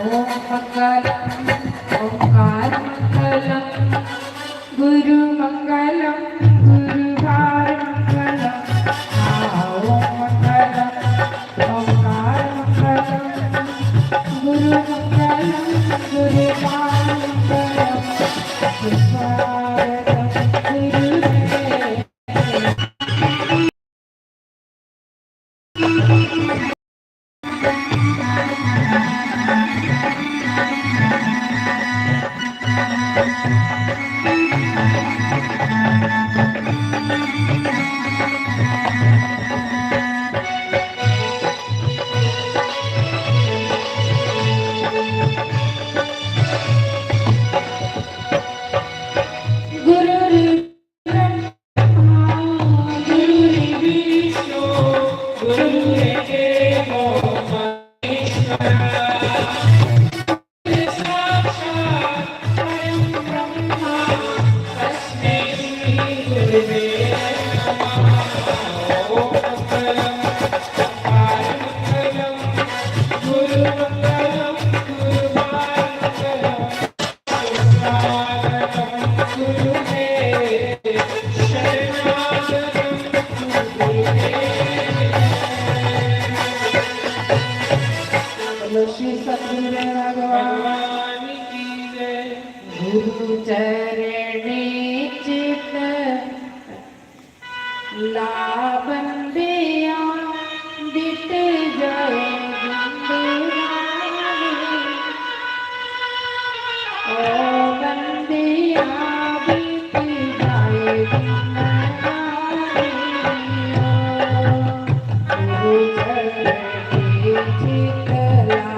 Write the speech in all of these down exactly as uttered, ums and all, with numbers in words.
ओम मंगलम, ओंकार मंगलम, गुरु मंगलम, गुरु भार मंगलम। आ, ओम मंगलम, ओंकार मंगलम, गुरु मंगलम, गुरु भार मंगलम। स्वागतम गुरुदेव। गुरुर्ब्रह्मा गुरुर्विष्णु गुरुर्देवो महेश्वरः। गुरुर्साक्षात् परं ब्रह्म तस्मै श्री गुरुवे नमः। ओम मंगलम मंगलम गुरु मंगलम गुरु मंगलम। श्री सतगुरुदेव भगवान की जय। गुरु चरणी चित ला बंदिया, बिट जाए जिंदगानी। ओ बंदिया, बिट जाए जिंदगानी। ओ गुरु चरणी चित ला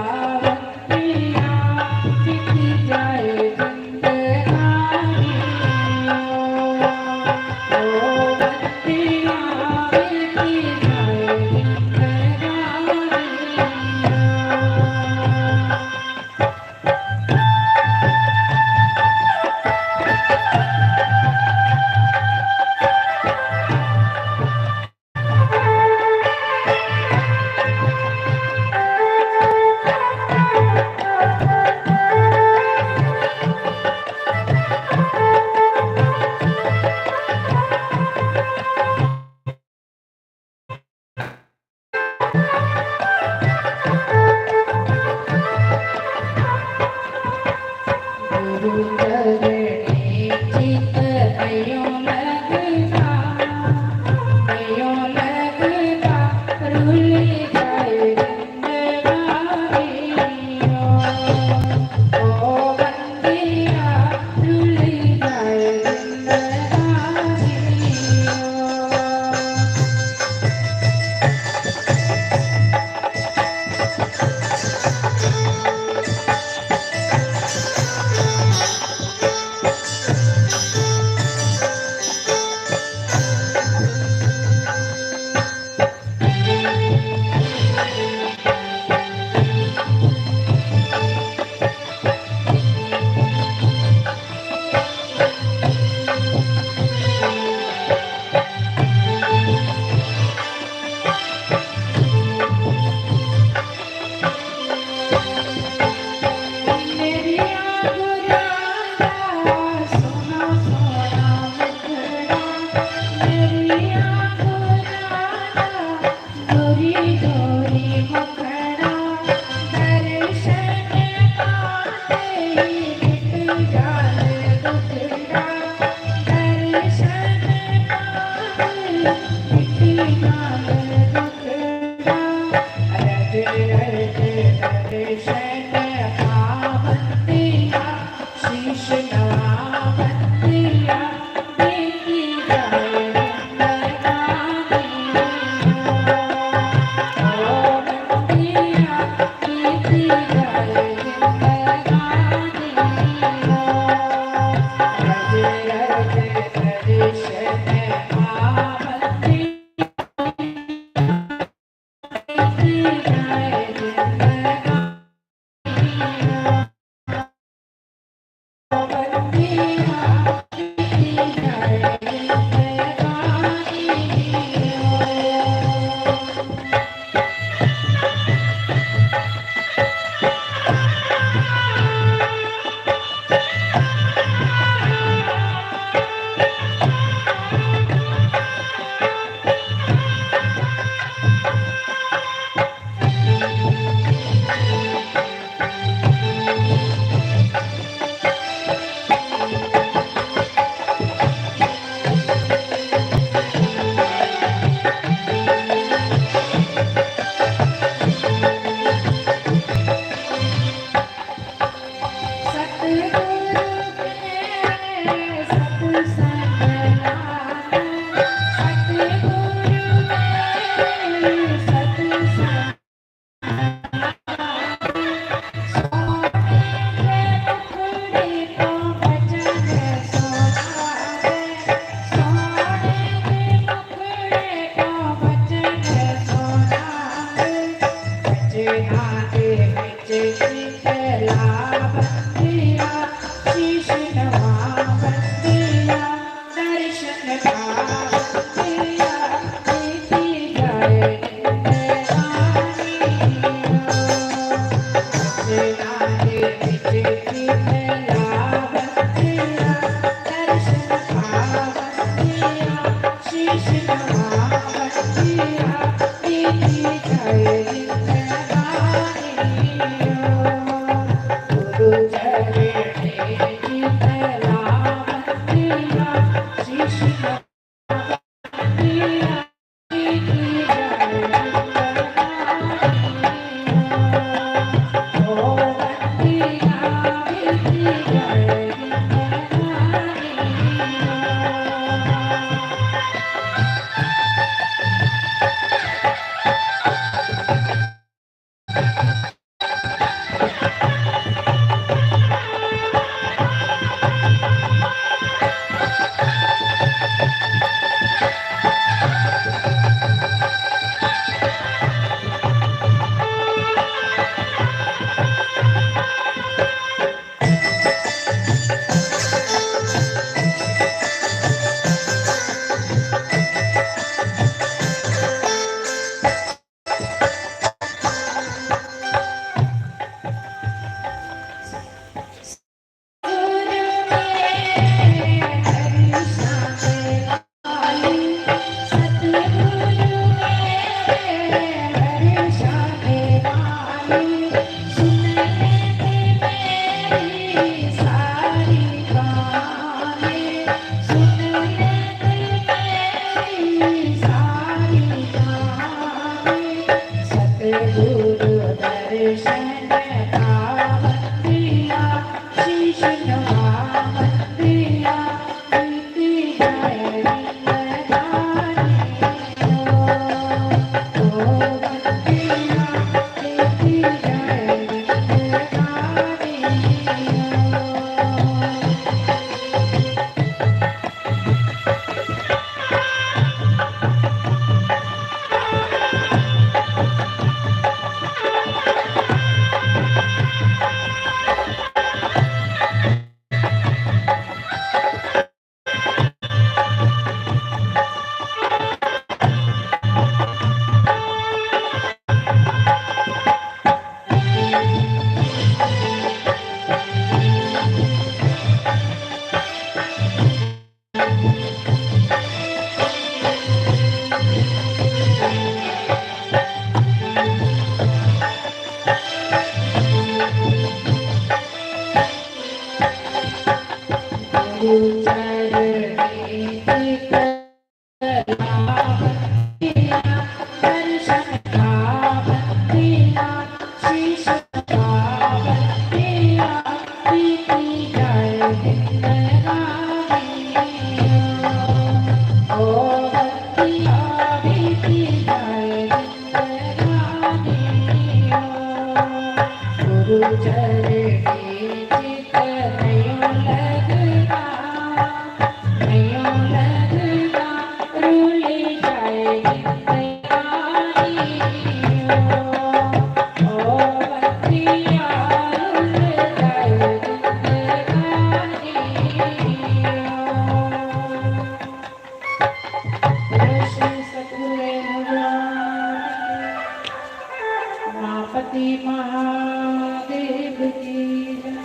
उमापति महादेव की जय।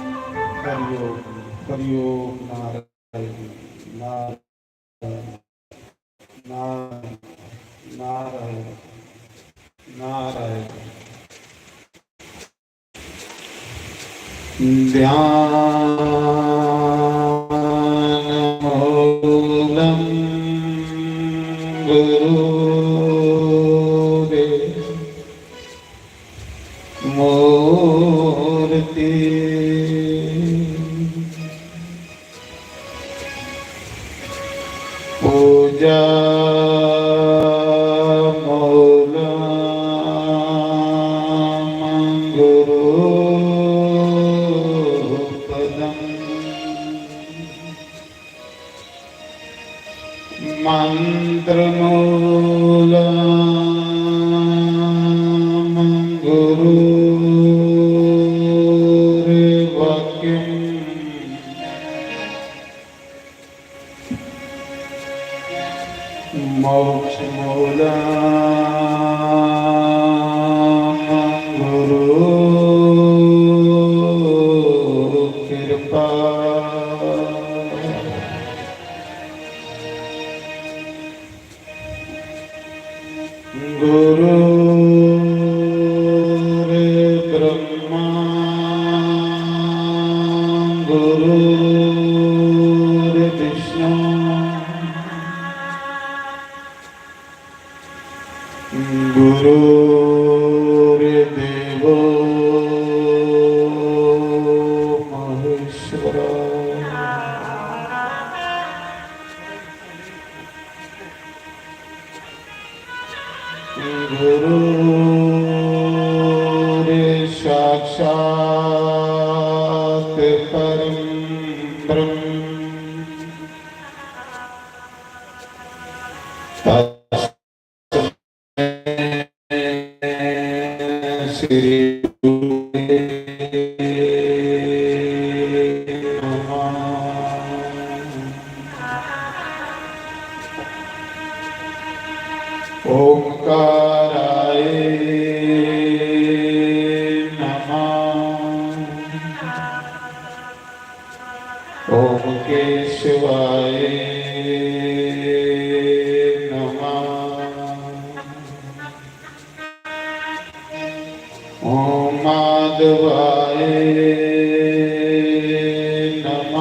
हरिओम, हरिओम, नारायण, नारायण, नारायण, नारायण, नारायण। ध्यान मूलम गुरु रे मूर्ति। पूजा मूलम गुरु पदम। मंत्र मूलम गुरु वाक्यम। मोक्ष मूलम गुरु कृपा। गुरुर्ब्रह्मा गुरुर्विष्णु गुरुर्देवो महेश्वरा। गुरुर्साक्षात् परं ब्रह्म। तस्मै श्री गुरुवे नमः। ओंकाराय नमः। ओम केशवाय नमः। ओम माधवाय नमः।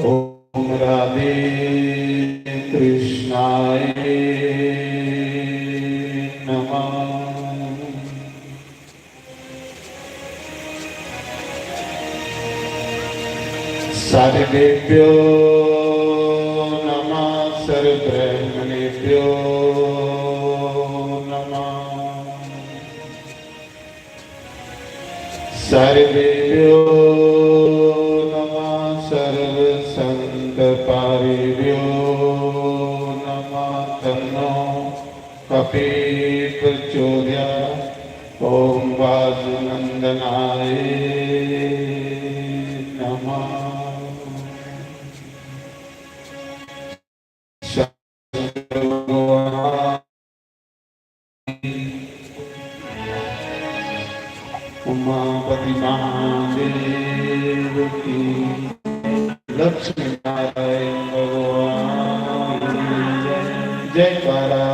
ओम राधे कृष्णाय नमः। सर्वेभ्यो नमः, सर्वब्रह्मणेभ्यो नमः। सर्वेभ्यो नमः, सर्वसंतपारिभ्यो नमः। तन्नो कपि प्रचोदयात्। ॐ वासुनन्दनाय नमः। उमापति महादेव की, लक्ष्मी नारायण भगवान की जय। जयकारा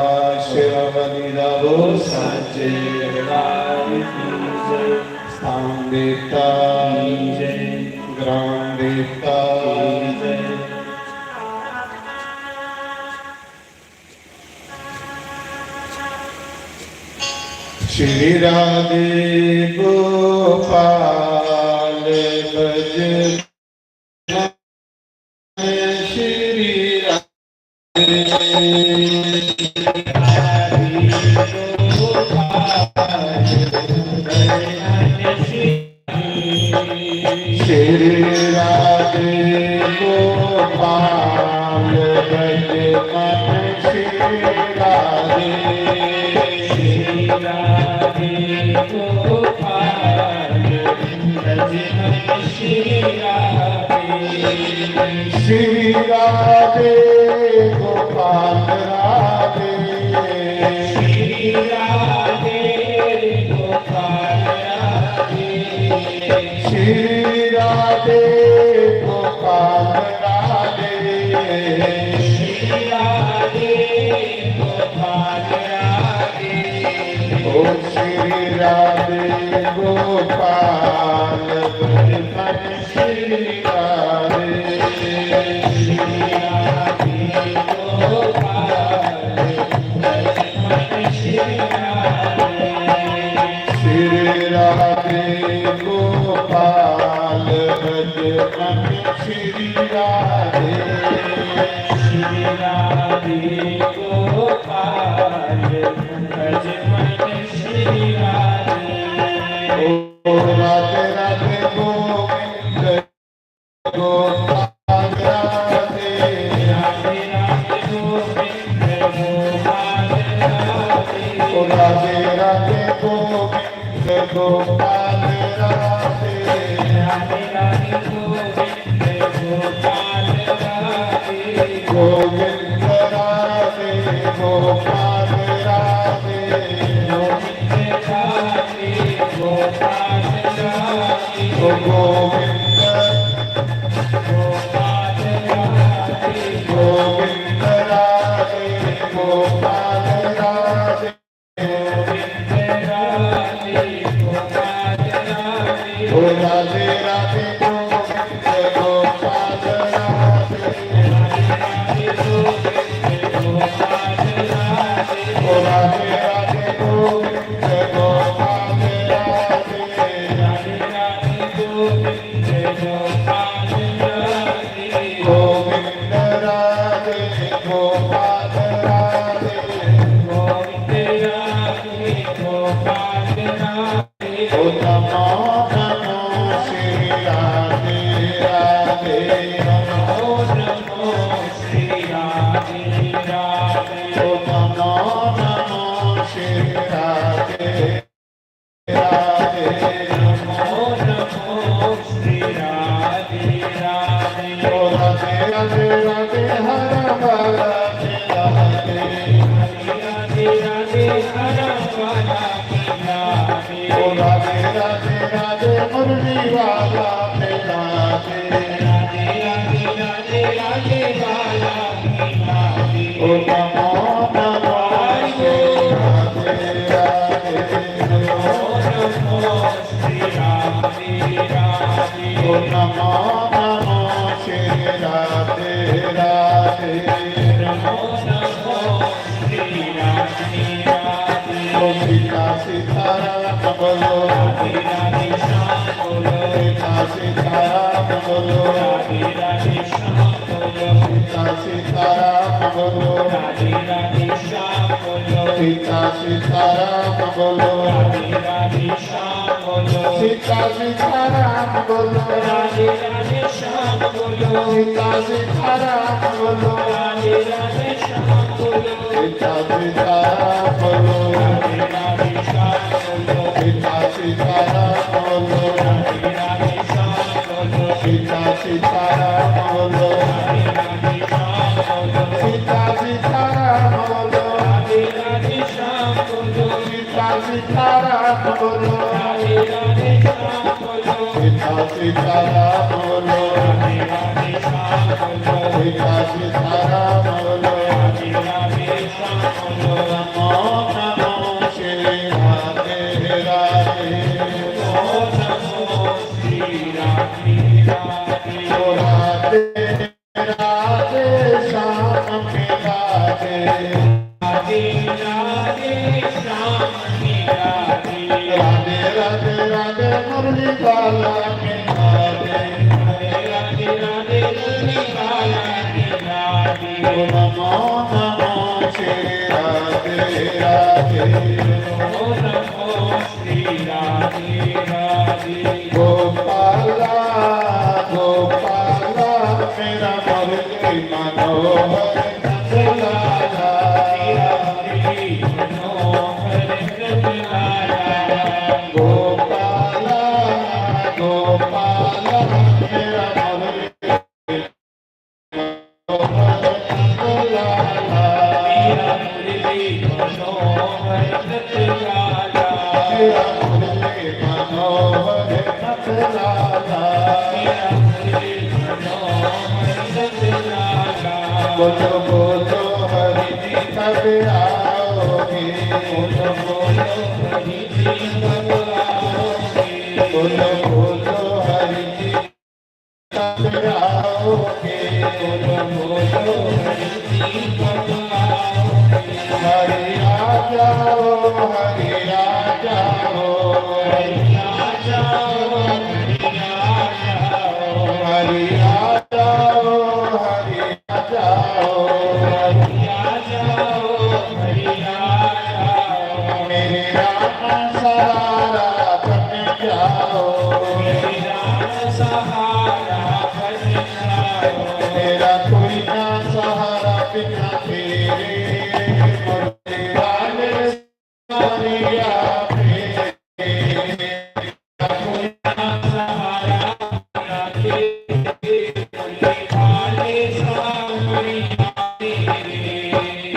शेरावाली दा बोल, साचे दरबार की जय। स्थान देवता की जय, ग्राम देवता की जय। श्री राधे गोपाल ब्रज, श्री राधे गोपाल ब्रज। श्री राधे गोपाल ब्रज मन श्री राधे। श्री राधे गोपाल ब्रज मन श्री राधे। श्री राधे गोपाल राधे। श्री राधे गोपाल राधे। श्री राधे गोपाल राधे। श्री राधे गोपाल राधे। ओ श्री राधे गोपाल ब्रज मन श्री राधे। श्री राधे गोपाल ब्रज मन श्री राधे। श्री राधे गोपाल ब्रज मन श्री राधे। श्री राधे गोपाल ब्रज मन श्री राधे। ओ राधे राधे गोविंद गोपाल राधे। राधे राधे गोविंद गोपाल राधे। ओ राधे राधे गोविंद गोपाल राधे। राधे राधे गोविंद गोपाल राधे। गोविंद राधे गोपाल राधे। गोविंद राधे गोपाल राधे। ओ गोविंद गोपाल राधे। गोविंद राधे गोपाल राधे। गोविंद राधे गोपाल राधे। ओ राधे राधे गोविंद गोपाल राधे। राधे राधे गोविंद गोपाल राधे। ओ राधे राधे गोविंद गोपाल राधे। राधे राधे गोविंद गोपाल राधे। गोविंद राधे गोपाल राधे। गोविंद राधे गोपाल राधे। ओ नमो नमो श्री राधे राधे। नमो नमो श्री राधे राधे। ओ नमो नमो श्री राधे राधे। नमो नमो श्री राधे राधे। ओ राधे राधे राधे हर बाला के राधे। राधे राधे राधे हर बाला के राधे। ओ राधे राधे राधे मुरली वाला के राधे। राधे राधे राधे राधे वाला के राधे। ओ नमो नमो श्री राधे राधे। नमो नमो श्री राधे राधे। ओ नमो नमो श्री राधे राधे। नमो नमो श्री राधे राधे। ओ सीता सीताराम बोलो। राधे राधे श्याम बोलो। सीता सीताराम बोलो। राधे सीता सीताराम बोलो। राधे राधे श्याम बोलो। सीता सीताराम बोलो। राधे राधे श्याम बोलो। सीता सीताराम बोलो। राधे राधे श्याम बोलो। सीता सीताराम बोलो। राधे राधे श्याम बोलो। सीता सीताराम बोलो। राधे राधे श्याम बोलो। सीता सीताराम बोलो। राधे राधे श्याम बोलो। सीता सीताराम बोलो। राधे राधे श्याम बोलो। सीता सीताराम बोलो। राधे राधे श्याम बोलो। सीता सीताराम बोलो। राधे राधे श्याम बोलो। नमो नमो श्री राधे राधे। नमो नमो श्री राधे राधे। ओ राधे राधे श्याम की राधे। राधे राधे श्याम की राधे। राधे राधे राधे मुरली वाला की राधे। राधे राधे राधे मुरली वाला की राधे। ओ नमो नमो श्री राधे राधे। नमो नमो श्री राधे राधे। गोपाला, गोपाला, मेरा मुरली मनोहर नंदलाला। मेरा मुरली मनोहर नंदलाला। गोपाला, गोपाला, मेरा मुरली बोलो, बोलो हरि जी कब आओगे? बोलो, बोलो हरि जी कब आओगे? बोलो, बोलो हरि जी कब आओगे? बोलो, बोलो हरि जी कब आओगे? हरि आ जाओ, हरि आ जाओ, हरि आ जाओ, हरि आ जाओ, हरि आ जाओ, हरि आ जाओ, हरि आ जाओ, हरि आ जाओ। मेरे राम सहारा बन जाओ, मेरे राम सहारा बन जाओ। मेरा कोई ना सहारा बिना तेरे, मुरली वाले सांवरिया मेरे।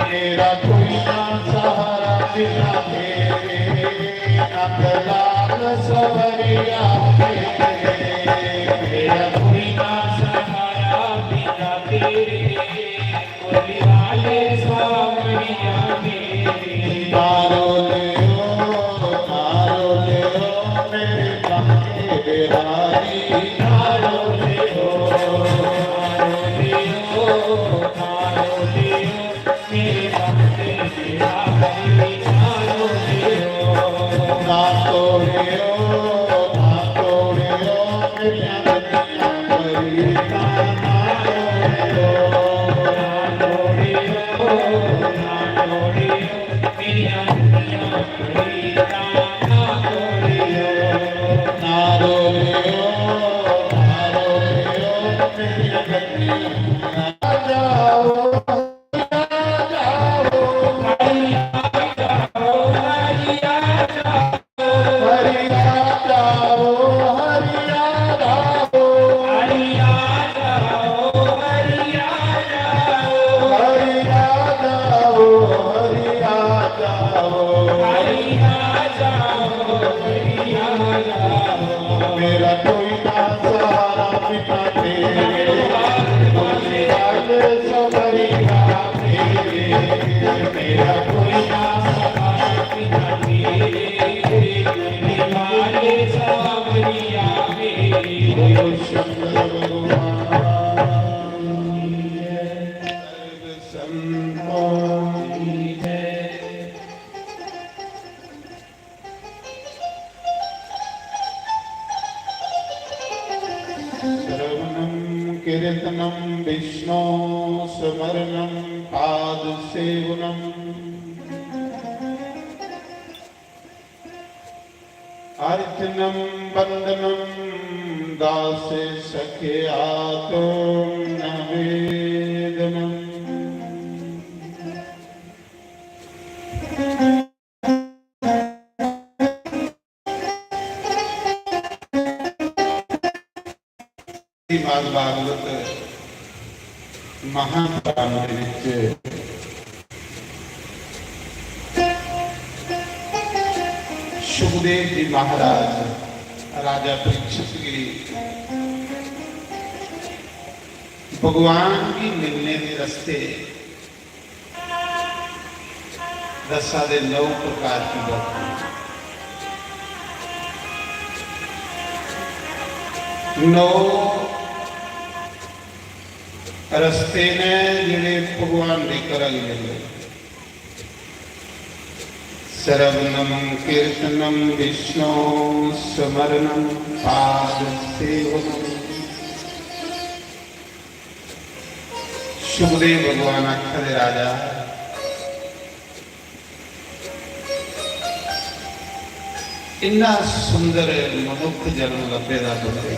मेरा कोई ना सहारा बिना तेरे, नंदलाल सांवरिया मेरे। मेरा कोई ना सहारा बिना तेरे, मुरली वाले सांवरिया मेरे। तारो ले ओ, तारो ले ओ, मेरे बांके बिहारी। तारो ले ओ, तारो ले ओ, तारो ले ओ, मेरे बांके बिहारी। तारो ले ओ। ना तोड़ियो, ना तोड़ियो, मेरिया गलतियां करी। ना तोड़ियो, ना तोड़ियो, ना तोड़ियो, मेरिया गलतियां करी। ना तोड़ियो, ना तोड़ियो, ना तोड़ियो, मेरिया गलतियां। आ जाओ। मेरा कोई ना सहारा बिना तेरे, मुरली वाले सांवरिया मेरे। मेरा कोई ना सहारा बिना तेरे, मुरली वाले सांवरिया मेरे। बोलो शंकर भगवान की जय। संतों की जय। श्रवणं कीर्तनं विष्णो स्मरणं पादसेवनम्। अर्चनं वन्दनं दासे सखे आतुं न वेदनम्। श्रीमद् भागवत महापुराण दे विच सुखदेव जी महाराज राजा परीक्षित गी भगवान गी मिलने दे रस्ते दस्सा दे नौ प्रकार की भक्ति। नौ रस्ते ने जेड़े भगवान दे घरा गी जंदे। श्रवणम कीर्तनम विष्णु स्मरणम पाद सेवनम। सुखदेव भगवान आखदे, राजा, इन्ना सुंदर मनुख जन्म लब्भे दा तुंदे।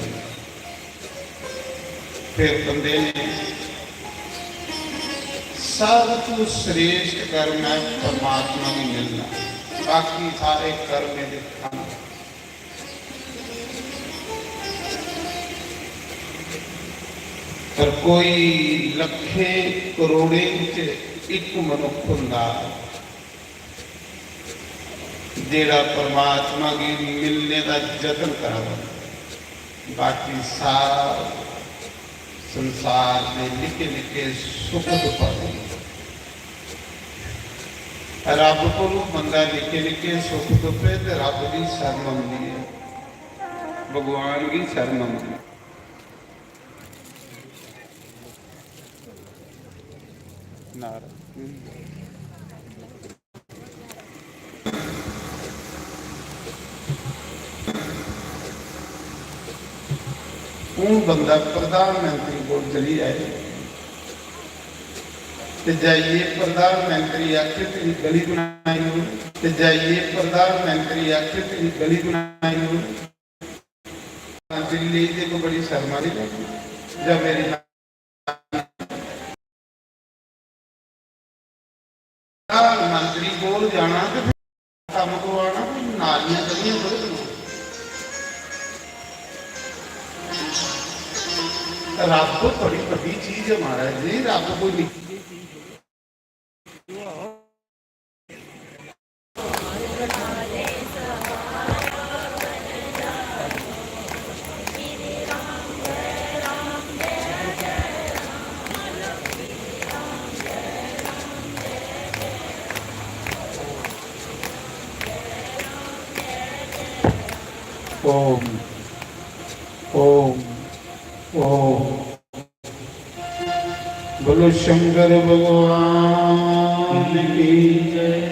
फिर बंदे ने सब तू श्रेष्ठ कर्म है परमात्मा गी मिलना, बाकी सारे कर्म दे फल। पर कोई लखें करोड़ें च इक मनुख हुंदा जेड़ा परमात्मा गी मिलने दा जतन करा दा, बाकी सारे संसार दे निक्के निक्के सुख तुप्पा दे। रब कोलू बंदा निक्के निक्के सुख तुप्पे ते रब दी शर्म औंदी ऐ, भगवान गी शर्म औंदी ऐ। नारायण। हून बंदा प्रधानमंत्री कोल चली जाए ते जाइयै प्रधानमंत्री आखे, "तेरी गली बनाई ओड़।" ते जाइयै प्रधानमंत्री आखे, "तेरी गली बनाई ओड़।" मंत्री लेई ते कोई बड़ी शर्म आह्ली गल्ल ऐ। जां मेरी प्रधानमंत्री कोल जाना ते फिर कम्म करवाना, कोई नालियां गलियां थोड़े बनवानियां। रब बड़ी बड्डी चीज है महाराज जी, रब कोई निक्की जेही चीज थोड़ी। ओम, ओम, ओम। बोलो शंकर भगवान की जय।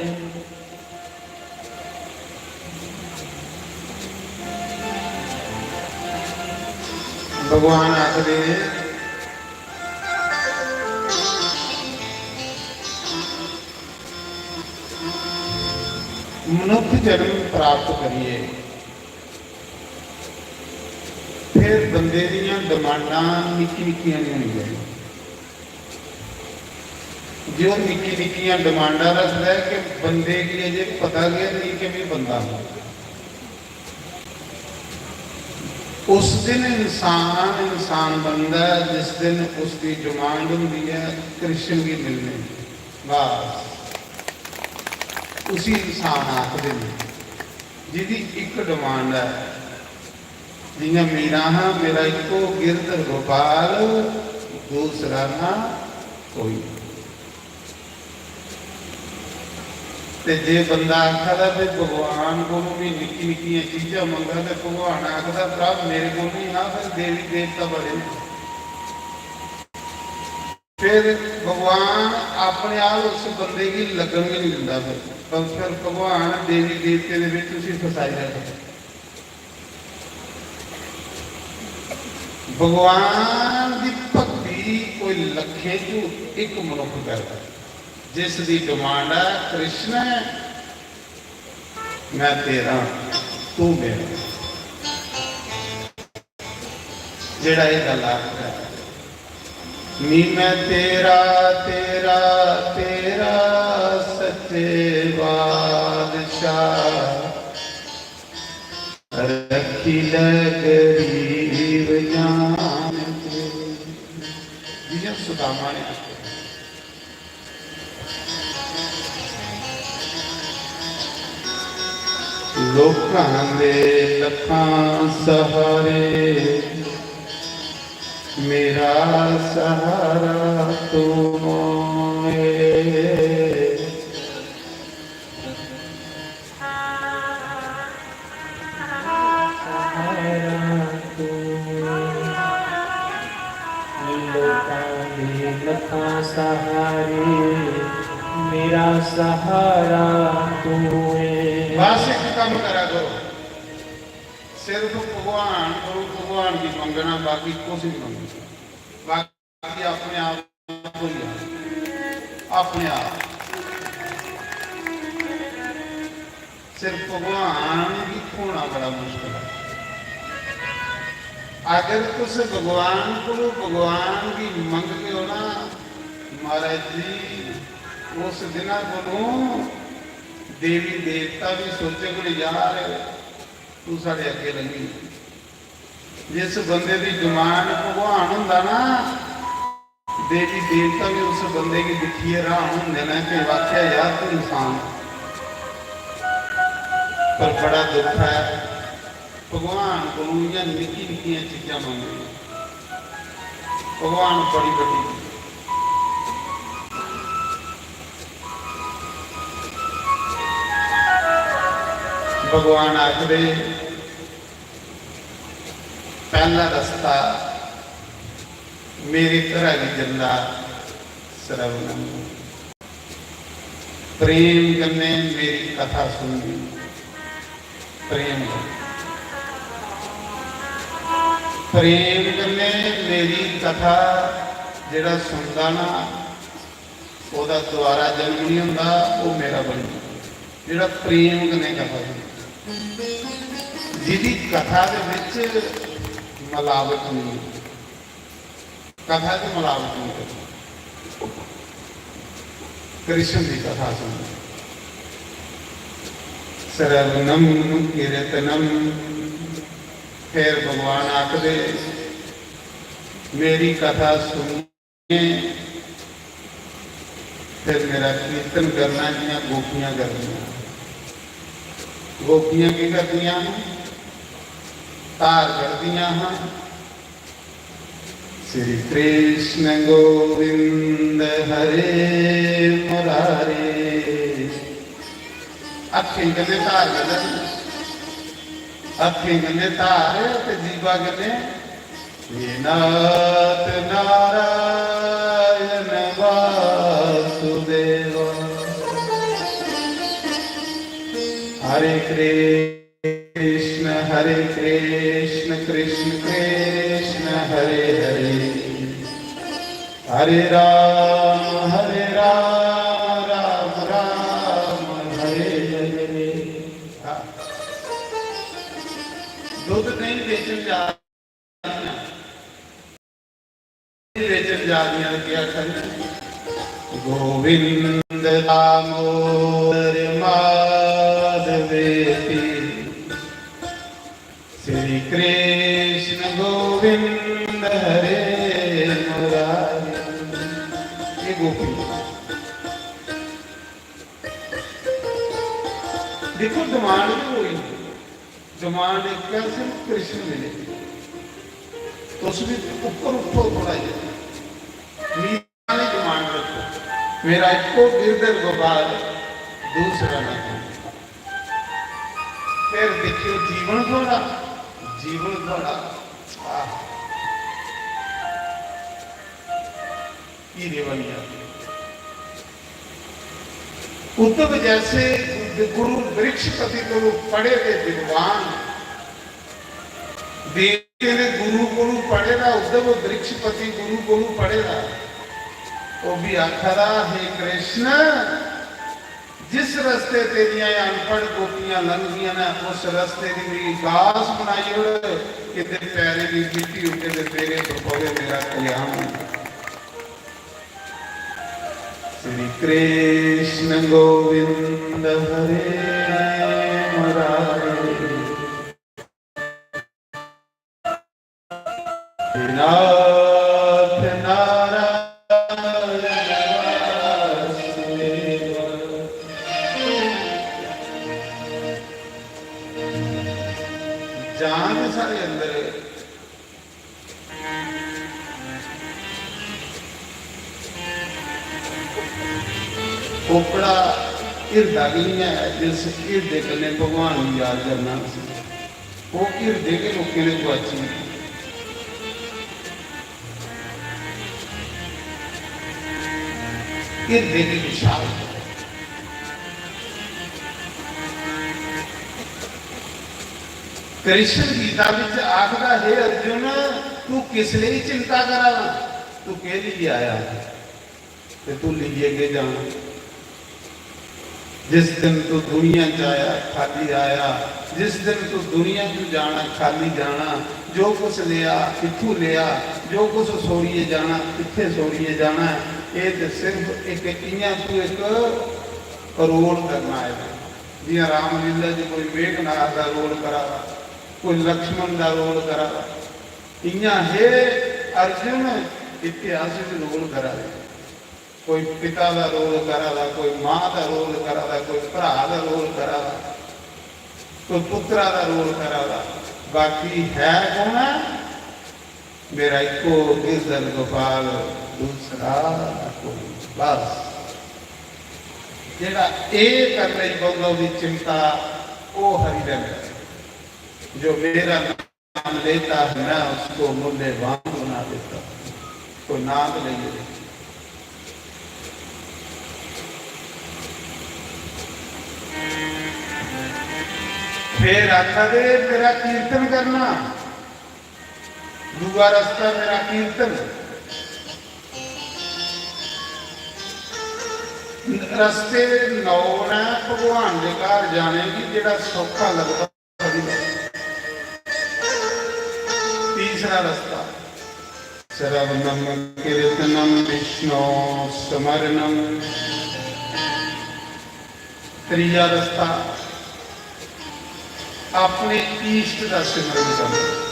भगवान आखदे, मनुख जन्म प्राप्त करिए फिर बंदे दियां डिमांडां निक्की निक्कियां नहीं होंदियां। जो निक्की निक्कियां डिमांडां रखदा है कि बंदे गी अजे पता गै नहीं कि मैं बंदा हां। उस दिन इंसान इंसान बनदा है जिस दिन उसकी डिमांड होंदी है कृष्ण गी मिलने दी। बस उसी इंसान आखदे न, जिदी इक डिमांड है। जियां मीरा हा, मेरा इक्को गिरधर गोपाल, दूसरा ना कोई। ते जे बंदा आखा दा भी भगवान कोलों भी निक्की निक्कियां चीजां मंगा ते भगवान आखदा, "भ्रा, मेरे कोल नहीं, हाँ, फिर देवी देवता बड़े ने।" फिर भगवान अपने आप उस बंदे गी लगन गै नहीं दिंदा। फिर, पर फिर भगवान देवी देवते दे विच उसी फसाई रखदा। भगवान दी भक्ति कोई लखें चों इक मनुख करदा, जिस दी डिमांड है, "कृष्ण है, मैं तेरा।" तू मेरा, जेड़ा ये गल्ल आखदा ऐ, "नी मैं तेरा, तेरा, तेरा सच्चे बादशाह, रखी ले गरीब जान के।" जियां सुदामा ने आखेआ, लोकां दे लखां सहारे, मेरा सहारा तू ऐ। सहारा तू, लोकां दे लखां सहारे, मेरा सहारा तू ऐ। बस एक काम करा करो, सिर्फ भगवान को, भगवान की मंगना, बाकी कुछ नहीं मंगना। बाकी अपने आप होई जाना, अपने आप। सिर्फ भगवान गी थ्होना बड़ा मुश्किल है। अगर तुस भगवान को, भगवान गी मंगदे हो ना, महाराज जी, उस दिना कोलों देवी देवता भी सोचदे, "यार, तू साढ़े अग्गे लंघी।" जिस बंदे दी डिमांड भगवान हुंदा ना, देवी देवता भी उस बंदे गी दिक्खियै हैरान होंदे न कि वाकई यार तू इंसान है। पर बड़ा दुख है, भगवान कोलों इ'यां निक्की निक्कियां चीजां मंगदे, भगवान बड़ी बड़ी। भगवान आखदे, पैह्ला रस्ता मेरे घरा गी जंदा श्रवणम, प्रेम कन्नै मेरी कथा सुननी, प्रेम कन्नै, प्रेम कन्नै मेरी कथा जेह्ड़ा सुनदा ना, ओह्दा दोबारा जन्म नहीं होंदा, ओह् मेरा बनी जंदा। जेह्ड़ा प्रेम कन्नै कथा सुनदा, जिदी कथा दे विच मलावट नहीं, कथा च मलावट नहीं करनी, कृष्ण की कथा सुननी। श्रवणम कीर्तनम। फिर भगवान आखदे, मेरी कथा सुनिए, फिर मेरा कीर्तन करना जियां गोपियां करदियां। गोपियां की करदियां हैं? धार कड्ढदियां हैं। श्री कृष्ण गोविंद हरे मुरारे। अक्खें कन्नै धार कड्ढदी, अक्खें कन्नै धार ते जीवा कन्नै, "हे नाथ नारायण वासुदेवा।" हरे कृष्ण हरे कृष्ण कृष्ण कृष्ण हरे हरे, हरे राम हरे राम राम राम हरे हरे। हाँ। दुध नहीं बेचन जा बेचन जा रही है, क्या करें? गोविंद दामोदर माधवेति, श्री कृष्ण गोविंद हरे मुरारी। ये गोपी देखो, डिमांड भी वही, डिमांड एक है, सिर्फ कृष्ण मिले। तुस भी ऊपर उठो थोड़ा जिहा, नीचा नहीं डिमांड रखो। मेरा इको गिरधर गोपाल, दूसरा नहीं। फिर देखियो जीवन थोड़ा, जीवन थोड़ा। आह। हीरे बन जाते। उद्धव जैसे गुरु बृहस्पति को पढ़े दे विद्वान, देवतें दे गुरु को पढ़े दा, उद्धव बृहस्पति गुरु को पढ़े दा, वो भी आखा दा, "हे कृष्ण, जिस रस्ते तेरियां एह् अनपढ़ गोपियां लंघदियां न, उस रस्ते दी मिगी गास बनाई ओड़, किते पैरें दी मिट्टी उड्डे ते तेरे पर पवे मेरा कल्याण होई। श्री कृष्ण गोविंद हरे मुरारे। नाथ नारायण वासुदेव। जान सारे अंदर ओकड़ा हिरदा गै निं ऐ, जिस हिरदे कन्नै भगवान गी याद करना असें। ओह् हिरदे गै लोकें दे गुआची गे। हिरदे गी विशाल करो। कृष्ण गीता विच आखदा, हे अर्जुन, तू किस लेई चिंता करा दा? तू केह् लेइयै आया? ते तू लेइयै केह् जाना? जिस दिन तू दुनिया च आया, खाली आया। जिस दिन तू दुनिया च जाना, खाली जाना। जो कुछ लेआ, कित्थू लेआ, जो कुछ छोड़ियै जाना, कित्थे छोड़ियै जाना। एह् ते सिर्फ इक, इ'यां तू इक रोल करना आए दा। जि'यां रामलीला च कोई मेघनाथ दा रोल करा दा, कोई लक्ष्मण दा रोल करा दा, इ'यां हे अर्जुन, इत्थै अस बी रोल करा दे। कोई पिता दा रोल करा दा, कोई मां दा रोल करा दा, कोई भ्रा दा रोल करा दा, कोई पुत्तरा दा रोल करा दा। बाकी है कौन ऐ? मेरा इक्को गिरधर गोपाल, दूसरा कोई। बस, जेह्ड़ा एह् करने गी बंदा, ओह्दी चिंता ओह् हरि रंग, जो मेरा नाम लेता है, मैं उसको मूल्यवान बना देता हूँ। कोई नाम लेइयै। फिर आखा दे, मेरा कीर्तन करना, दूआ रस्ता मेरा कीर्तन। रस्ते नौ न भगवान दे घर जाने गी, जेह्ड़ा सौखा लगदा। तीसरा रस्ता, श्रवणम कीर्तनम विष्णु स्मरणम। त्रीया रस्ता, अपने इष्ट दा सिमरन करना।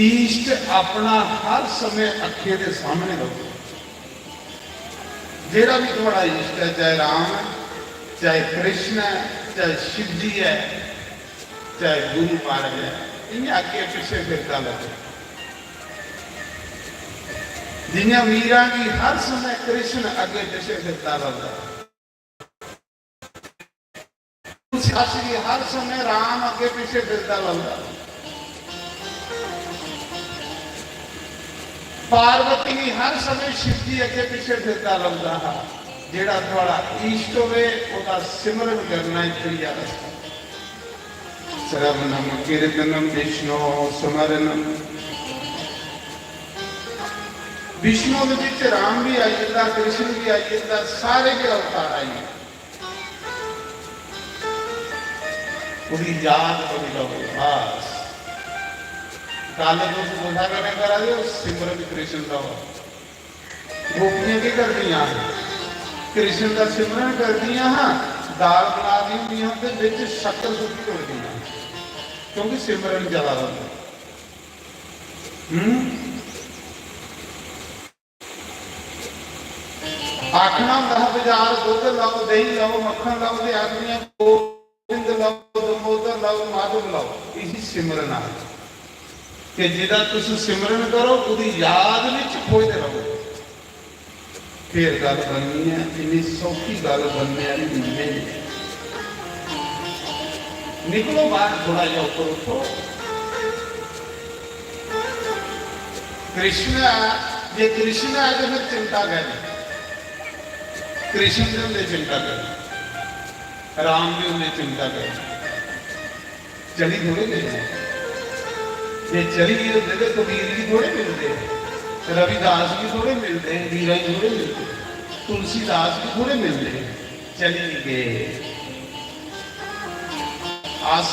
इष्ट अपना हर समय अक्खें दे सामने रहो। जेह्ड़ा भी थुआढ़ा इष्ट ऐ, चाहे राम ऐ, चाहे कृष्ण ऐ, चाहे शिव जी ऐ, चाहे गुरु महाराज ऐ, इ'यां अग्गें पिच्छें फिरदा लग्गे। जि'यां मीरा गी हर समय कृष्ण अग्गें पिच्छें फिरदा लभदा, उस रस गी हर समय राम अग्गें पिच्छें फिरदा लभदा। पार्वती गी हर समय शिव जी अग्गें पिच्छें फिरदा लभदा हा। जेह्ड़ा थुआढ़ा इष्ट होवे, ओह्दा सिमरन करना इक त्रीया रस्ता। श्रवणम कीर्तनम विष्णु स्मरणम। विष्णु दे विच राम भी आई जंदा, कृष्ण भी आई जंदा, सारे गै अवतार आई जंदे। ओह्दी याद बनी रहो। बस, गल्ल तुस कुसै कन्नै करा दे ओ, सिमरन कृष्ण दा हो। गोपियां केह् करदियां? कृष्ण दा सिमरन करदियां हां, दाल बना दी होंदियां ते बिच शक्कर सुट्टी ओड़दियां, क्योंकि सिमरन चला दा होंदा। हम्म? आखना होंदा हा, "बाजार दुद्ध लाओ, देहीं लाओ, मक्खन लाओ," ते आखदियां, "गोविंद लाओ, दमोदर लाओ, माधव लाओ।" इसी सिमरन आखदे। ते जेह्दा तुस सिमरन करो, ओह्दी याद विच खोए दे रहो। फिर गल्ल बननी ऐ, इन्नी सौखी गल्ल बनने आह्ली नेईं ऐ। निकलो बाहर, थोड़ा जेहा उप्पर उठो। कृष्ण ऐ, जे कृष्ण ऐ ते फिर चिंता कैह्दी? कृष्ण दे होंदे चिंता कैह्दी? राम दे होंदे चिंता कैह्दी? चली थोड़े गए। जे चली गए होंदे ते कबीर गी थोड़े मिलदे, रविदास गी थोड़े मिलदे, मीरा गी थोड़े मिलदे। तुलसीदास बी थोड़े मिलदे, चली गए। अस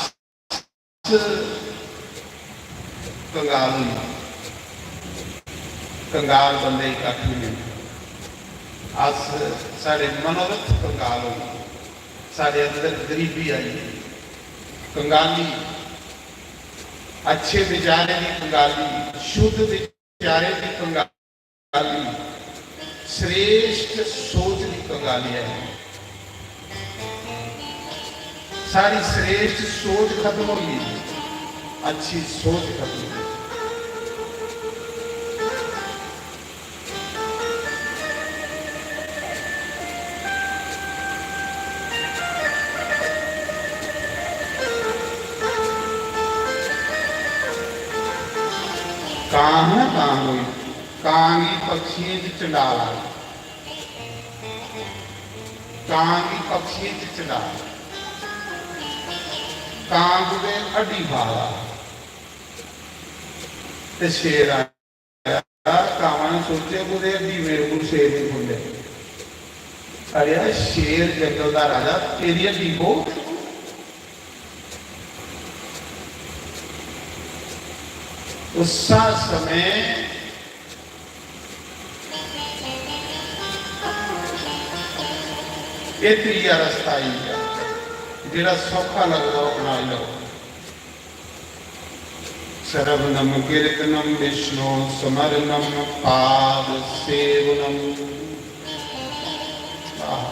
कंगाल होई, कंगाल बंदे गी कक्ख नहीं मिलदा। अस, साढ़े मनोरथ कंगाल होई, साढ़े अंदर गरीबी आई, कंगाली, अच्छे विचारें की कंगाली, शुद्ध विचारें की कंगाली, श्रेष्ठ सोच की कंगाली है। सारी श्रेष्ठ सोच खत्म हो गई, अच्छी सोच खत्म हो गई। कां ना कां कोई, कां गी पक्षियें च चंडाल आखदे, कां गी पक्षियें च चंडाल, कां कुतै हड्डी पा दा ते शेर आया, कां ने सोचेआ कुतै हड्डी मेरे कोल शेर नहीं खुल्ले। अरे शेर जंगल दा राजा, तेरी हड्डी पो। उस समय एह् त्रीया रस्ता आई गेआ, जेह्ड़ा सौखा लगदा ओह् अपनाई लैओ। श्रवणम कीर्तनम विष्णु स्मरणम पाद सेवनम। आह।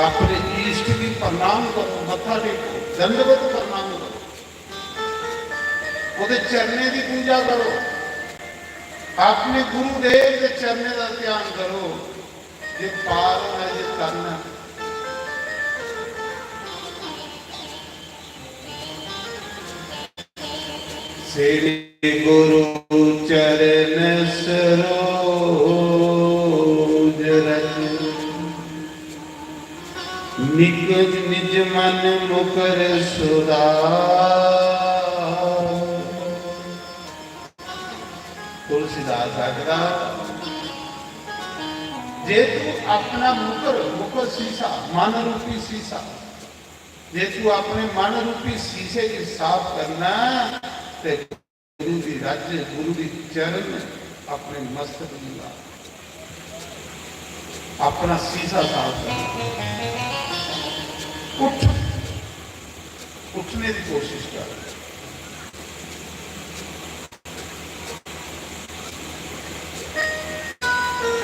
अपने इष्ट की प्रणाम करो, मत्था टेको, दंडवत प्रणाम करो, ओदे चरणें की पूजा करो, अपने गुरुदेव के चरणें का ध्यान करो। जे पार होना, जे तरना। श्री गुरु चरण सरोज रज, निज निज मन मुकर सुधार। तुलसीदास आखदा, जे तू अपना मुकर, मुकर सीसा, मन रूपी सीसा, जे तू अपने मन रूपी सीसे की साफ करना, ते गुरु दी रज, गुरु दी चरण अपने मस्तक दी ला। अपना सीसा साफ कर। उठ, उठने की कोशिश कर।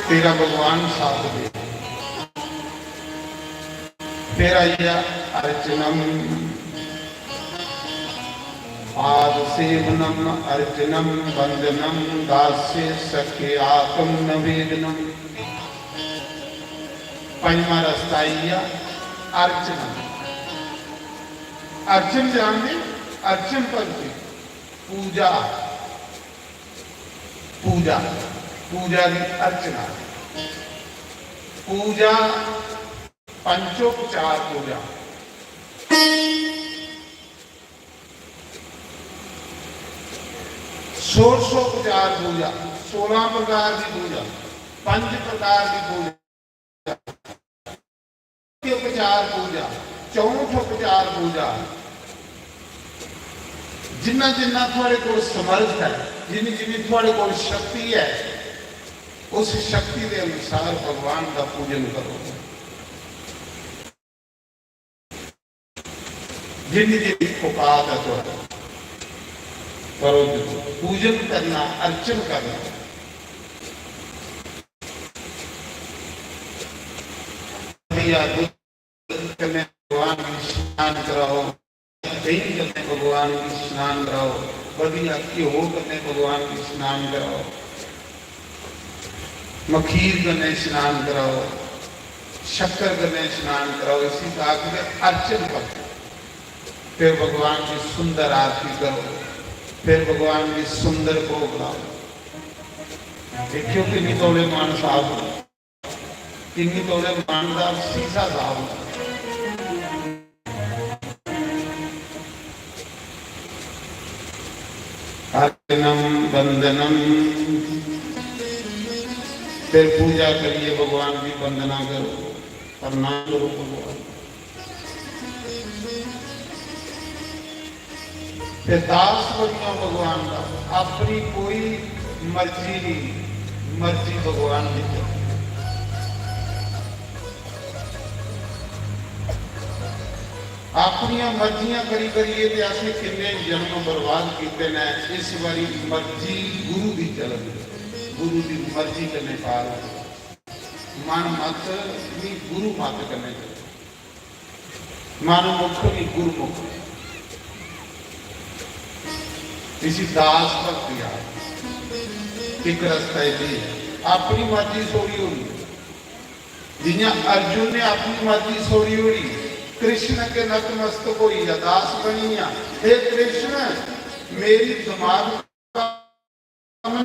तेरा भगवान साथ दे। फिर आई गया अर्चनम, पाद सेवनम, अर्चनम, वंदनम, दास्य सख्य आत्म नवेदनम। पंजवां रस्ता आई गया अर्चनम। अर्चन जानते? अर्चन भक्ति, पूजा, पूजा, पूजा की अर्चना, पूजा, पंचोपचार पूजा, षोडशोपचार पूजा, सोलह प्रकार की पूजा, पंच प्रकार की पूजा, उपचार पूजा, चौंठ उपचार पूजा, जिन्ना जिन्ना थुआड़े कोल समर्थ है, जिन्नी जिन्नी थुआड़े कोल शक्ति है, उस शक्ति के अनुसार भगवान का पूजन करो। जिन्नी जिन्नी औकात है थुआड़ी, करो। पूजन करना, अर्चन करना। या दूध कन्नै भगवान गी स्नान कराओ, देहीं कन्नै भगवान गी स्नान कराओ, बधिया घ्यो कन्नै भगवान गी स्नान कराओ, मखीर कन्नै स्नान कराओ, शक्कर कन्नै स्नान कराओ। इसी आखदे अर्चन करो। फिर भगवान की सुंदर आरती करो, फिर भगवान की सुंदर भोग लाओ। देखियो किन्नी तौले मन साफ हो, किन्नी तौले मन का सीसा साफ हो। अर्चनम वंदनम। फिर पूजा करिए भगवान की वंदना करो, प्रणाम करो भगवान। ते दास बनियो भगवान का, अपनी कोई मर्जी नहीं, मर्जी भगवान की। अपनियां मर्जियां करी करिए ते असें किन्ने जन्म बर्बाद कीते ने। इस बारी मर्जी गुरु दी चलन, गुरु दी मर्जी कन्नै पार। मन मत नहीं, गुरु मत कन्नै चलो। मन मुख नहीं, गुरु मुख। इसी दास भक्ति आ। एक रस्ता ही अपनी मर्जी सोड़ी होनी। जियां अर्जुन ने अपनी मर्जी छोड़ी ओड़ी, कृष्ण के नतमस्तक होई गया, दास बनी गया। हे कृष्ण, मेरी दिमाग काम,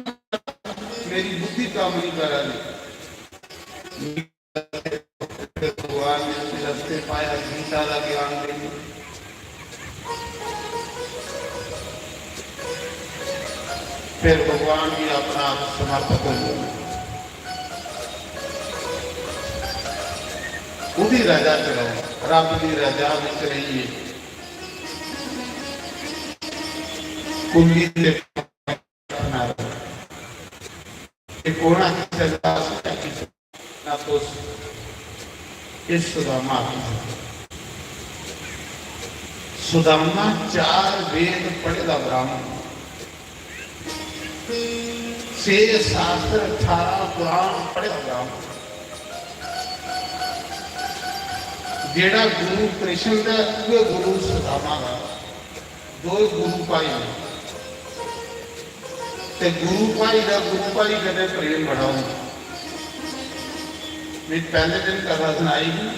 मेरी बुद्धि काम नहीं करा रही। भगवान ने उसे रस्ते पाया, गीता का ज्ञान देंगे। फिर भगवान भी अपना आप समर्पित हो गया। ਉਹਦੀ ਰਜ਼ਾ ਚ ਰਹੋ, ਰੱਬ ਦੀ ਰਜ਼ਾ ਵਿੱਚ ਰਹੀਏ। ਕੁੰਦੀ ਤੇ प्रार्थना। ਇਹ ਕੋਣਾ ਕਿਸੇ ਦਾ, ਨਾ ਕੁਛ। ਇਹ ਸੁਦਾਮਾ। ਸੁਦਾਮਾ ਚਾਰ ਵੇਦ ਪੜ੍ਹਦਾ ਬ੍ਰਾਹਮਣ, ਛੇ ਸ਼ਾਸਤਰ, ਅਠਾਰਾਂ ਕੁਰਾਨ ਪੜ੍ਹਦਾ ਬ੍ਰਾਹਮਣ। ਜਿਹੜਾ ਗੁਰੂ ਕ੍ਰਿਸ਼ਨ ਦਾ, ਉਹ ਗੁਰੂ ਸੁਦਾਮਾ ਦਾ। ਦੋਏ ਗੁਰੂ ਭਾਈ ਨੇ। ਤੇ ਗੁਰੂ ਭਾਈ ਦਾ ਗੁਰੂ ਭਾਈ ਕਦੇ ਪ੍ਰੇਮ ਬੜਾ ਹੁੰਦਾ। ਵੀ ਪਹਿਲੇ ਦਿਨ ਕਥਾ ਸੁਣਾਈ ਸੀ,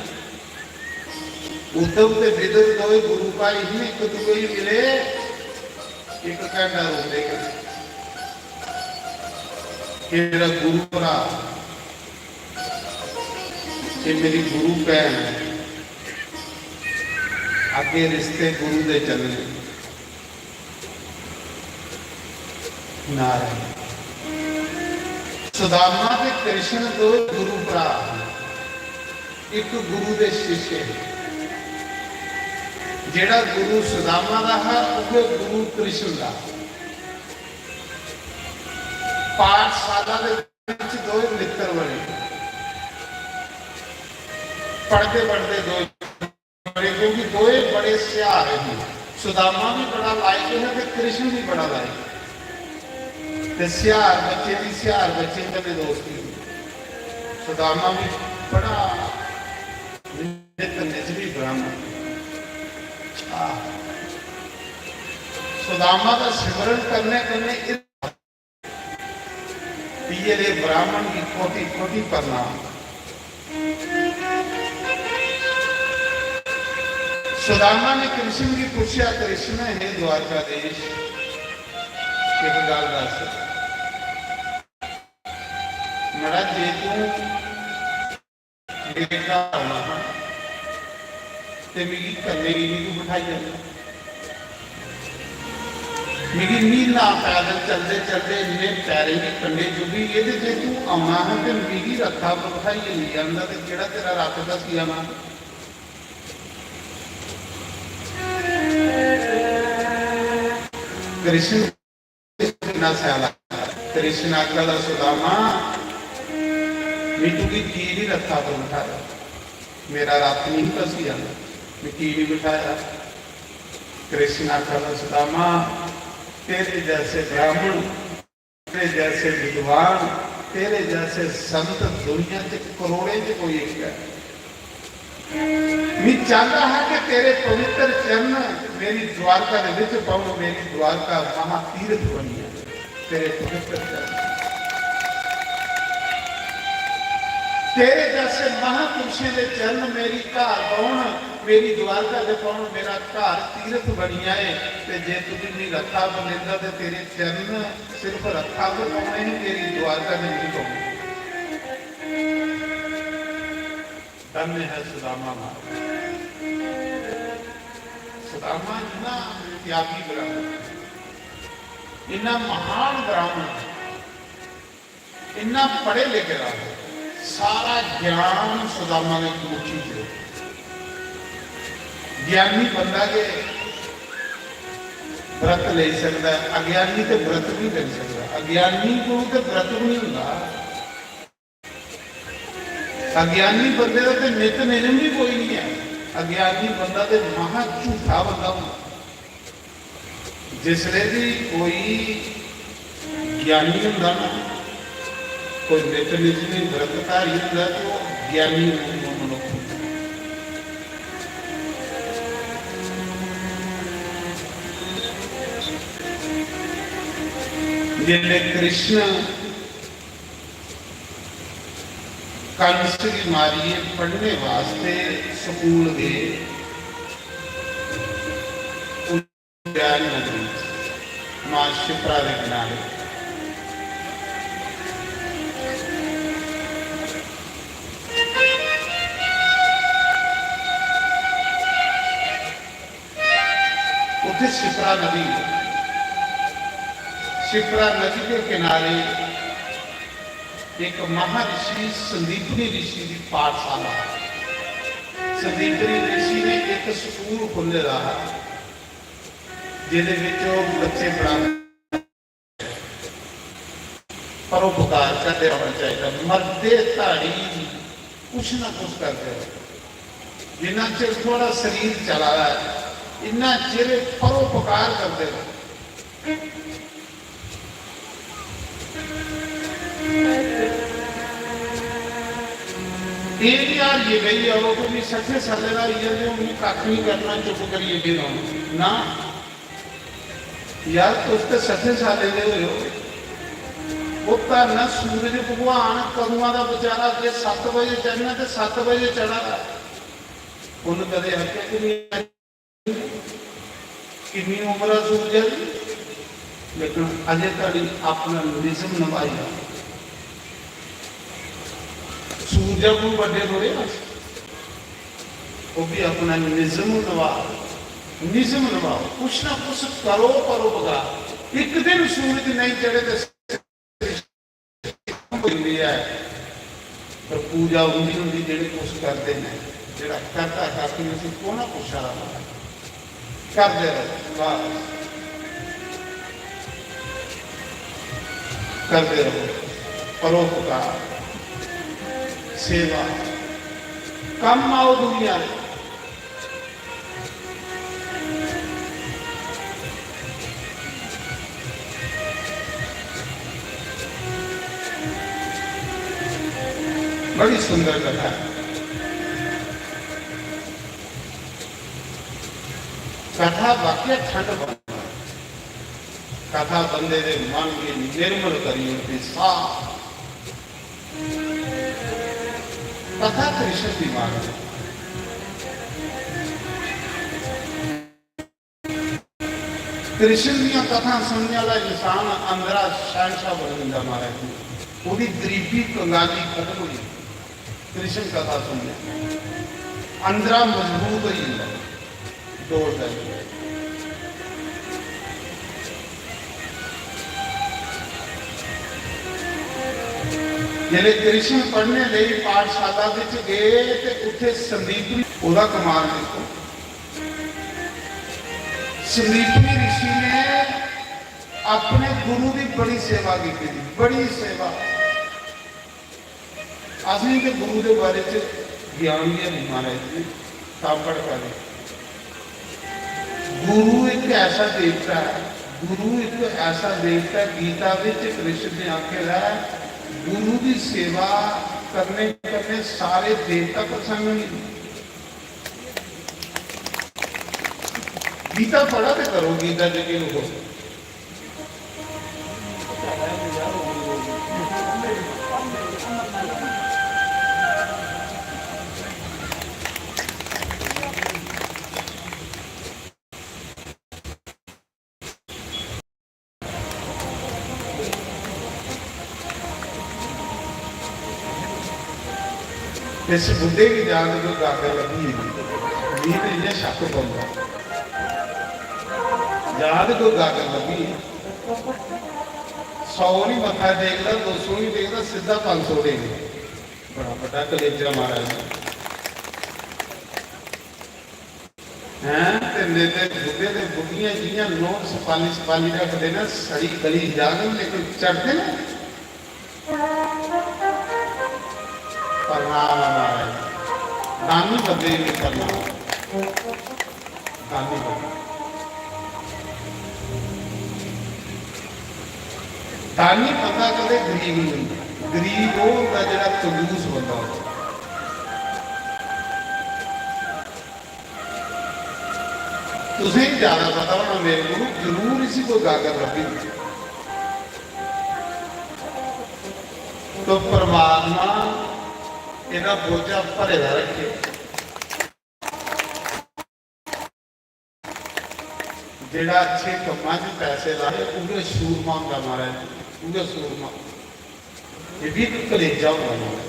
ਉद्धਵ ਤੇ ਵਿਦੁਰ ਦੋਏ ਗੁਰੂ ਭਾਈ ਸੀ, ਇੱਕ ਦੂਏ ਹੀ ਮਿਲੇ, ਇੱਕ ਘੰਟਾ ਰੋਂਦੇ। ਕਿ ਮੇਰਾ ਗੁਰੂ ਭਰਾ, ਇਹ ਮੇਰੀ ਗੁਰੂ ਭੈਣ, ਅੱਗੇ ਰਿਸ਼ਤੇ ਗੁਰੂ ਦੇ ਚੱਲਣੇ। ਨਾਰਾਇਣ। ਸੁਦਾਮਾ ਤੇ ਕ੍ਰਿਸ਼ਨ ਦੋਏ ਗੁਰੂ ਭਰਾ, ਇੱਕ ਗੁਰੂ ਦੇ ਸ਼ਿਸ਼। ਜਿਹੜਾ ਗੁਰੂ ਸੁਦਾਮਾ ਦਾ ਹੈ, ਉਹ ਗੁਰੂ ਕ੍ਰਿਸ਼ਨ ਦਾ। ਪਾਠਸ਼ਾਲਾ ਦੇ ਵਿੱਚ ਦੋਏ ਮਿੱਤਰ ਬਣੇ, ਪੜ੍ਹਦੇ ਪੜ੍ਹਦੇ ਦੋਏ ਬਣੇ, ਕਿਉਂਕਿ ਦੋਏ ਬੜੇ ਸਿਆਰ ਸੀ। ਸੁਦਾਮਾ ਵੀ ਬੜਾ ਲਾਇਕ ਹੈ ਤੇ ਕ੍ਰਿਸ਼ਨ ਵੀ ਬੜਾ ਲਾਇਕ। ਤੇ ਸਿਆਰ ਬੱਚੇ ਦੀ ਸਿਆਰ ਬੱਚੇ ਕਦੇ ਦੋਸਤੀ ਹੋਈ। ਸੁਦਾਮਾ ਵੀ ਬੜਾ ਨਿਤ ਨਿਜਵੀ ਬ੍ਰਾਹਮਣ। ਆਹ। ਸੁਦਾਮਾ ਦਾ ਸਿਮਰਨ ਕਰਨੇ ਕਰਨੇ ਇਹ ਪੀਏ ਦੇ ਬ੍ਰਾਹਮਣ ਦੀ ਕੋਟੀ ਕੋਟੀ ਪ੍ਰਣਾਮ। ਸੁਦਾਮਾ ਨੇ ਕ੍ਰਿਸ਼ਨ ਦੀ ਪੁੱਛਿਆ, ਕ੍ਰਿਸ਼ਨ ਹੈ द्वारकाधीश, ਇੱਕ ਗੱਲ ਦੱਸ, ਮੜਾ ਜੇ ਤੂੰ ਮੇਰੇ ਘਰ ਆਉਣਾ ਹਾਂ ਤੇ ਮੇਰੀ ਕੱਲੇ ਹੀ ਨਹੀਂ ਤੂੰ ਬਿਠਾਈ ਜਾਂਦਾ। मेरी मीला पैदल चलते चलते इन्ने पैरें की कंडे चुभी, ये ते जे तू आना है ते मेरी रथा पर बिठाइए ले जाना, ते केड़ा तेरा रथ दसी आना। कृष्ण इतना स्याला। कृष्ण आखा दा, सुदामा, मैं तुगी की नहीं रथा पर बिठाया? मेरा रथ नहीं दसी आना, मैं की नहीं बिठाया? कृष्ण आखा दा, सुदामा, तेरे जैसे ब्राह्मण, तेरे जैसे विद्वान, तेरे जैसे संत दुनिया च करोड़ें च कोई एक है। मैं चाहता है कि तेरे पवित्र चरण मेरी द्वारका दे विच पाउन, मेरी द्वारका महातीर्थ बनी है, तेरे पवित्र चरण। तेरे जैसे महापुरुषों के चरण मेरी घर पाउन, मेरी द्वारका दे पाउन, मेरा घर तीर्थ बनी आए। ते जे तुझे नहीं रखा बनेगा, ते तेरे चरण सिर्फ रखा पर पाने ही, तेरी द्वारका दे नहीं पाने। धन्य है सुदामा महाराज। सुदामा इतना त्यागी ब्राह्मण, इतना महान ब्राह्मण। इन्ना पढ़े लिखे दा, सारा ज्ञान सुदामा ने मुट्ठी च। ज्ञानी बंदा गै व्रत लेई सकदा ऐ, अज्ञानी ते व्रत बी लेई सकदा। अज्ञानी कोल ते व्रत बी नहीं होंदा। अज्ञानी बंदे दा ते नित नियम बी कोई नहीं है। अज्ञानी बंदा ते महा झूठा बंदा होंदा। जिसले भी कोई ज्ञानी होंदा ना, कोई नित नियमी व्रतधारी होंदा, तो ज्ञानी मनुख होंदा। जिसले कृष्ण कंस गी मारियै पढ़ने वास्ते स्कूल गए, उज्जैन नगरी च, मां शिप्रा दे किनारे। उत्थे शिप्रा नदी है। शिप्रा नदी के किनारे एक महर्षि संदीपनी ऋषि की पाठशाला है। संदीपनी ऋषि ने एक स्कूल खोले दा है, जिहदे विच ओह बच्चे पढ़ांदे, परोपकार करदे रहना चाहिए। मरदे धाड़ी कुछ ना कुछ करदे रहो। जिन्ना चिर थुआढ़ा शरीर चला दा है, इन्ना चिर परोपकार करदे रहो। एह् निं हारियै बेही जाओ कि मी सट्ठे साल्लें दा होई गेआ ते हून मी कक्ख निं करना, चुप्प करियै बेही रौह्ना। ना यार, तुस ते सट्ठे साल्लें दे होए ओ। ओह् धरना सूरज भगवान कदूआं दा बेचारा अग्गें सत्त बजे चढ़ना ते सत्त बजे चढ़ा दा। उन्न कदें आखेआ कि निं किन्नी उम्र ऐ सूरजा दी, लेकिन अजें धोड़ी अपना निजम नभाई रहा। सूरजा कोला बड्डे थोड़े अस, ओह् भी अपना निजम नभा, निजम नभाओ, कुछ ना कुछ करो परोपकार। एक दिन सूरज नहीं चढ़े तो होंदी ऐ, पर पूजा उंदी होंदी जेह्ड़े कुछ करदे ने, जेह्ड़ा करदा कक्ख निं, उसी कु'न पुच्छा दा? करदे रहो, बस। करदे रहो परोपकार, सेवा, कम्म आओ दुनिया दे। बड़ी सुंदर कथा। कथा वाकई ठंड पांदी। कथा बंदे दे मन गी निर्मल करी ओड़दी, साफ। कथा कृष्ण दी मां दी। कृष्ण दियां कथां सुनने वाला इंसान अंदरा शहंशाह बनी जंदा महाराज जी। ओह्दी गरीबी कंगाली खत्म होई जंदी। कृष्ण कथा सुनने अंदरा मजबूत होई जंदा। दौड़दा ऐ। जिसलै कृष्ण पढ़ने लेई पाठशाला बिच गे ते उत्थे संदीपनी, ओह्दा कमाल दिक्खो, संदीपनी ऋषि ने अपने गुरु दी बड़ी सेवा की, बड़ी सेवा। असें ते गुरु दे बारे च ज्ञान गै निं महाराज जी, तां भड़का दे। गुरु इक ऐसा देवता ऐ, गुरु इक ऐसा देवता ऐ, गीता बिच कृष्ण ने आखे दा ऐ, गुरु दी सेवा करने कन्नै सारे देवता प्रसन्न होई जंदे। गीता पढ़ा ते करो, गीता च केह् लिखो? इस बुड्ढे गी जां ते कोई गागर लब्भी गेई, मिगी ते इ'यां शक्क पौंदा। जां ते कोई गागर लब्भी गेई। सौ नहीं मत्था टेकदा, दो सौ नहीं टेकदा, सिद्धा पंज सौ टेकदा। बड़ा बड्डा कलेजा महाराज। हैं, ते नेते बुड्ढे ते बुड्ढियां जियां नोट सपाली सपाली रखदे न, सड़ी गली जाङन, लेकिन चढ़दे न। प्रणाम महाराज। दानी बंदे गी प्रणाम। दानी बंदा। दानी बंदा कदें गरीब नहीं होंदा। गरीब वो होंदा जेह्ड़ा कंजूस बंदा होंदा। तुसें ज्यादा पता होना मेरे को, जरूर इसी कोई गागर लब्भी। तो परमात्मा एह्दा बोझा भरे दा रखे। जेह्ड़ा अच्छे कम्मां च पैसे लाए, उ'ऐ सूरमा होंदा महाराज, उ'ऐ सूरमा। ये भी एक कलेजा होंदा महाराज।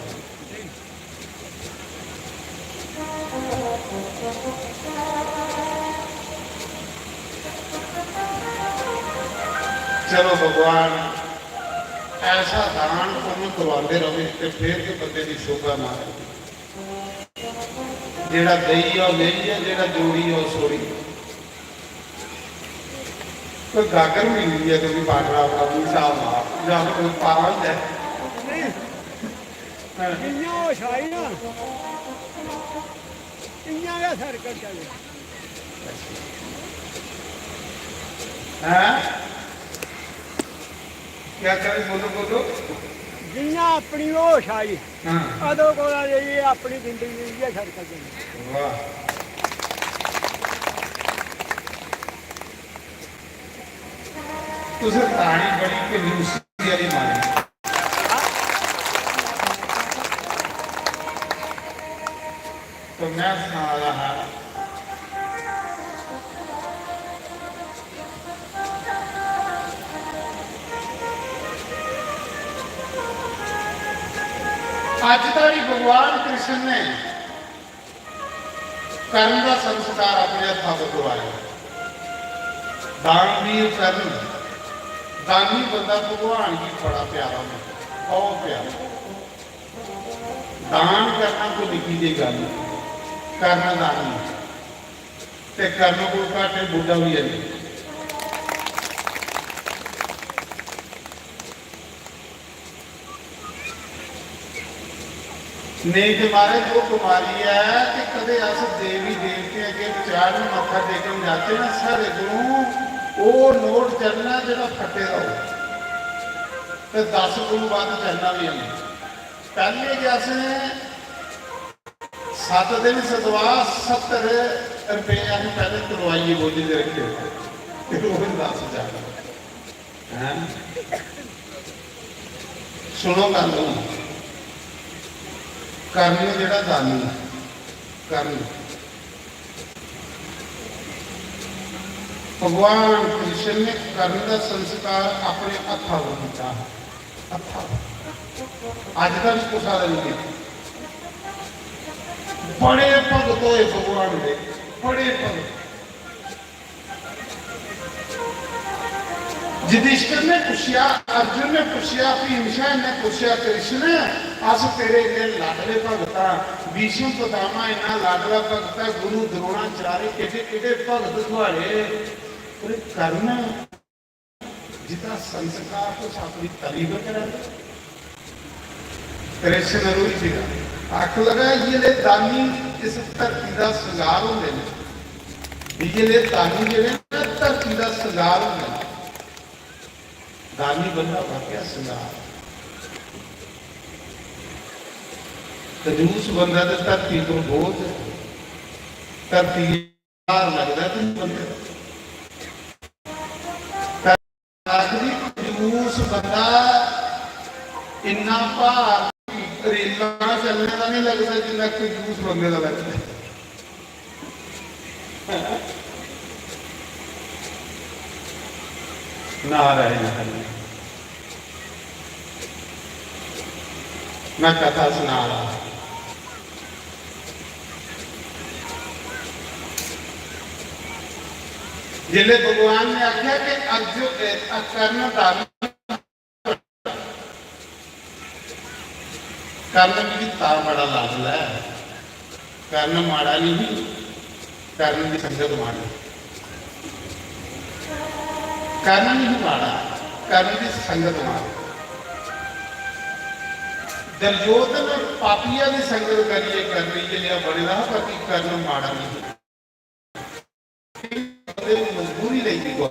चलो भगवान ऐसा दान पुन्न करवाते रहे ते फिर तो बंदे की शोभा महाराज। जेड़ा देई आओ लेई आओ, जेड़ा जोड़ी आओ सोड़ी। कोई गागर मिली है, क्योंकि बार्डर आपका भी साफ माफ, या फिर कोई पारा हो जाए। जियां ओह् छाई ना, इयां गै सर्कल चले। हैं? क्या करें? बोलो, बोलो। जियां अपनी होश आई, हाँ। अदों कोला लेइयै अपनी जिंदगी इ'यै सरकल चली। वाह। तुसें ताड़ी बड़ी कंजूसी आह्ली मारी। तो मैं सना रहा हा, अज धोड़ी भगवान कृष्ण ने कर्ण का संस्कार अपने हत्था पर करवाया। दानवीर कर्ण, दानी बंदा भगवान की बड़ा प्यारा होंदा, बहुत प्यारा। दान करना कोई निक्की जेही गल्ल नहीं। कर्ण दानी ते कर्ण कोल घाटे बुड्ढा भी है नहीं। नेईं ते महाराज, ओह् बमारी ऐ कि कदें अस देवी देवतें अग्गें चाढ़न, मत्था टेकन जाचै ना, साढ़े कोलों ओह् नोट चढ़ना जेह्ड़ा फट्टे दा हो, ते दस कोलू बद्ध चढ़ना बी है नहीं। पैह्ले गै असें सत्त दिन सतवाह्, सत्तर रपेऽ असें पैह्ले तुड़वाइयै बोझ च रक्खे, ते रोज दस जाने। हैं? सुनो गल्ल हून। कर्ण जेह्ड़ा दानी, कर्ण, भगवान कृष्ण ने कर्ण दा संस्कार अपने हत्था पर कीता, हत्था पर। अज तक कुसै दा नहीं कीता। बड़े भगत होए भगवान दे, बड़े भगत। युधिष्ठिर ने पुच्छेआ, अर्जुन ने पुच्छेआ, भीमसेन ने पुच्छेआ, कृष्ण, अस तेरे इन्ने लाडले भगत आं, भीष्म पितामह इन्ना लाडला भगत ऐ, गुरु द्रोणाचार्य, केड्डे केड्डे भगत थुआड़े, पर कर्ण जिदा संस्कार तुस अपनी तली पर करा दे। कृष्ण रूप जी दा आख लगा, इये ले दानी इस धरती दा संगार होंदे ने, इये ले दानी जेह्ड़े ने धरती दा संगार होंदे ने। दानी बंदा वाकया संगार, कंजूस बंदा ते धरती पर बोझ, धरती भार लगदा ते बंदे दा। आखदी, कंजूस बंदा इन्ना भार रेलां चलने दा नहीं लगदा जिन्ना कंजूस बंदे दा लगदा। नारायण हरि। मैं कथा सुना रहा। जिसले भगवान ने आख्या कि अर्जुन, ए, कर्ण दानी कर्ण मिगी तां बड़ा लाडला ऐ। कर्ण माड़ा नहीं, कर्ण दी संगत माड़ी। कर्ण नहीं माड़ा, कर्ण दी संगत माड़ी। दुर्योधन पापिया दी संगत करिए कर्ण इयै नेहा बने दा हा, बाकी कर्ण माड़ा नहीं। मजबूरी लेई दी।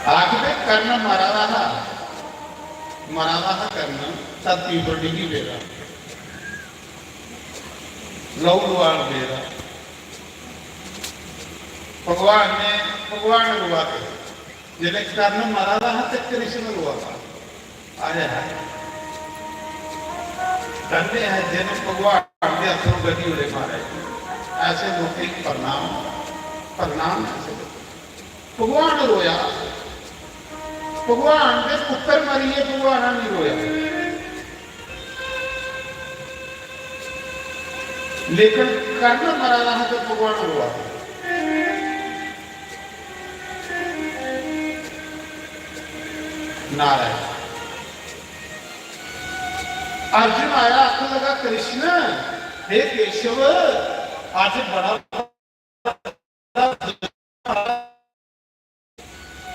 आखदे कर्ण मरा दा हा, मरा दा हा कर्ण, धरती पर डिग्गी पेदा, लहू लुहान पेदा। भगवान ने, भगवान रोआ दे। जिसलै कर्ण मरा दा हा ते कृष्ण रोआ दा। आए हाय। धन्य है जिन भगवान दे हत्थों गड्डी उड़े मारे। ऐसे लोकें गी प्रणाम, प्रणाम ऐसे लोकें। भगवान रोया, भगवान दे पुत्र मरियै भगवान नहीं रोया। लेकिन कर्ण मरा दा हा ते भगवान रोआ। नारायण। अर्जुन आया, आखन लगा, कृष्ण, हे केशव, अज बड़ा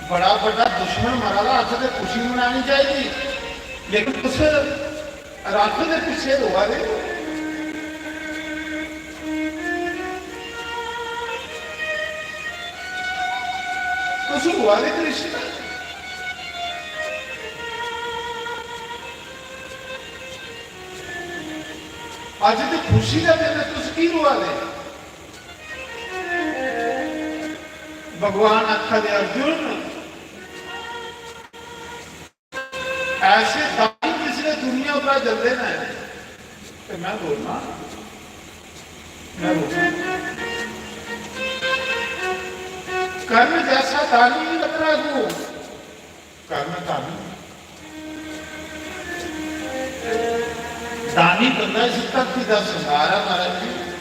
बड़ा बड्डा दुश्मन मरा दा, अस ते खुशी मनानी चाहिदी, लेकिन तुस रथ दे पिच्छे रोआ दे ओ। तुस रोआ दे कृष्ण। अज ते खुशी का दिन ऐ, तुस की रोआ दे? भगवान आखा दे, अर्जुन, ऐसे दानी जिसले दुनिया उप्परा जंदे न, ते मैं रोना, मैं रोना। कर्ण जैसा दानी नहीं लभना तू। कर्ण दानी। दानी बंदा इस धरती का संसार है, महाराज जी।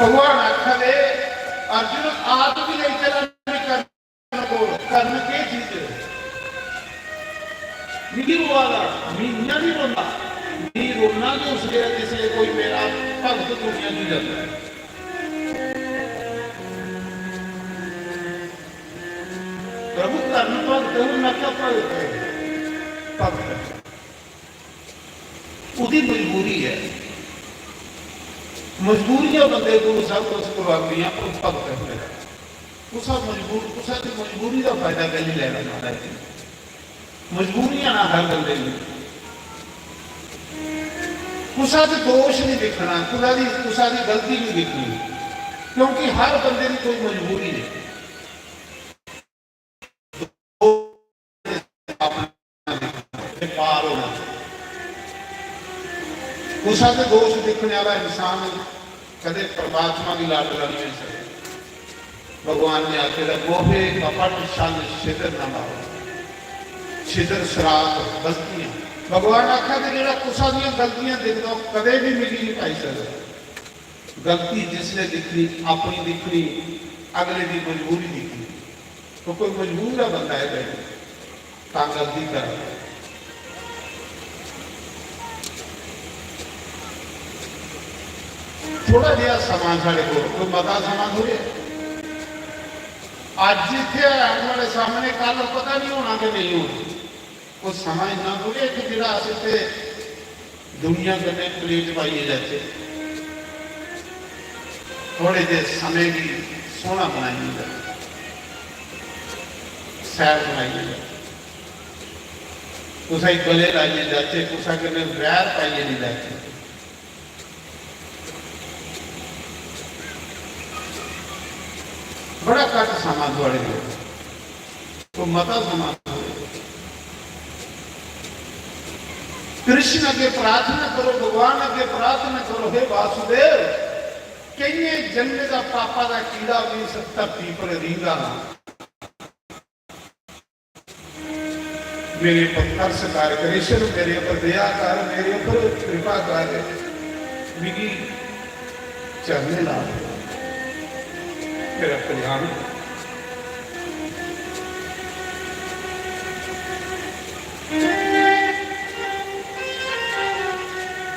भगवान आखा दे, अर्जुन, आप भी लेई चला, कर्ण केह् चीज ऐ? मिगी रोआ दा, मी इ'यां निं रोंदा। मी रोना गै उस बेल्लै जिसलै कोई मेरा भगत दुनिया च जंदा ऐ। प्रभु धर्म भगत, हून में क्या भगत है? भगत है। ओह्दी मजबूरी ऐ। मजबूरियां बंदे को सब कुछ करवांदियां, पर भगत है मेरा। कुसा मजबूर, कुसा दी मजबूरी दा फायदा कैल्ली लैना महाराज जी? मजबूरियां ना हर बंदे दी। कुसा च दोष नहीं दिखना, कुसा दी, कुसा दी गलती नहीं दिखनी, क्योंकि हर बंदे की कोई मजबूरी है। ते पार होना। कुसै दे दोष दिक्खने आह्ला इंसान कदें परमात्मा दी लाडला नहीं होई सकदा। भगवान ने आखे दा, "मोहे कपट छल छिद्र न लाओ।" छिद्र, शराप, गलतियां। भगवान आखा दे, जेह्ड़ा कुसै दियां गलतियां दिखदा, ओह् कदें भी मिगी नहीं पाई सकदा। गलती जिसने दिखनी, अपनी दिखनी, अगले की मजबूरी दिखनी। तो कोई मजबूर है बंदा है भाई, तां गलती कर। थोड़ा जिहा समां साढ़े कोल, कोई मता समां थोड़े। अज्ज इत्थै है थुआढ़े सामने, कल पता नहीं होना कि नहीं होना। कोई समां इन्ना थोड़े कि जेह्ड़ा अस इत्थै दुनिया कन्नै प्लेट पाइयै जाचै, थोड़े जे समें गी सोह्ना बनाइयै जाचै, सैल बनाइयै जाचै, कुसै गी गले लाइयै जाचै, कुसै कन्नै वैर पाइयै निं जाचै। बड़ा घट्ट समां थुआढ़े कोल, तो मता समां थुआढ़े कोल। कृष्ण अग्गे प्रार्थना करो, भगवान अग्गे प्रार्थना करो, "हे वासुदेव, केइयें जन्में दा पापा दा कीड़ा भी इस धरती पर रींगा ना।" मेरे पर तरस कर कृष्ण, मेरे पर दया कर, मेरे पर कृपा कर, मिगी चलने ला मेरा कल्याण।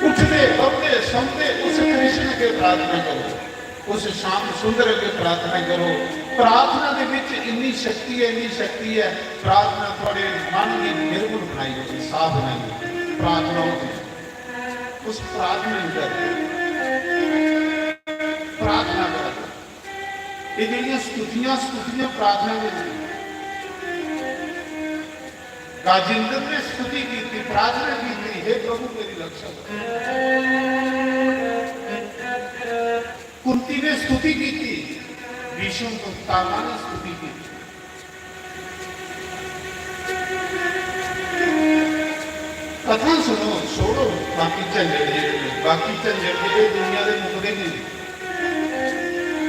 उठदे बौहदे सौंदे उस कृष्ण अग्गे प्रार्थना करो, उस श्याम सुंदर अग्गे प्रार्थना करो। प्रार्थना दे विच इन्नी शक्ति है, इन्नी शक्ति है। प्रार्थना थोड़े मन की निर्मल बनाई होगी, साफ बनाई होगी। प्रार्थना होती है। उस प्रार्थना में कर प्रार्थना कर। ये जेह्ड़ियां स्तुतियां, स्तुतियां प्रार्थना दे विच। गाजेंद्र ने स्तुति की थी, प्रार्थना की थी, "हे प्रभु मेरी रक्षा करो।" कुंती ने स्तुति की थी, भीष्म पितामह ने स्तुति की थी। कथा सुनो, छोड़ो बाकी झंझट जेह्ड़े ने, बाकी झंझट जेह्ड़े दुनिया दे मुकदे नहीं।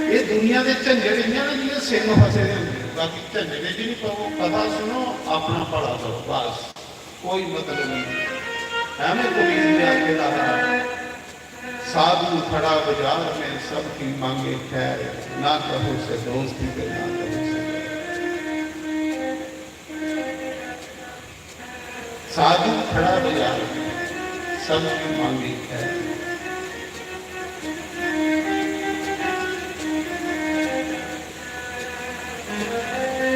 ये दुनिया दे झंझट इ'यां ने जि'यां सिंह फसे दे होंदे। बाकी झंझट च नहीं पवो, कथा सुनो, अपना भला करो, बस कोई मतलब नहीं। एवें कबीर ने आखे दा हा, "साधु खड़ा बाजार में सबकी मांगे खैर, ना कहो से दोस्ती पे ना कहो से बैर।" साधु खड़ा बाजार में सबकी मांगे खैर।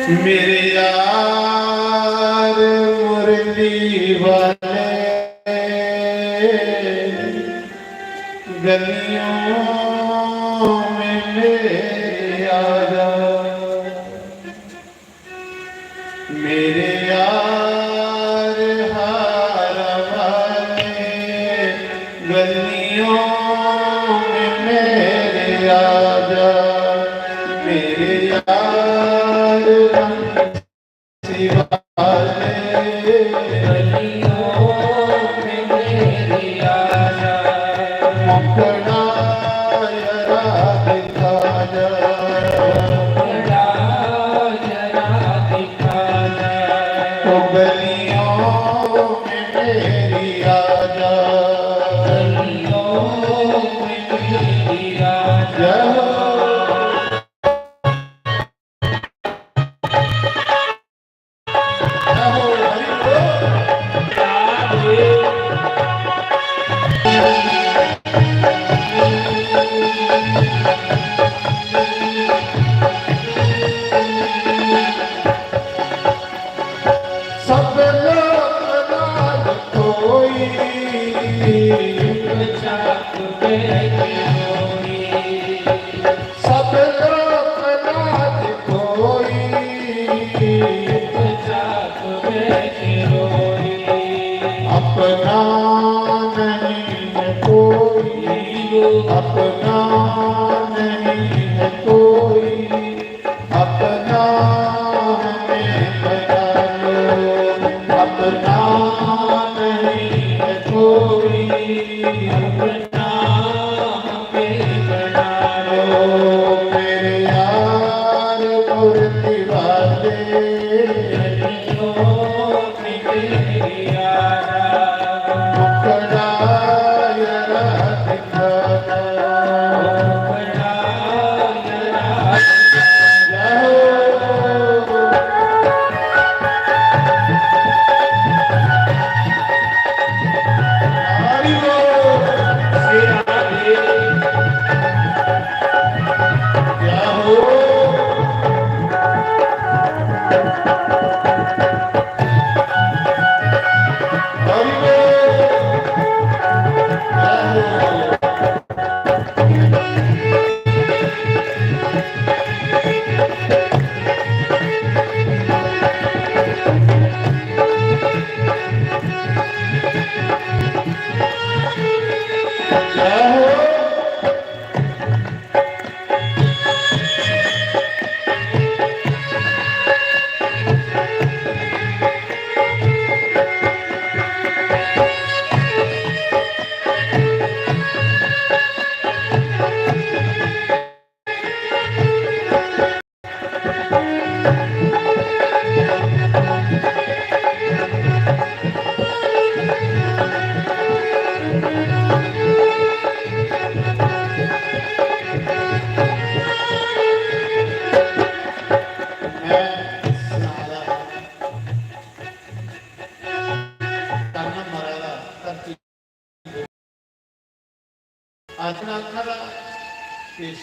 मेरे यार मुरली वाले, गलियों में मेरे आ जा। मेरे यार हार वाले, गलियों में मेरे आ जा। मेरे यार बंसी वाले, गलियों में मेरे आ जा। मुखड़ा जरा दिखा जा। मुखड़ा जरा दिखा जा। ओ गलियों में मेरी आ जा। गलियों में मेरी आ जा। जय हो। सब लोक लाज कोई, चुपचाप बैठ रोई। सब लोक लाज कोई, चुपचाप बैठ रोई। अपना नहीं है कोई, अपना नहीं है कोई, अपना हमें बना लो। अपना नहीं है कोई, अपना हमें बना लो। मेरे यार मुरली वाले, मुखड़ा जरा दिखा दो। जय हो। हरि बोल। श्री राधे। जय हो। हरि बोल। जय हो।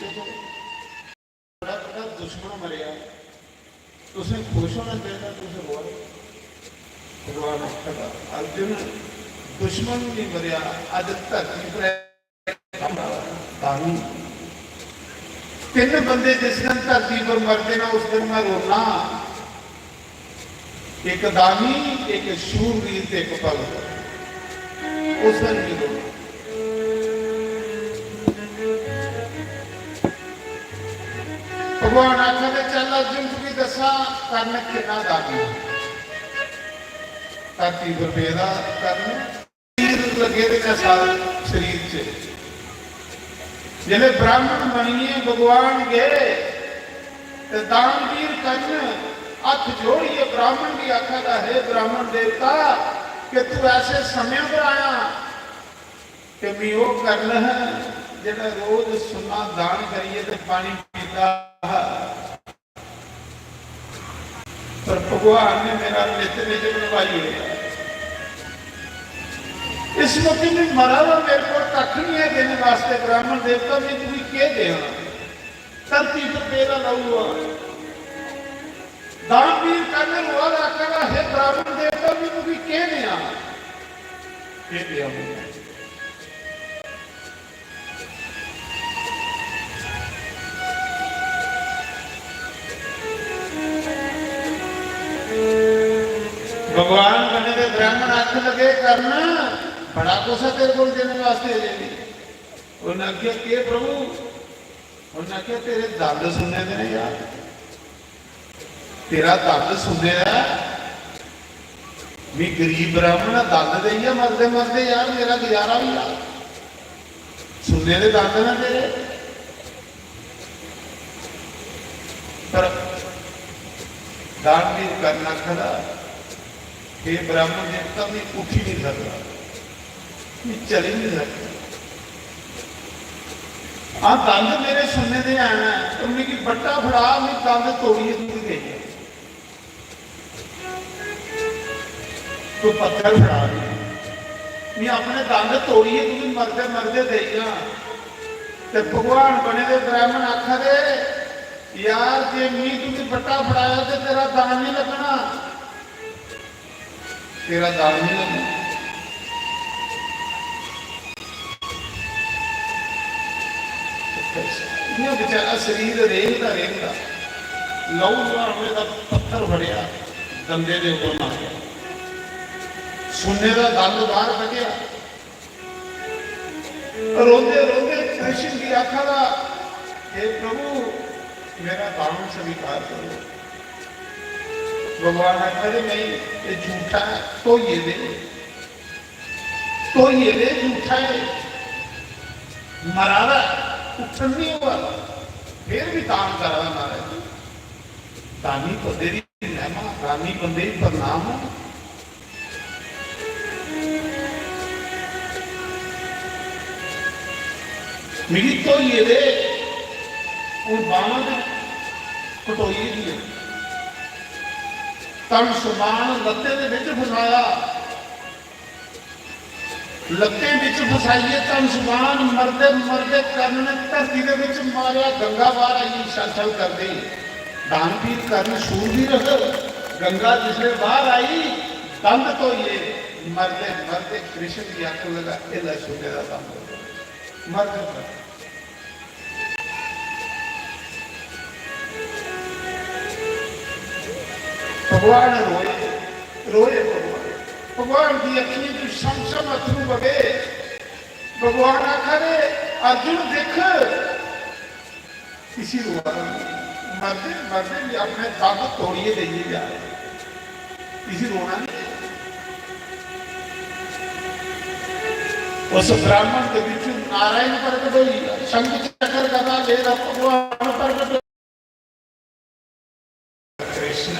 बड़ा बड़ा दुश्मन मरेआ, तुसें खुश होना चाहिदा, तुस रोआ दे। भगवान आखदा, अर्जुन, दुश्मन नहीं मरेआ, अज धरती पर ऐ दानू। तिन्न बंदे जिस दिन धरती पर मरदे ना, उस दिन मैं रोना। एक दानी, एक शूरवीर ते एक भगत। उस दिन भी रोना। भगवान आखा दे, "चल अर्जुन, तुगी दस्सां, कर्ण किन्ना दानी।" धरती पर पेदा कर्ण, तीर लगे दे ने सारे शरीर च। जिसले ब्राह्मण बनिए भगवान गए, ते दानवीर कर्ण हत्थ जोड़िए ब्राह्मण गी आखा दा, "हे ब्राह्मण देवता, कि तू ऐसे समय पर आया, कि मी ओह कर्ण है, जेड़ा रोज सुन्ना दान करिए ते पानी पीता है, पर भगवान ने मेरा नित नियम नभाई ओड़ेआ। इस मौके में मरा दा, मेरे को कख नहीं है देने वास्ते, ब्राह्मण देवता, मैं तुझे के देना?" धरती पर पेदा लहू हुआ। दानवीर कर्ण रोआ दा, आखा दा, "हे ब्राह्मण देवता, मैं तुझे के देना? के देना?" भगवान बने दे ब्राह्मण आखन लगे, "कर्ण, बड़ा कुछ है तेरे को देने वास्ते अजें भी।" उन्हें आखेआ, "के प्रभु?" उन्हें आखेआ, "तेरे दंद सुन्ने दे ने यार, तेरा दंद सुन्ने दा ऐ। मी गरीब ब्राह्मण आं, दंद देइयै मरदे मरदे यार मेरा गुजारा होई जा। सुन्ने दे दंद न तेरे।" पर दानवीर कर्ण आखदा, "हे ब्राह्मण देवता, मैं उठी नहीं सकदा, मैं चली नहीं सकदा। हां, दंद मेरे सुन्ने दे हैन, पर मिगी बट्टा फड़ा, मैं दंद तोड़ियै तुगी देई आं।" कोई पत्थर फड़ा दे, "मैं अपने दंद तोड़ियै तुगी मरदे मरदे देई आं।" ते भगवान बने दे ब्राह्मण आखा दे, "यार, जे मी तुगी बट्टा फड़ाया ते तेरा दान नहीं लगना, तेरा दान नहीं लगना।" इ'यां बेचारा शरीर रेंगदा रेंगदा, लहू लुहान होए दा, पत्थर फड़ेआ, दंदे दे उप्पर मारेआ, सुन्ने दा दंद बाहर कड्ढेआ। रोंदे रोंदे कृष्ण गी आखा दा, "हे प्रभु, मेरा दान स्वीकार करो।" भगवान आखा दे, "नहीं, ये झूठा है, धोइयै दे।" धोइयै दे झूठा है, मरा दा, उट्ठन नहीं होआ दा, फिर भी दान करा दा महाराज। दानी बंदे दी महिमा, दानी बंदे गी प्रणाम है। मिगी धोइयै दे, हून बांह ते कटोई दी है, तन समान लत्तें दे बिच फसाया, लत्तें बिच फसाइयै धन समान मरदे मरदे कर्ण ने धरती दे बिच मारेआ। गंगा बाहर आई, छल छल करदी। दानवीर कर्ण शूरवीर, गंगा जिसले बाहर आई, दंद धोइयै मरदे मरदे कृष्ण गी आखन लगा, "एह लै सुन्ने दा दंद।" मरदे मरदे भगवान रोए, रोए भगवान। भगवान दी अक्खियें च छम छम अत्थरू बगे। भगवान आखा दे, "अर्जुन दिख, इसी रोआ दा नहीं।" मरदे मरदे भी अपने दंद तोड़िए देइए जा रहे। इसी रोना नहीं। उस ब्राह्मण के बिचू नारायण प्रकट होई, शंख चक्र गदा लेदा भगवान प्रकट। कृष्ण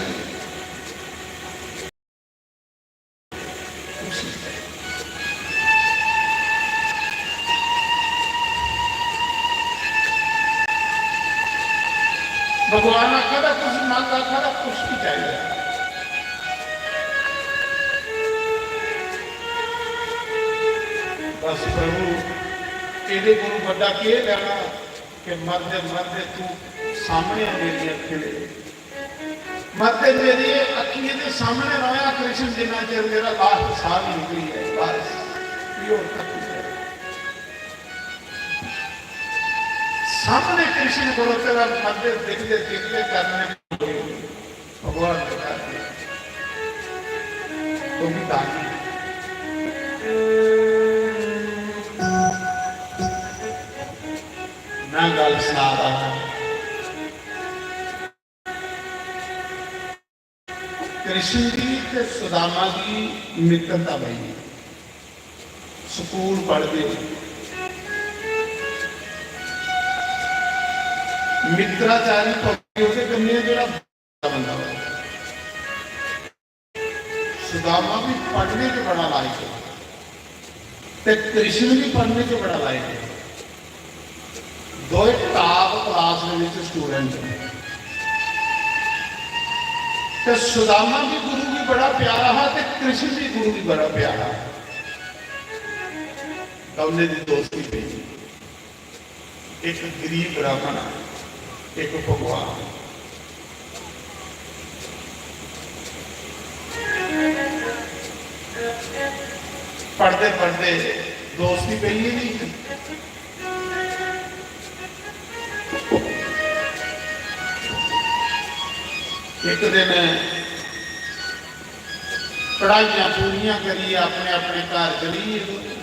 भगवान आखा दा, "कुछ मंग, आखा दा, कुछ नहीं चाहिए।" बस प्रभु, तेरे कोल बड्डा केह् लैना? कि मरदे मरदे तू सामने आ मेरी अक्खीं दे, मरदे मेरी अक्खीं दे सामने रहा कृष्ण, जिन्ना चिर मेरा लास्ट साह नहीं निकली है। बस, ये और तक नहीं है। सामने कृष्ण खड़ोते रहा, मरदे दिखदे दिखदे करने भगवान ने कर दिया। तो भी दानी ना गल सारा कृष्ण जी ते सुदामा दी मित्रता बनी। स्कूल पढ़दे, मित्राचारी पढ़दे, ओह्दे कन्नै जेह्ड़ा बंदा होऐ। सुदामा भी पढ़ने च बड़ा लायक है ते कृष्ण भी पढ़ने च बड़ा लायक है। दोए top class related which student ने। ते सुदामा भी गुरु गी बड़ा प्यारा हा ते कृष्ण भी गुरु गी बड़ा प्यारा हा। दौनें दी दोस्ती पेई। एक गरीब ब्राह्मण, एक भगवान। पढ़दे पढ़दे दोस्ती पेई गेई। एक दिन पढ़ाइयां पूरियां करियै अपने अपने घर चली गे।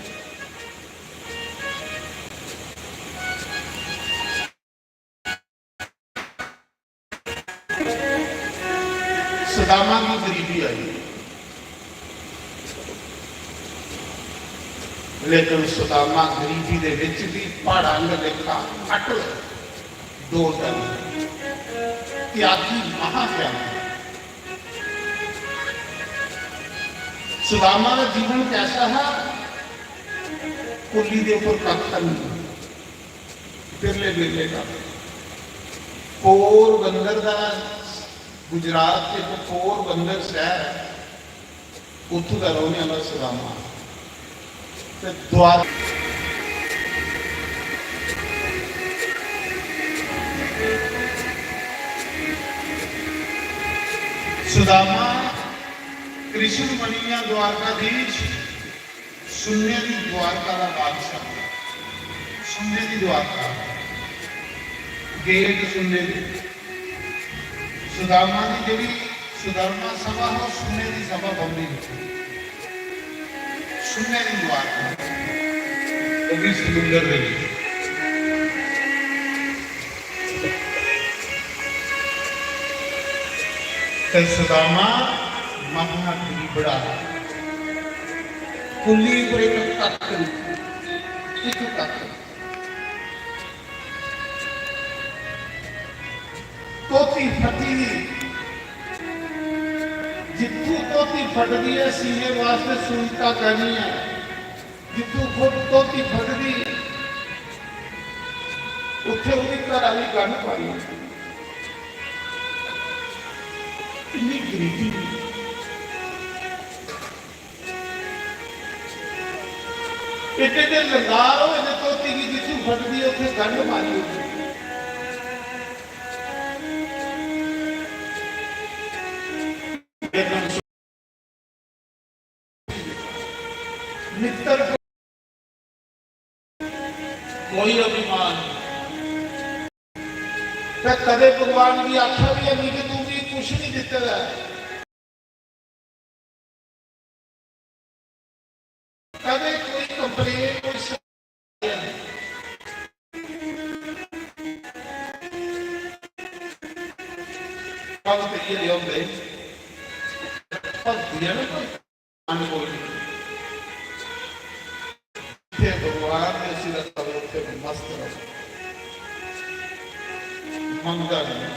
सुदामा गी गरीबी आई, लेकिन सुदामा गरीबी दे विच भी प्हाड़ां आंगर लेखा अटल, डोलदा नहीं, त्यागी, महात्यागी। सुदामा का जीवन कैसा है? कुल्ली दे ऊपर कख नहीं, बिरले बिरले का। पोरबंदर का, गुजरात के पोरबंदर शहर है, उत्थों का रहने वाला सुदामा। ते द्वार सुदामा कृष्ण बनिया द्वारकाधीश, सुन्ने दी द्वारका दा बादशाह, सुन्ने दी द्वारका, गेट सुन्ने दे। सुदामा दी जेह्ड़ी सुदामा सभा हा, ओह् सुन्ने दी सभा बनदी ही। सुन्ने दी द्वारका, ओह् भी समुंदर दे विच। ते सुदामा महा गरीबड़ा, कुल्ली पर एक कख, एक कख। धोती फटी दी, जित्थू धोती फटदी है, सीने वास्ते सूई धागा नहीं है। जित्थू फुट धोती फटदी, उत्थे ओह्दी घर आह्ली गंढ पाई। इन्नी गरीबी। एड्डे एड्डे लंगार होए दे, धोती गी जित्थू फटदी, उत्थे गंढ मारी ओड़दी। मित्तर कोई अभिमान नहीं। ते कदे भगवान गी आखेआ बी है नहीं कि तू मिगी कुछ नहीं दित्ते दा ऐ। कदे कोई complain, कोई शिकायत नहीं। कल ते इयै होंदे, भक्ति है ना कोई। मन कोई नहीं। जित्थे भगवान ने सिर रखा, उत्थे मस्त रहो। मंगदा नहीं।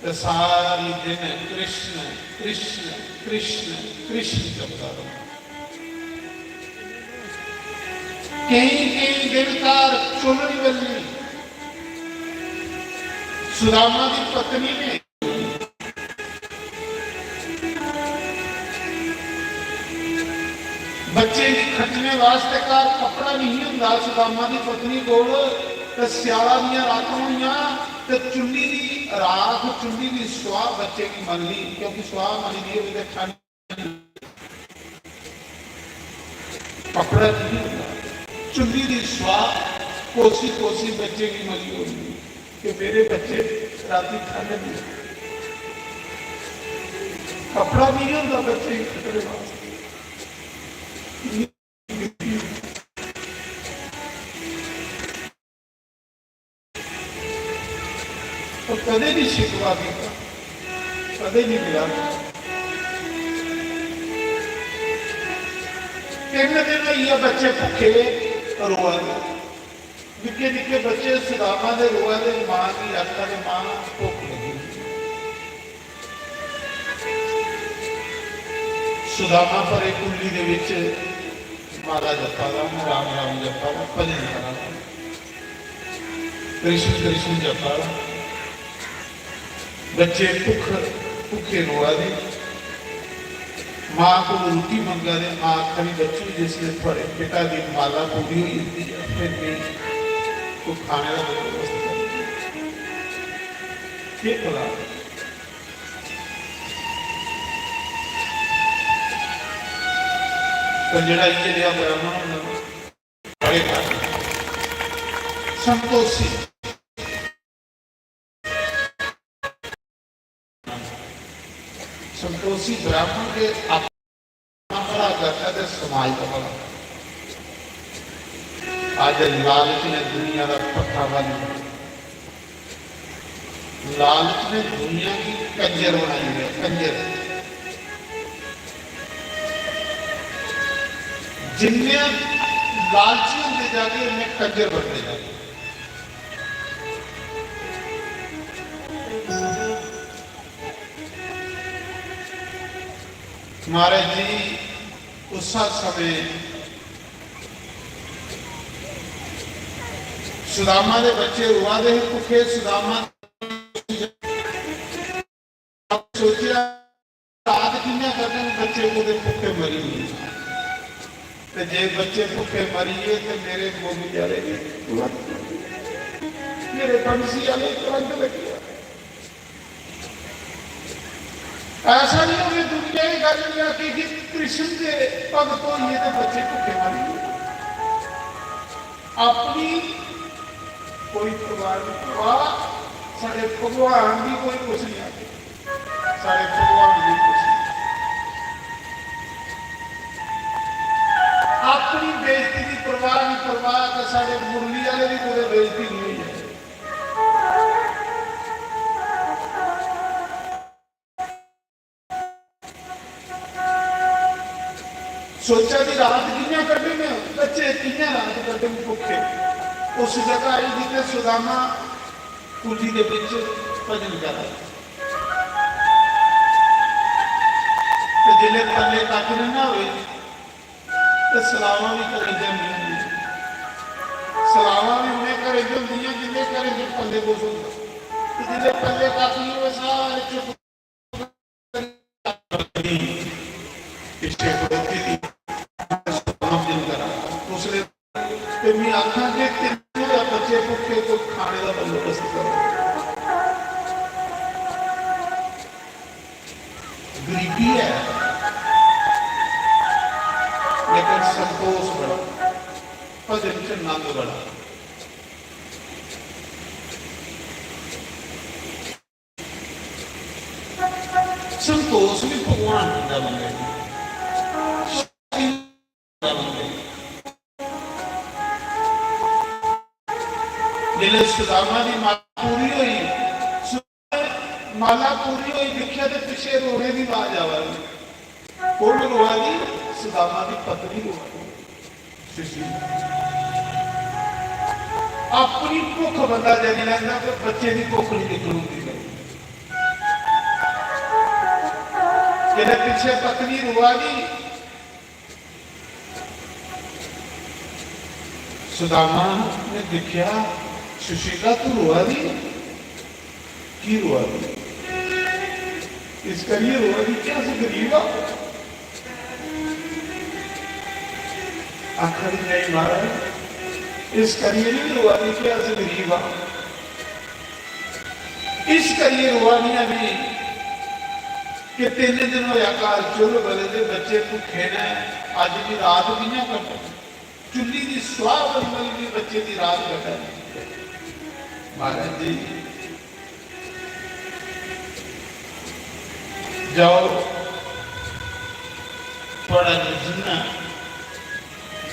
ते सारी दिन कृष्ण, कृष्ण, कृष्ण, कृष्ण जपदा रहो। केई, केई दिन घर चुल्लड़ी बल्ली। सुदामा दी पत्नी ने बच्चे गी खट्टने वास्ते घर कपड़ा नहीं होंदा। सुदामा दी पत्नी कोल ते स्याला दियां रातां होइयां ते चुल्ली दी राख, चुल्ली दी सुआह बच्चे गी मलनी, क्योंकि सुआह मली दी होवे ते ठंड। कपड़ा नहीं होंदा, चुल्ली दी सुआह कोसी कोसी बच्चे गी मली होनी कि मेरे बच्चे राती ठंड नहीं। कपड़ा नहीं होंदा बच्चे गी खट्टने वास्ते। और कदे भी शिकवा कीता, कदे भी मिला। तिन्न दिन होई गे बच्चे भुक्खे रोआ दे। निक्के निक्के बच्चे सुदामा दे रोआ दे, मां गी आखा दे, "मां, भुक्ख लगी।" सुदामा भरे कुल्ली दे विच माला जपा दा, राम राम जपा दा, भजन करा दा, कृष्ण कृष्ण जपा दा। बच्चे भुख, भुखे रोआ दे, मां को रुट्टी मंगा दे। मां आखा दी, "बच्चू, जिसले थुआड़े पिता दी माला पूरी होई जंदी ऐ, फिर भी तू खाने दा बंदोबस्त कर।" केह् भला? पर जेह्ड़ा इ'यै नेहा ब्राह्मण होंदा ना, बड़े भाग। संतोषी, संतोषी ब्राह्मण के अपना भला करता ते समाज का भला। आज लालच ने दुनिया का पट्ठा बन गया। लालच ने दुनिया की कंजर बनाई है, कंजर। जिन्ने लालची होंदे जागे, उन्ने कंजर बनते जागे। महाराज जी, उस समय सुदामा दे बच्चे रोआ दे हे, भुखे। सुदामा सोचेआ, "रात कि'यां कड्ढन, बच्चे कुतै भुक्खे मरी गे। ते जे बच्चे भुक्खे मरी गे ते मेरे मुरली आह्ले गी कलंक, मेरे बंसी आह्ले गी कलंक लग्गी जाए।" ऐसा नहीं होवे दुनिया एह् गल्ल नहीं आखे कि कृष्ण दे भगत होइए ते बच्चे भुक्खे मरी गे। अपनी कोई परवाह नहीं, परवाह साढ़े भगवान दी कोई कुछ नहीं आखे, साढ़े भगवान दी कुछ नहीं। अपनी बेइज्जती दी परवाह नहीं, परवाह तो साढ़े मुरली वाले दी कोई बेइज्जती नहीं हुई है। सोचा दी रात कि'यां कड्ढने, बच्चे कि'यां रात कड्ढन भुक्खे। उस जगह आई जित्थै सुदामा कुटी दे बिच भजन करा दा। ते जिसलै पल्ले कक्ख निं ना होए, ते सलावां भी घरें च होंदियां। सलावां भी उ'नें घरें च होंदियां जिं'दे घरें च पल्ले कुछ होंदा। ते जिसलै पल्ले कक्ख निं होए, सारे चुप। पिच्छे खड़ोती थी, सलाम जिन करा। उसने, ते मैं आखा कि तिन्नों बच्चे भुक्खे, कोई खाने का बंदोबस्त करो। गरीबी है, लेकिन संतोष बड़ा, भजन च आनंद बड़ा। संतोष भी भगवान दिंदा बंदे गी। जिसलै सुदामा दी माला पूरी होई, सु-, माला पूरी होई, दिक्खेआ ते पिच्छे रोने दी आवाज आवा दी। कु'न रोआ दी? सुदामा दी पत्नी रोआ दी। सुशील, अपनी भुख बंदा जरी लैंदा ते बच्चे दी भुख नहीं दिक्खन होंदी। जेल्लै पिच्छे पत्नी रोआ दी, सुदामा ने दिक्खेआ, "सुशीला, तू रोआ दी? की रोआ दी? इस करियै रोआ दी कि अस गरीब आ?" आखन, "नेईं महाराज, इस करियै निं रोआ दी कि अस गरीब आं, इस करियै रोआ दी आं भी कि तिन्न दिन होया घर चुल्ल बले दे, बच्चे भुक्खे न, अज्ज दी रात कि'यां कट्टन?" चुल्ली दी सुआह बली बली दी बच्चे दी रात कट्टा दी। महाराज जी, जाओ, थुआढ़ा निजम ऐ,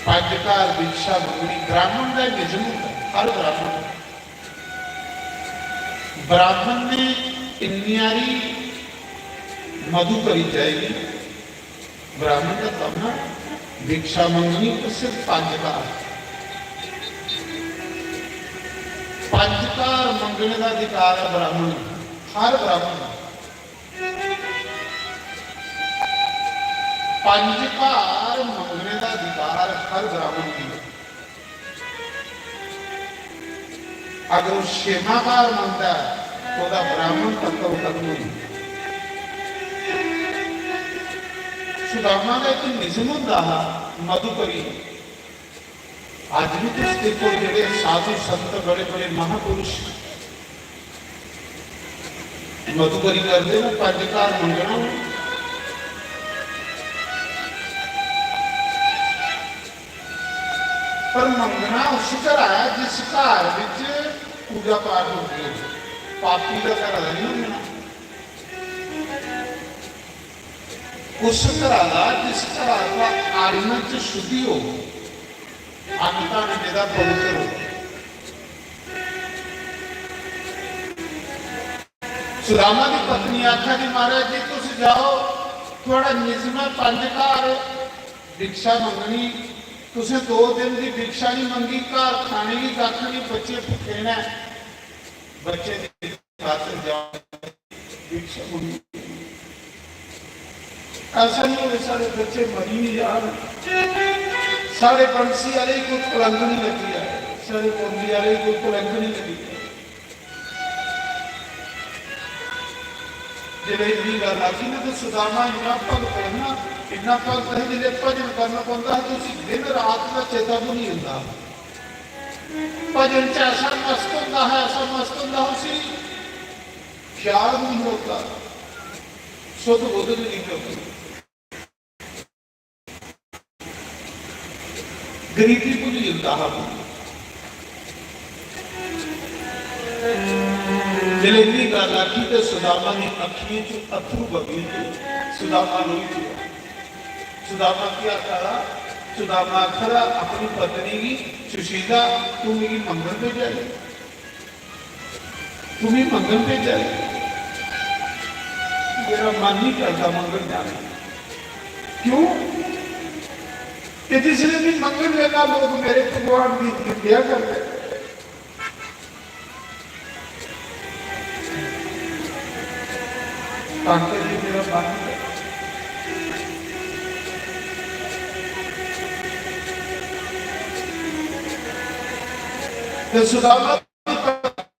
पंज घर भिक्षा मंगनी, ब्राह्मण दा निजम होंदा, हर ब्राह्मण। ब्राह्मण ने इन्नी हारी मधुकरी चाहिदी, ब्राह्मण दा कम्म ऐ भिक्षा मंगनी, ते सिर्फ पंज घर। पंज घर मंगने दा अधिकार ऐ ब्राह्मण गी, हर ब्राह्मण गी। पंज घर मंगने दा अधिकार हर ब्राह्मण गी ऐ। अगर ओह् छेमां घर मंगदा ऐ, ते ओह्दा ब्राह्मण तत्व खत्म होई जंदा। सुदामा दा इक निजम होंदा हा, मधुकरी। अज्ज भी तुस दिक्खो, जेह्ड़े साधु संत, बड़े बड़े महापुरुष मधुकरी करदे न, पंज घर मंगना। पर मंगना उस घरा ऐ जिस घर विच पूजा पाठ होंदी होऐ। पापी दा घरा दा नहीं मंगना। उस घरा दा जिस घरा दा अन्न च शुद्धि हो, अन्न धन जेह्दा पवित्र हो। सुदामा दी पत्नी आखा दी, "महाराज जी, तुस जाओ, थुआढ़ा निजम ऐ पंज घर भिक्षा मंगनी, तुसें दो दिन दी भिक्षा नहीं मंगी, घर खाने गी कक्ख नहीं, बच्चे भुक्खे न, बच्चे दी खातर जाओ, भिक्षा मंगनी।" ऐसा नहीं होवे साढ़े बच्चे मरी नहीं जान, साढ़े बंसी आह्ले गी कोई कलंक नहीं लगी जाए, साढ़े मुरली आह्ले गी कोई कलंक नहीं लगी जाए। जिसलै इन्नी गल्ल आखी ना, ते सुदामा इन्ना भगत है ना, इन्ना भगत है, जिसलै भजन करना पौंदा हा, ते उसी दिन रात दा चेता भुल्ली जंदा हा। भजन च ऐसा मस्त होंदा हा, ऐसा मस्त होंदा हा, उसी ख्याल नहीं होता, सुध बुध नहीं निकलती। गरीबी भुल्ली जंदा हा। जिसलै इन्नी गल्ल आखी ते सुदामा दी अक्खियें च अत्थरू बगी गे। सुदामा रोई पेआ। सुदामा केह् आखा दा? सुदामा आखा दा अपनी पत्नी गी, "सुशीला, तू मिगी मंगन भेजा दे।" तू मिगी मंगन भेजा दे, मेरा मन नहीं करता मंगन जाने। क्यों? कि जिसले भी मंगन लेना, लोग मेरे भगवान की निंदेआ करते। तां करियै मेरा मन नहीं करता। ते सुदामा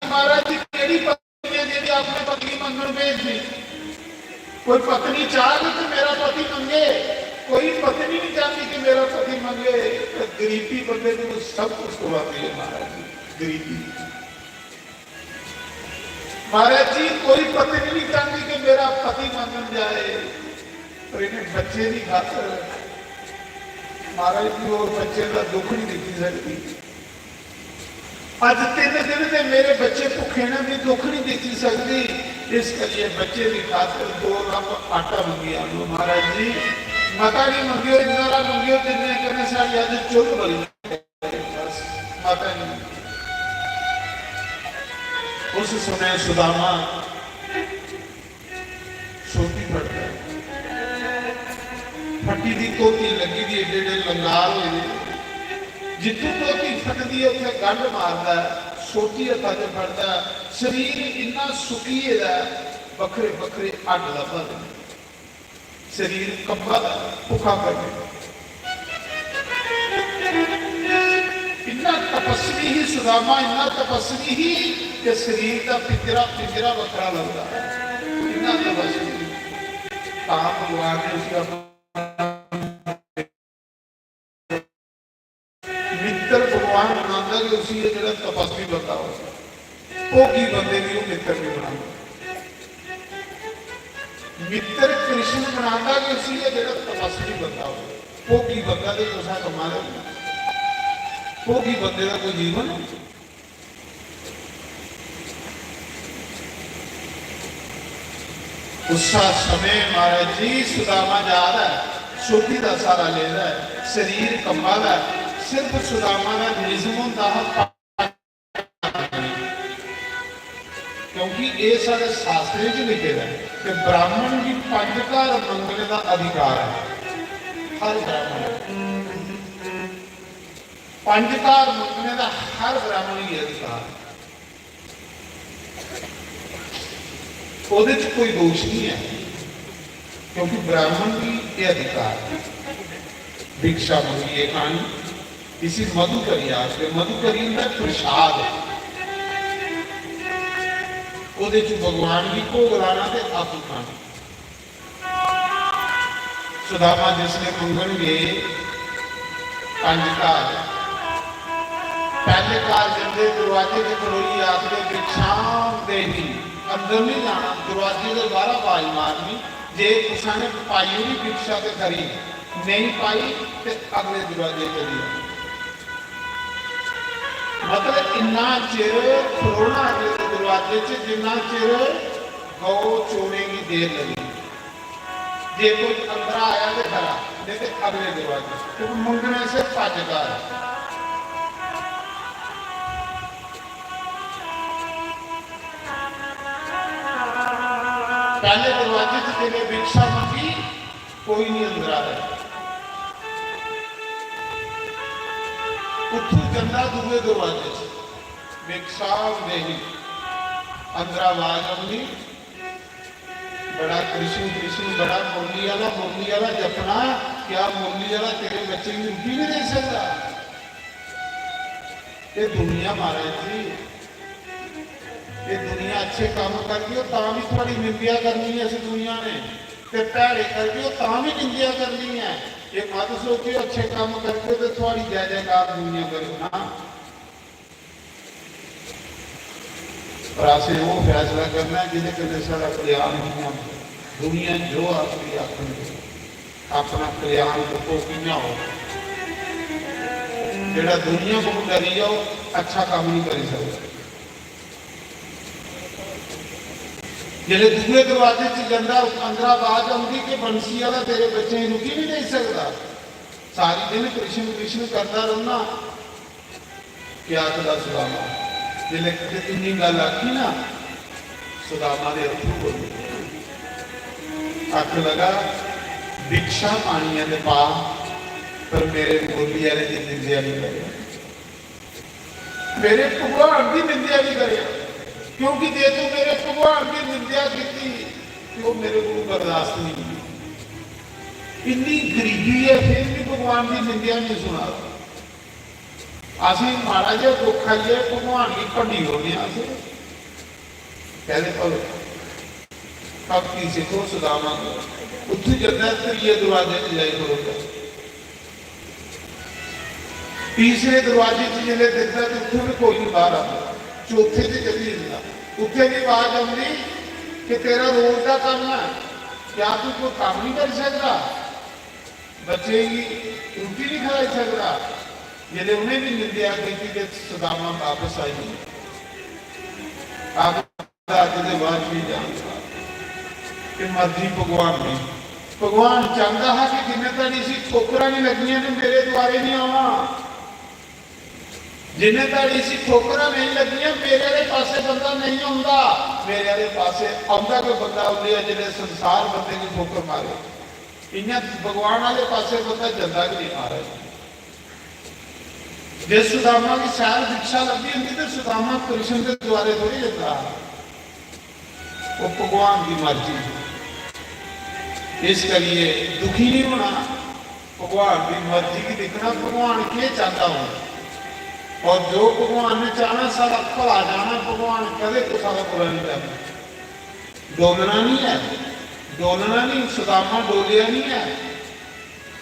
महाराज जी, केह्ड़ी पत्नी ऐ जेह्ड़ी अपने पति गी मंगन भेजदी? कोई पत्नी चाहग कि मेरा पति मंगे, कोई पत्नी नहीं चाहती कि मेरा पति मंगे। तो गरीबी बंदे को सब कुछ खुआती है महाराज जी, गरीबी। महाराज जी, कोई पत्नी नहीं चाहती कि मेरा पति मंगन जाए, पर इन्हें बच्चे की खातर महाराज जी और बच्चे का दुख नहीं देखी सकती। अज तीन दिन दे मेरे बच्चे भुखे ने, मैं दुख नहीं देखी सकती, इस करिए बच्चे की खातर दो रप आटा मंगी आनो। महाराज जी, मता नहीं मंगियो, इन्ना रा मंगियो जिन्ने कने सारी अज चुल्ल बली जाए। बस, मता नहीं मंगियो। उस समय सुदामा सोटी फटदा ऐ। फटी दी धोती लग्गी दी, एड्डे एड्डे लंगार होए दे। जित्थों धोती फटदी ऐ, उत्थें गंढ मारदा ऐ, सोटी हत्था च फड़दा ऐ। शरीर इन्ना सुक्की गेदा ऐ, बक्खरे बक्खरे हड्ड लब्भा दे। शरीर कंबा दा, भुक्खा करने। इन्ना तपस्वी ही सुदामा, इन्ना तपस्वी ही कि शरीर दा पिंजरा, पिंजरा बक्खरा लगदा। इन्ना तपस्वी। तां भगवान ने उसी अपना मित्र भगवान बनांदा कि उसी एह् जेह्ड़ा तपस्वी बंदा होऐ, भोगी बंदे गी ओह् मित्र निं बनांदा। मित्र कृष्ण बनांदा कि उसी एह् जेह्ड़ा तपस्वी बंदा होऐ, भोगी बंदा ते कुसै कम्मा दा निं। भोगी बंदे दा कोई जीवन उस्सा समें महाराज जी सुदामा जा रहा है, सोटी दा सारा ले रहा है, शरीर कंबा रहा है, सिर्फ सुदामा का निजम होंदा हा। क्योंकि ये सारे शास्त्रें च लिखे दा है कि ब्राह्मण गी पंज घर मंगने का अधिकार है। हर ब्राह्मण पंज घर मंगने का हर ब्राह्मण गी अधिकार है। ओह्दे च कोई दोष नहीं है, क्योंकि ब्राह्मण गी एह् अधिकार है। भिक्षा मंगियै खानी, इसी मधुकरी आखदे। मधुकरी होंदा प्रसाद, ओह्दे च भगवान गी भोग लाना ते आपूं खाना। सुदामा जिसले मंगन गे पंज घर, पैह्ले घर जंदे दरवाजे च खड़ोइयै आखदे, "भिक्षाम देहि।" अंदर नहीं जाना, दरवाजे दे बाहर आवाज मारनी, जे कुसै ने पाई ओड़ी भिक्षा ते खरी, नेईं पाई ते अगले दरवाजे चली जाना। मतलब इन्ना चिर खड़ोना अगले दरवाजे च जिन्ना चिर गौ चोने गी देर लगी। जे कोई अंदर आया ते खरा, नहीं ते अगले दरवाजे। क्योंकि मंगने से भज घर। पहले दरवाजे च जिन्हें भिक्षा मंगी, कोई नहीं अंदर आया। उत्थू जंदा दूए दरवाजे च, भिक्षाम देहि। अंदर आवाज आंदी, बड़ा कृष्ण कृष्ण, बड़ा मुरली आला, मुरली आला जपना। क्या मुरली आला तेरे बच्चे गी रुट्टी नहीं दे सकदा? ये दुनिया महाराज जी, ये दुनिया अच्छे काम करगी, तां भी थोड़ी निंदेआ करनी है इस दुनिया ने, ते भैड़े करगे, तां भी निंदेआ करनी है। ये मत सोचियो अच्छे काम करगे ते थोड़ी जय जयकार दुनिया करो ना। पर असें ओह् फैसला करना ऐ जिंदे कन्नै साढ़ा कल्याण कि'यां होंदा। दुनिया जो आखदी आखदी, अपना कल्याण तुप्पो कि'यां हो। जेह्ड़ा दुनिया को डरी जाओ, अच्छा कम्म नहीं करी सकदा। जेल्लै दूए दरवाजे च जंदा, अंदरा आवाज आंदी कि बंसी आह्ला तेरे बच्चें गी रुट्टी नहीं देई सकदा। सारी दिन कृष्ण कृष्ण करदा रौह्ना। क्या आखदा सुदामा? जिसलै इन्नी गल्ल आखी ना, सुदामा दे अत्थरू बोली। आखन लगा, "भिक्षा पानी है ते पा, पर मेरे मुरली आह्ले दी निंदेआ नहीं करेआं। मेरे भगवान दी निंदेआ नहीं करेआं, क्योंकि जे तू मेरे भगवान दी निंदेआ कीती, ते ओह् मेरे कोल बर्दाश्त नहीं होंदी।" इन्नी गरीबी है, फिर भी भगवान दी निंदेआ नहीं सुना। असें माड़ा जेहा दुख आई जाए, भगवान गी भंडी ओड़ने आं अस। कहदे भगत, भक्ति सिक्खो सुदामा को। उत्थें जंदा त्रिये दरवाजे च जाई खड़ोता। तीसरे दरवाजे च जिसलै दिखदा ते उत्थें भी कोई नहीं बाहर आता। चौथे च चली जंदा, उत्थें भी आवाज आंदी कि तेरा रोज का कम्म है, क्या तू कोई कम्म नहीं करी सकता? बच्चे गी रुट्टी नहीं खलाई सकदा। जिसलै उ'नें भी निंदेआ कीती ते सुदामा बापस आई गेआ। आखदा, "अज्ज दे बाद नहीं जाना।" ते मर्जी भगवान दी। भगवान चांहदा हा कि जिन्ने धड़ी इसी ठोकरां नहीं लग्गियां ते मेरे द्वारे नहीं आना। जिन्ने धड़ी इसी ठोकरां नहीं लग्गियां, मेरे आह्ले पासे बंदा नहीं औंदा। मेरे आह्ले पासे औंदा गै बंदा उल्ले ऐ, जिसलै संसार बंदे गी ठोकर मारे। इ'यां भगवान आह्ले पासे बंदा जंदा गै नहीं महाराज। जे सुदामा गी शैल भिक्षा लब्भी होंदी ते सुदामा कृष्ण दे द्वारे थोड़ी जंदा हा। ओह् भगवान दी मर्जी। इस करियै दुखी नहीं होना, भगवान दी मर्जी गी दिक्खना, भगवान केह् चांहदा होग। और जो भगवान ने चाहना, सारा भला चाहना, भगवान कदें कुसै दा बुरा नहीं चाहना। डोलना नहीं है, डोलना नहीं, सुदामा डोलेआ नहीं है।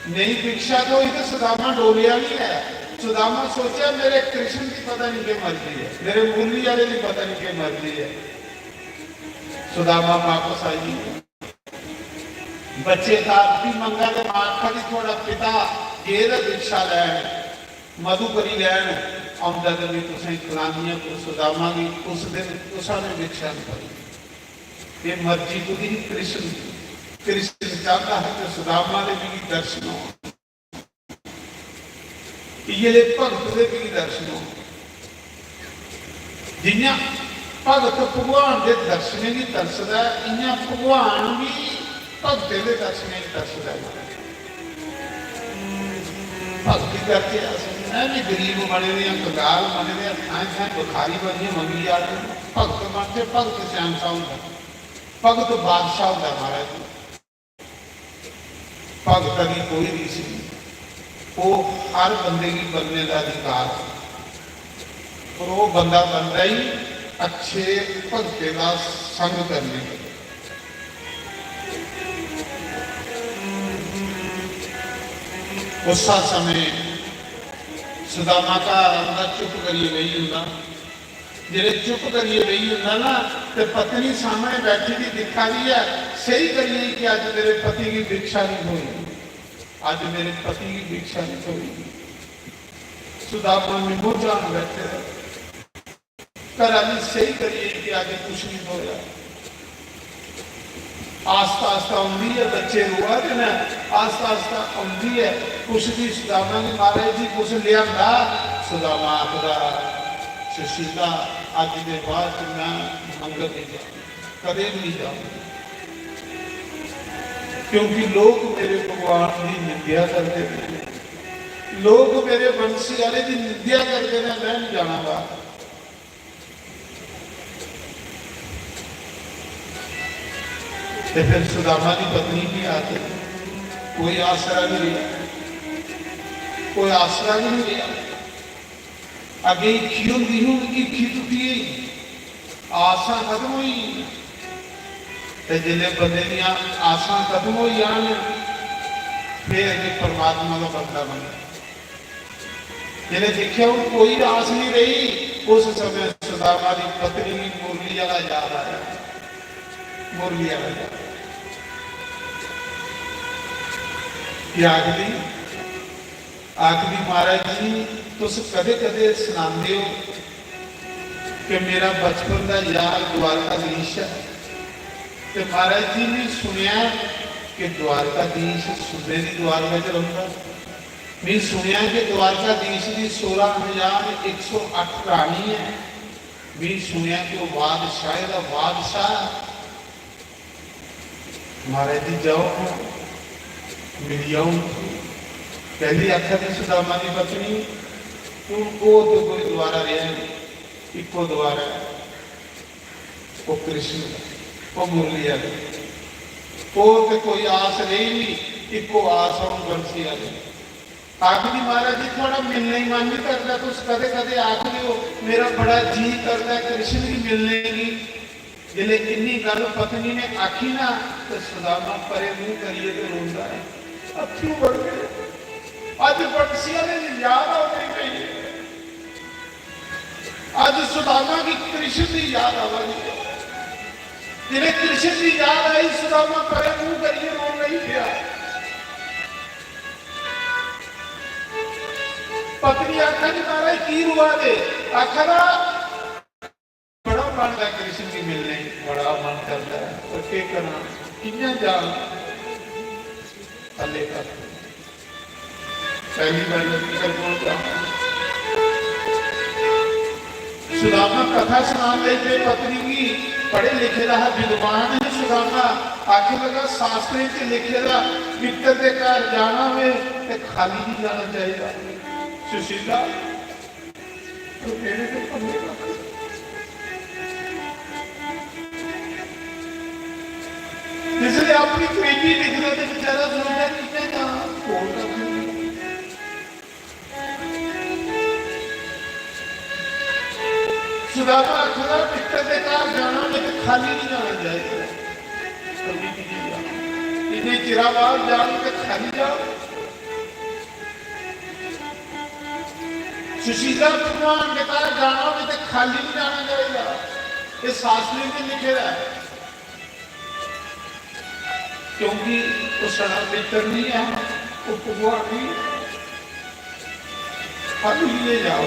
नेईं भिक्षा थ्होई ते सुदामा डोलेआ नहीं है। सुदामा सोचेआ, "मेरे कृष्ण दी पता नहीं केह् मर्जी ऐ, मेरे मुरली आह्ले दी पता नहीं केह् मर्जी ऐ।" सुदामा वापस आई गे। बच्चे कागदी मंगा ते मां आखा दी, "थुआढ़ा पिता गे दा भिक्षा लैन, मधुकरी लैन, औंदा ते में तुसें खलानी आं।" सुदामा गी उस दिन कुसा ने भिक्षा नहीं पाई। ये मर्जी कुदी ही? कृष्ण दी। कृष्ण चाहता है कि सुदामा दे भी दर्शन होन। इयै ले भगत दे भी दर्शन होन। जियां भगत भगवान दे दर्शनें गी तरसदा ऐ, इयां भगवान भी भगतें दे दर्शनें गी तरसदा ऐ। भगती करके अस, मैं भी गरीब बने दे आं, कंगाल बने दे आं, थाएं थाएं भिखारी बनियै मंगी जा दे। भगत बनदे, भगत शैंशाह होंदा, भगत बादशाह होंदा महाराज जी। भगता दी कोई रीस नहीं, ओह् हर बंदे गी बनने दा अधिकार है, पर ओह् बंदा बनदा ही अच्छे भगते दा संग करने कन्नै। उस्सै समें सुदामा घर आंदा, चुप करियै बेही जंदा। जिसलै चुप करियै बेही जंदा ना, ते पत्नी सामने बैठी दी दिक्खा दी ऐ, स्हेई करियै कि अज्ज मेरे पति गी भिक्षा नहीं थ्होई, अज्ज मेरे पति गी भिक्षा नहीं थ्होई। सुदामा निम्मो झान बैठे दा। घर आह्ली स्हेई करियै कि अज्ज कुछ नहीं थ्होया। आस्ता आस्ता औंदी ऐ, बच्चे रोआ दे न, आस्ता आस्ता औंदी ऐ, पुछदी सुदामा गी, "महाराज जी, कुछ लेआंदा?" सुदामा आखदा, "सुशीला, अज्ज दे बाद च मैं मंगत नहीं जाना, कदें भी नहीं जाऊंगी, क्योंकि लोग मेरे भगवान की निंदेआ करदे ने, लोग मेरे बंसी आह्ले दी निंदेआ करदे ने, मैं नहीं जाना बाहर।" ते फिर सुदामा दी पत्नी की आखदे, कोई आसरा नहीं रहा, कोई आसरा भी नहीं रहा। अगे हीखी होंदी ही, हून हीखी टुटी गई, आसां खत्म होई गेई। ते जिसले बंदे दियां आसां खत्म होई जान, फिर ते परमात्मा दा बंदा बनदा। जिसले दिक्खेआ हून कोई आस नहीं रही, उस समय सुदामा दी पत्नी गी मुरली आह्ला याद आया, मुरली आह्ला याद। केह् आखदी? आखदी, "महाराज जी, तुस कदें-कदें सनांदे ओ कि मेरा बचपन दा यार द्वारकाधीश ऐ, ते महाराज जी, में सुनेआ कि द्वारकाधीश सुन्ने दी द्वारका च रौंह्दा। में सुनेआ कि द्वारकाधीश दी सोलां हजार इक सौ अट्ठ रानी ऐ। में सुनेआ कि ओह् बादशाहें दा बादशाह ऐ।" महाराज जी, जाओ हां, मिली आओ। पैह्ली आखा दी सुदामा दी पत्नी, हून होर ते कोई द्वारा रेहा नहीं, इक्को द्वारा ऐ, ओह् कृष्ण दा, ओह् मुरली आह्ले। होर ते कोई आस रेही नहीं, इक्को आस ऐ, हून बंसी आह्ले। आखदी, "महाराज जी, थुआढ़ा मिलने गी मन नहीं करदा, तुस कदें-कदें आखदे ओ, मेरा बड़ा जी करदा ऐ कृष्ण गी मिलने गी।" जिसलै इन्नी गल्ल पत्नी ने आखी ना, ते सुदामा परे मूंह करियै ते रोंदा ऐ, अत्थरू बड़ी गे। अज्ज बंसी आह्ले दी याद औंदी पई ऐ। अज्ज सुदामा गी कृष्ण दी याद आवा दी ऐ। जिसलै कृष्ण दी याद आई, सुदामा परे मूंह करियै रोन लगी पेआ। पत्नी आखा दी, "महाराज, की रोआ दे?" आखा दा, "बड़ा मन है कृष्ण गी मिलने, बड़ा मन करदा ऐ, पर केह् करां, कि'यां जां?" थल्ले कर। पहली बार नबी कर कौन था? सुदामा कथा सुनान लगी पे पत्नी गी, पढ़े लिखे दा हा, विद्वान है सुदामा। आखिर लगा, शास्त्रें च लिखे दा, मित्र दे घर जाना होवे ते खाली नहीं जाना चाहिए। सुशीला, तो मेरे तो पल्ले का। जिसले अपनी गरीबी दिखदा ते बेचारा सोचदा, "कि'यां जां?" कोल रख। सुदामा आखदा, "मित्र दे घर जाना होवे ते खाली नहीं जाना चाहिए।" इन्ने चिरा बाद जाओ ते खाली जाओ। सुशीला भगवान दे घर जाना होवे ते खाली नहीं जाना चाहिए। ये शास्त्रें च लिखे दा है, क्योंकि वो साढ़ा मित्र नहीं है, वो भगवान नहीं है। खाली लिए जाओ।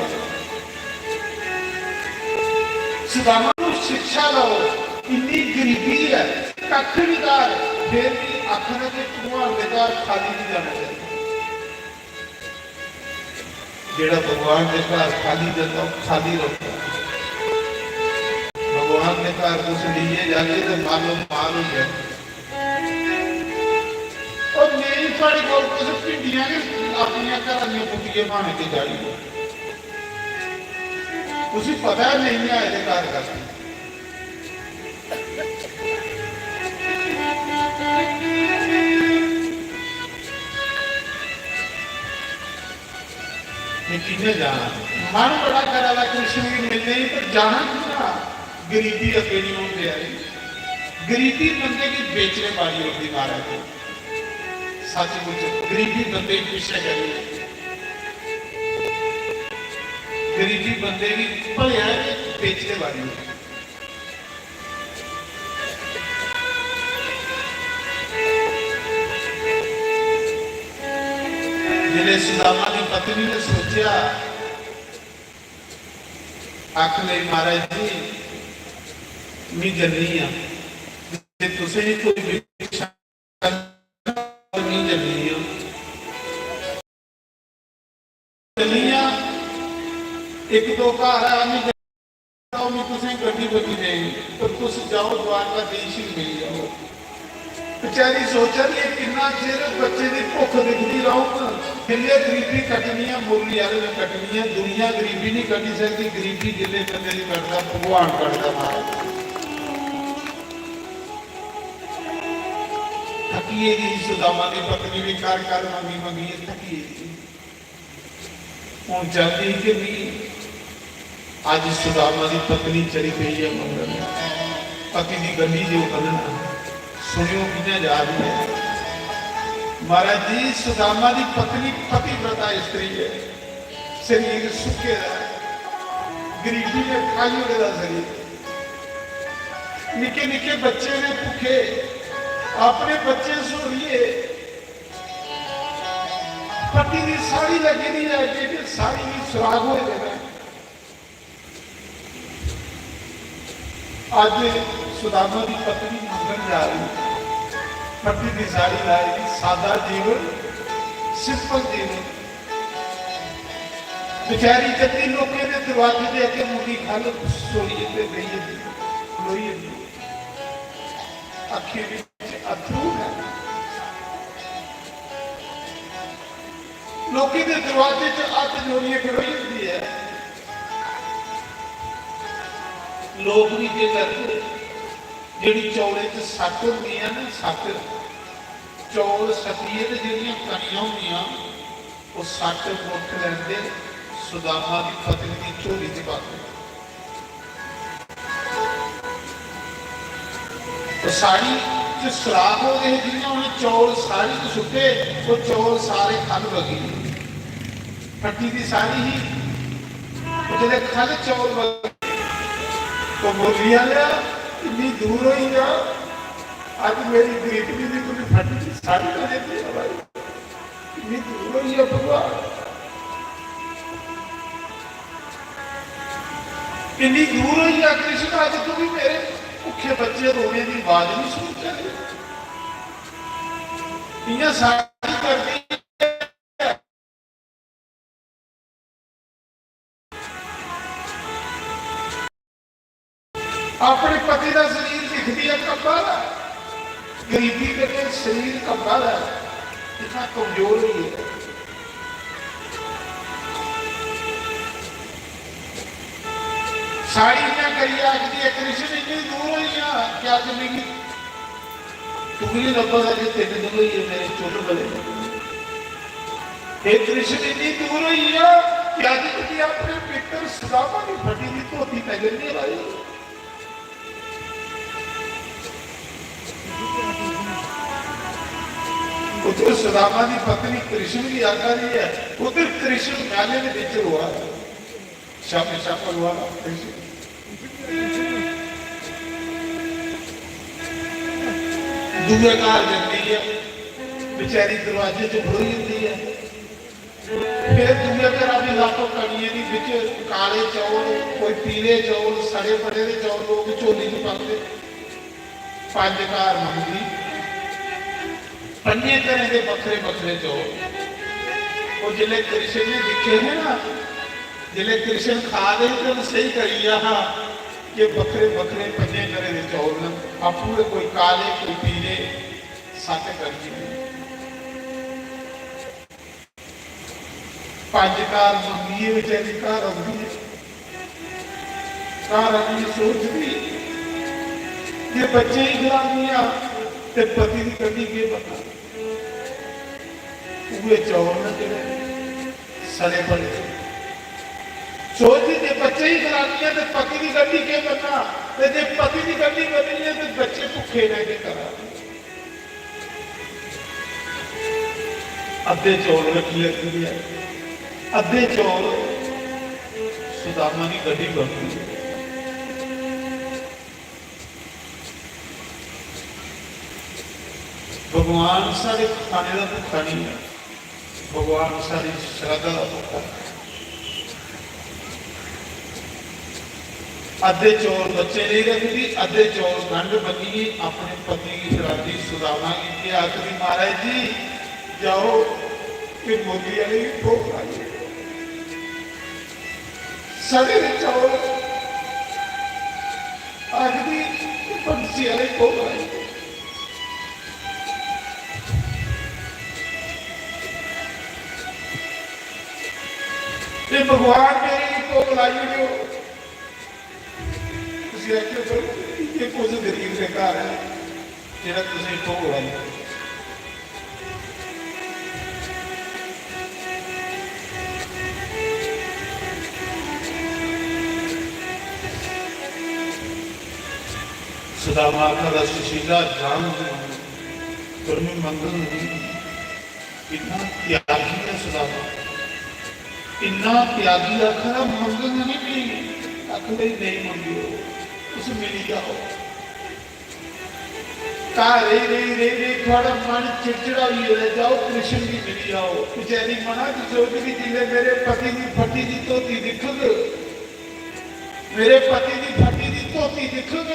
सुदामा नू शिक्षा दो, इन्नी गरीबी है, कख नहीं घर, फिर भी आखना कि भगवान के घर खाली नहीं जाना चाहिए। जेड़ा भगवान के घर खाली जाता, वो खाली रहता। भगवान के घर कुछ लिए जाके तो मालो माल हो जाए। और नहीं, साढ़े कोल कुछ भिंडियां ने अपनियां घरां दियां पुट्टियै भाने के जाड़ी। उसी पता है नहीं है एह्दे घर का। मैं कि'यां जाना? मन बड़ा करा दा कृष्ण गी मिलने गी, पर जाना कि'यां? गरीबी अग्गें नहीं होंदे आई। गरीबी बंदे गी बेचने वाली होंदी महाराज जी। सचमुच गरीबी बंदे गी पिच्छे करी ओड़दी। गरीबी बंदे गी भलेआं गै बेचने वाली होंदी। जिसलै सुदामा दी पत्नी ने सोचेआ, आख लई, "महाराज जी, मैं जन्नी आं, जे तुसें कोई भिक्षा नहीं जन्नी आं।" चलिया, इक दो घर आ, मैं जाओ, मैं तुसें गड्डी बड्डी देंग, पर तुस जाओ, द्वारकाधीश ही मिल जाओ। बेचारी सोचा दी है, किन्ना चिर बच्चे दी भुख दिखदी रहूंग, जिसलै गरीबी कटनी है, मुरली आह्ले ने कटनी है। दुनिया गरीबी नहीं कटी सकती, गरीबी जिसलै बंदे दी कटदा, भगवान कटदा महाराज। थकी गेदी ही सुदामा दी पत्नी भी, कर कर मंगी मंगियै थकी गेदी। हूं चाहती कि नहीं, अज सुदामा दी पत्नी चली पई है मंगन, पति दी गड्डी जो बन्नना। सुनियो कियां जा रही है। महाराज जी, सुदामा दी पत्नी पतिव्रता स्त्री है, शरीर सुक्के दा है, गरीबी ने खाई ओड़े दा शरीर। निक्के निक्के बच्चे ने भुखे, अपने बच्चे सोरिये फट्टी दी साड़ी लगी दी है, जेह्दे साड़ी गी सुराख होए दे न। अज सुदामा दी पत्नी मंगन जा रही, फट्टी दी साड़ी लाई दी, सादा जीवन, सिंपल जीवन। बेचारी जल्दी लोकें दे दरवाजे दे अग्गें मुंडी खल्ल सोइयै ते बेही जंदी, खलोई जंदी। अक्खीं बिच अत्थरू न। लोकें दे दरवाजे च हत्थ जोड़ियै खड़ोई जंदी ऐ। लोक भी केह् करदे, जेह्ड़ी चौलें च सट्ट होंदी ऐ ना, सट्ट, चौल सट्टियै ते जेह्ड़ियां कनियां होंदियां, ओह् सट्ट मुट्ठ लैंदे, सुदामा दी पत्नी दी झोली च पांदे। ओह् साड़ी च सुराख होए दे हे, जि'यां उ'नें चौल साड़ी च सुट्टे, ओह् चौल सारे ख'ल्ल बगी गे। फट्टी दी साड़ी ही, ओह् जेल्लै ख'ल्ल चौल बगी गे, ओह् बोली आया, "इन्नी दूर होई जा, अज्ज मेरी गरीबी दी तुं'दी फट्टी दी साड़ी बगी दी है भाई।" इन्नी दूर होई गेआ भगवान, इन्नी दूर होई गेआ कृष्ण, अज्ज तू भी मेरे भुक्खे बच्चे रोने दी आवाज नहीं सुनते। इयां सारी करदी अपने पति का शरीर दिखदी है कंबा दा, गरीबी कन्नै शरीर कंबा दा, इतना कमजोर होई गेदा। साड़ी इ'यां करियै आखदी है, "कृष्ण इन्नी दूर होई गेआ, क्या तुम मिगी, तुगी नहीं लब्भा दा जे तिन्न दिन होई गे मेरे चुल्ल बले दे? हे कृष्ण, इन्नी दूर होई गेआ, क्या तुगी अपने मित्र सुदामा दी फटी दी धोती नजर नहीं आई?" उधर सुदामा दी पत्नी कृष्ण की आज्ञा नहीं है, उधर कृष्ण मैले दे विच रोआ। शामी शाम पलवाना। दूए घर जंदी ऐ, बेचारी दरवाजे च खड़ोई जंदी ऐ। फिर दूए घरा बी लप्प कनिये दी बिच काले चौल, कोई पीले चौल, सड़े बड़े दे चौल लोक झोली च पांदे। पंज घर मंगदी, पंजे घरें दे बक्खरे बक्खरे चौल। ओह् जिसलै कृष्ण ने दिक्खे हे ना, जिसलै कृष्ण खा दे हे ते उन्हें स्हेई करी लिया हा कि बक्खरे बक्खरे पंजे घरें दे चौल न, आपूं गै कोई काले, कोई पीले, सत्त करियै। पंज घर मंगियै बेचारी घर औंदी ऐ। घर आनियै सोचदी जे बच्चे गी खलानी आ ते पति दी गड्डी केह् बनना? उ'ऐ चौल न जेह्ड़े सड़े पड़े। सोचदी जे बच्चे गी खलानी आ ते पति दी गड्डी केह् बनना? ते जे पति दी गड्डी बननी ऐ ते बच्चे भुक्खे रह के करा। अद्धे चौल रक्खी लैती दी ऐ, अद्धे चौल सुदामा दी गड्डी बनदी ऐ। भगवान साढ़े खाने दा भुक्खा नहीं है, भगवान साढ़ी श्रद्धा दा भुक्खा है। अद्धे चौल बच्चे लेई रखदी, अद्धे चौल गंढ बन्नियै अपने पति गी खलांदी। सुदामा गी केह् आखदी, "महाराज जी, जाओ, एह् मोती आह्ले गी भोग लाई आओ।" सड़े दे चौल आखदी, "एह् बंसी आह्ले गी भोग लाई आओ।" ते भगवान मेरे गी भोग लाई ओड़ेओ। तुसी आखेओ, "प्रभु, इ'यै कुस गरीब दे घर ऐ जेह्ड़ा तुसें भोग लाई ओड़ेआ?" सुदामा आखदा, "सुशीला, जान दे, पर मैं मंगन नहीं।" इन्ना त्यागी ऐ सुदामा, इन्ना त्यागी आखा दा, "मंगङ निं भी, आखदे नेईं मंगेओ, तुस मिली जाओ।" घर रेही, रेही, रेही, रेही थुआढ़ा मन चिड़चिड़ा होई गेदा, जाओ कृष्ण गी मिली जाओ। बेचारी मना च सोचदी, जिसलै मेरे पति दी फटी दी धोती दिक्खग, मेरे पति दी फटी दी धोती दिक्खग,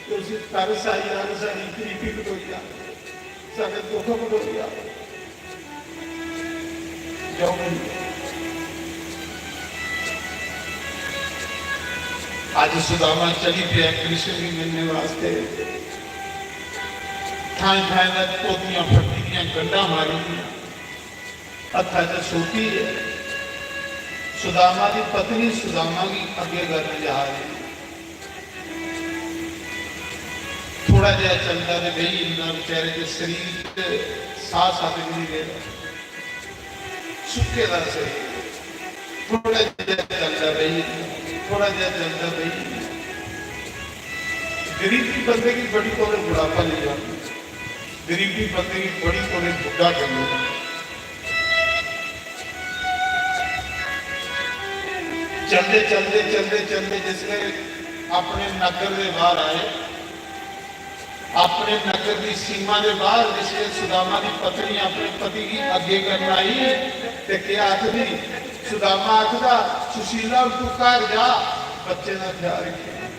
ते उसी तरस आई जाग, साढ़ी गरीबी कटोई जाग। साढ़े दुख भरोई जाओ। जाओ मिल जाओ। अज सुदामा चली पेआ कृष्ण गी मिलने वास्ते। थाएं थाएं दा धोतियां फट्टी दियां, गंढां मारी दियां, हत्था च सोटी ऐ। सुदामा दी पत्नी सुदामा गी अग्गें करन जा रही। थोड़ा जेहा चलदा ते बेही जंदा, बेचारे दे शरीर च साह सत बी निं रेह्, सुक्के दा शरीर। थोड़ा जेहा चलदा बेही जंदा, थोड़ा जेहा चलदा बेही जंदा। गरीबी बंदे गी बड़ी तौले बुढ़ापा लेई जांदी, गरीबी बंदे गी बड़ी तौले बुढ़ा करी ओड़दी। चलदे, चलदे, चलदे, चलदे जिसलै अपने नगर दे बाह्र आए, अपने नगर दी सीमा दे बाह्र जिसलै सुदामा दी पत्नी अपने पति गी अग्गें करन आई ते केह् आखदी? सुदामा आखदा, "सुशीला, हून तूं घर जा, बच्चें दा ख्याल रक्खेआं,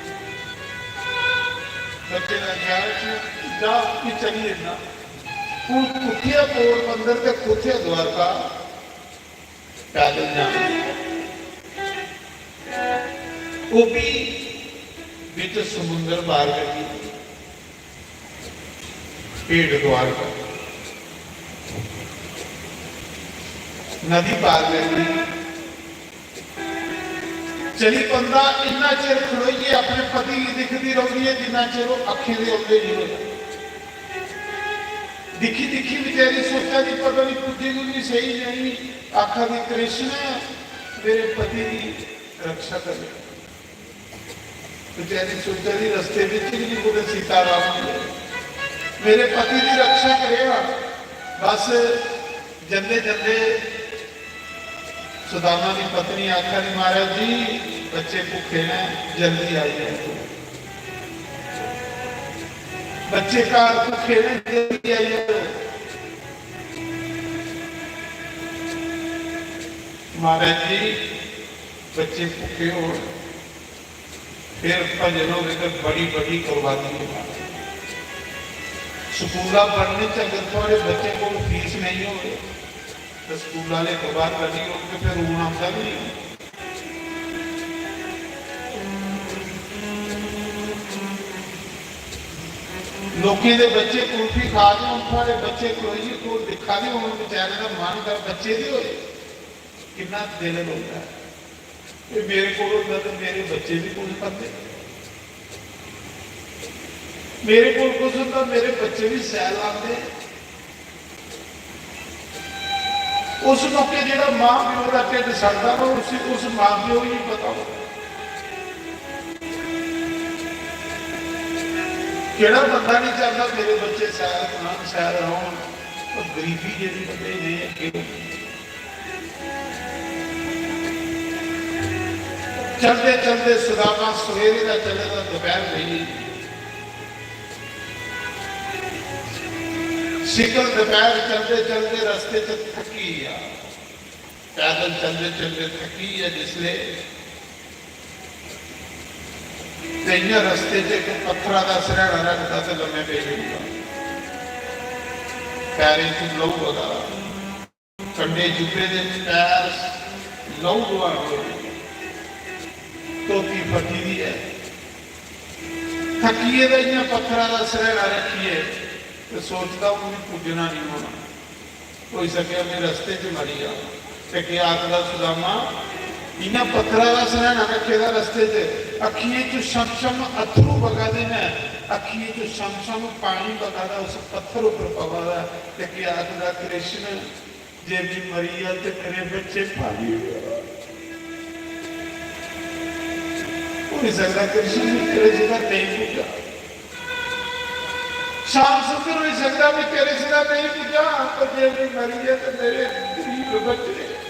बच्चें दा ख्याल रक्खेआं, जा, में चली जन्ना।" हून कुत्थै ऐ पोरबंदर ते कुत्थै ऐ द्वारका? पैदल जाना। ओह् बी बिच समुंदर पार करियै, भेड़ द्वारका, नदी पार करियै चली पौंदा। इन्ना चिर खड़ोइयै अपने पति गी दिखदी रौंह्दी ऐ, जिन्ना चिर ओह् अक्खें दे ओले निं होए। दिक्खी दिक्खी बेचारी सोचा दी, पता निं पुज्जी दी होनी सेही नेईं। आखा दी, "कृष्ण, मेरे पति दी रक्षा करेओ।" बेचारी सोचा दी, "रस्ते बिच गै निं कुतै सीता राम मिले, मेरे पति दी रक्षा करेआ।" बस जंदे जंदे सुदामा की पत्नी आखा दी, "महाराज जी, बच्चे भुखे ने, जल्दी आई जाओ। बच्चे घर भुखे ने, जल्दी आई जाओ।" महाराज जी, बच्चे भुखे हो, फिर भजन होवे ते बड़ी बड़ी कुर्बानी होवे। स्कूला पढ़ने च अगर थुआड़े बच्चे कोल फीस नहीं होवे, तो स्कूल वाले बाहर कड्ढी ओड़न ते फिर रोना आंदा भी नहीं। लोकें दे बच्चे कुल्फी खा दे होन, थुआड़े बच्चे खड़ोइयै कोल दिक्खा दे होन, बेचारे दा मन कर बच्चे दे होए, किन्ना दिल रोंदा ऐ। ये मेरे कोल होंदा ते मेरे बच्चे भी कुछ खंदे। मेरे कोल कुछ होंदा, मेरे बच्चे भी सैल लांदे। उस मौके जेह्ड़ा मां प्यो दा ढिड्ड सड़दा ना, उसी, उस मां प्यो गी पता होंदा। केह्ड़ा बंदा नहीं चाहता मेरे बच्चे सैल खान, सैल रौहन? तो गरीबी जेह्ड़ी बंदे ने अग्गें होंदी ऐ। चलदे चलदे सुदामा सवेरे दा चले दा, दोपहर होई गेई। सिकल दोपहर चलदे चलदे रस्ते च थकी गया। पैदल चलदे चलदे थकी गया जिसले, ते इयां रस्ते च इक पत्थरा दा सरैड़ा रखदा ते लम्मे पेई जंदा। पैरें च लहू बगा, कंडे जुब्बे दे, पैर लहू डुआन होए, धोती फटी दी ऐ। थक्कियै ते इयां पत्थरा दा सरैड़ा रक्खियै ते सोचदा, "हून पुज्जना नहीं होना, होई सकेआ में रस्ते च मरी जावां।" ते केह् आखदा सुदामा, इयां पत्थरा दा सरैड़ा रक्खे दा रस्ते च, अक्खियें च छम छम अत्थरू बगा दे न, अक्खियें च छम छम पानी बगा दा, उस पत्थर उप्पर पवा दा। ते केह् आखदा, कृष्ण, जे मैं मरी जा ते मेरे बच्चे पाली ओड़ेआ। होई सकदा कृष्ण भी तेरे जगह नहीं पुज्जा। श्याम सुंदर, होई सकदा मैं तेरे जगह नहीं पुज्जा, पर जे मैं मरी जा ते मेरे गरीब बच्चे,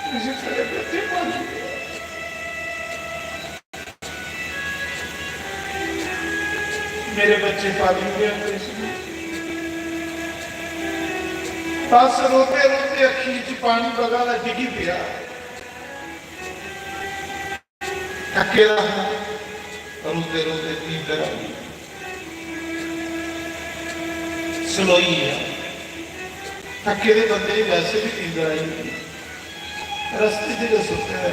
कृष्ण, तेरे बच्चे पाली ओड़ेआ। मेरे बच्चे पाली गए कृष्ण। बस रोते रोते अखीं च पानी बगा दा डिगी पिया। थके दा हा, रोते रोते नींदर आई। सलोई गया। थके दे बंदे गी वैसे भी नींदर आई होंदी। रस्ते च गै सुत्ते दा,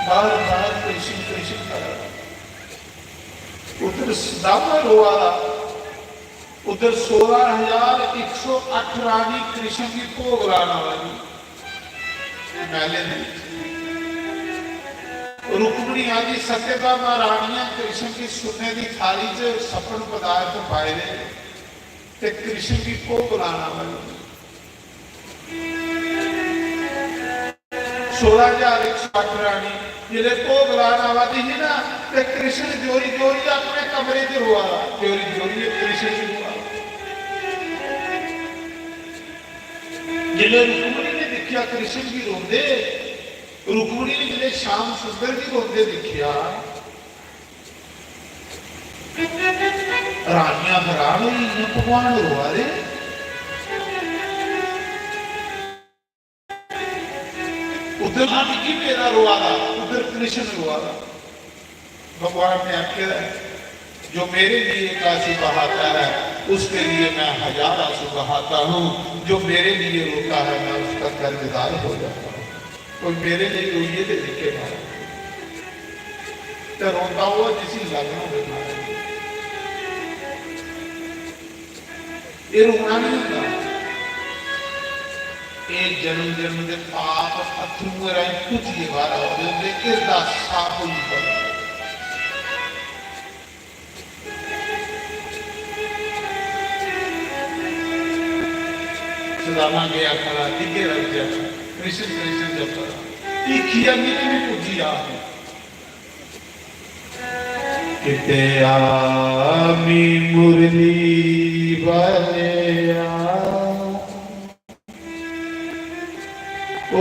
बार बार कृष्ण कृष्ण करा दा। उधर सुदामा रोआ दा, उधर सोलह हजार एक सौ अट्ठ रानी कृष्ण गी भोग लान आवा दी। महले दे विच रुक्मणी आदि सत्यभामा रानियां कृष्ण गी सुन्ने दी थाली च सपन पदार्थ पाए दे ते कृष्ण गी भोग लान आवा दी। सोलह हजार एक सौ अट्ठ रानी जिसले भोग लान आवा दी ही ना, ते कृष्ण जोरी जोरी अपने कमरे च रोआ दा, जोरी जोरी कृष्ण गी रोआ दा। जिसले रुक्मणी ने दिखिया कृष्ण गी रोंदे, रुक्मणी ने जिसले श्याम सुंदर गी रोंदे दिखिया, रानियां हैरान होई गेइयां, "भगवान रोआ दे।" उधर ना मिगी मेरा रोआ दा, उधर कृष्ण रोआ दा। भगवान ने आखे, "जो मेरे लिए एक आंसू बहाता है, उसके लिए मैं हजार आंसू बहाता हूँ। जो मेरे लिए रोता है, मैं उसका कर्जदार हो जाता हूँ।" कोई मेरे लिए रोइए तो देखे महाराज, तो रोंदा हुआ जिसी लगना हो महाराज। ये रोना नहीं होता। ये जन्म जन्म के पाप अथरुएं राहें भुजिए बाहर आउंदे होंदे, हिरदा साफ होई जंदा। सुदामा गया खड़ा, दिग्गे रख जा, कृष्ण कृष्ण जपदा। ईखी अग्नि भी नहीं पुज्जी आप। किते आमी मुरली वाले आ।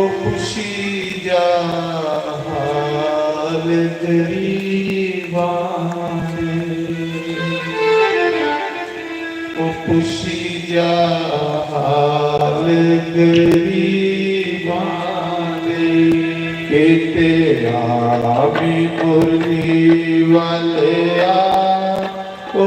खुशी जा हाल गरीबां दे, ओ खुशी जा हाल गरीबां दे, के तेरा भी मुरली वाले आ, ओ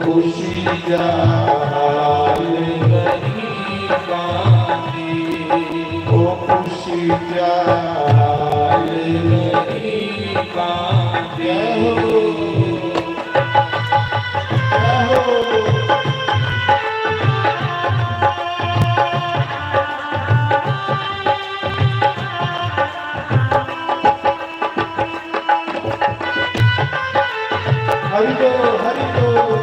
खुशी जाल गरीबां दी, ओ खुशी जाल गरीबां दी। जय हो, जय हो। हरि बोल, हरि बोल।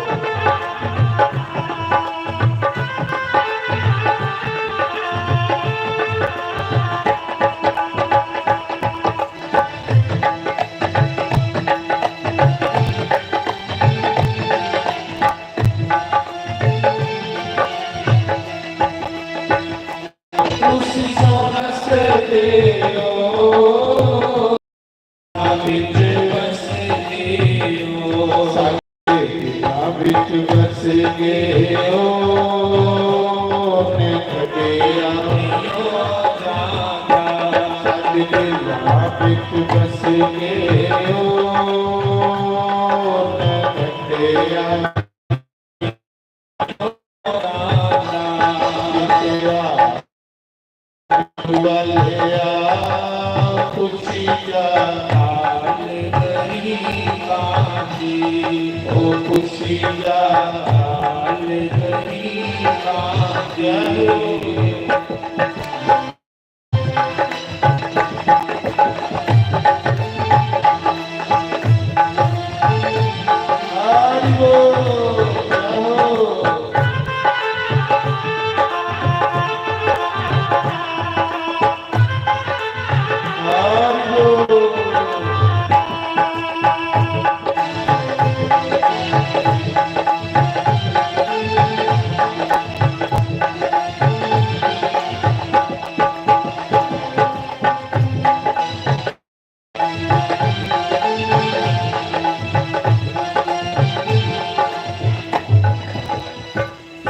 तुसी जो हसदे हो, विच वसदे हो। साडे दिलां विच वस गए हो, ने कदे आइयो जागा। साडे दिलां विच वस गए हो, ने कदे आइयो वालेआ, खुशी दा हाल गरीबां दी, ओ खुशी दा हाल गरीबां दी।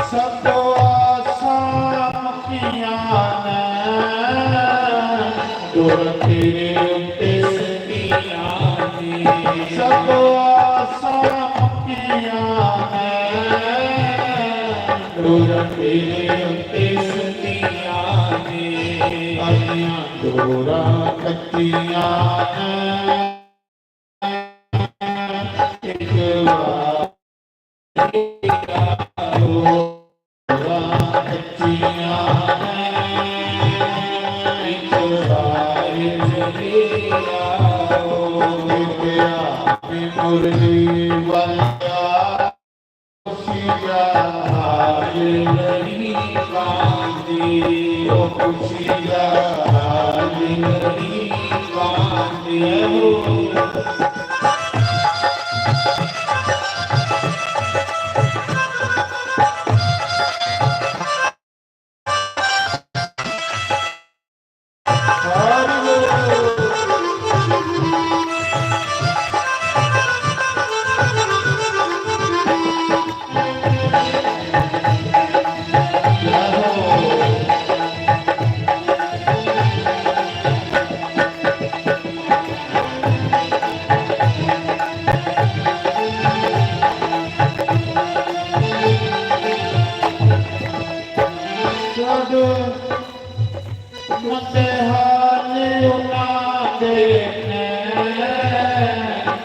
सब आसां मुक्कियां न, टुर तेरे उत्ते सकियां ने। सब आसां मुक्कियां न, टुर तेरे उत्ते सकियां ने। अदियां डोरां कच्चियां न, इक बारी आओ। डोरां कच्चियां न, इक बारी चली आओ। विद्या मुरली वाला खुशी दा हाल गरीबां दी, ओ खुशी दा हाल गरीबां दी। मंदे हाल उन्हां दे न,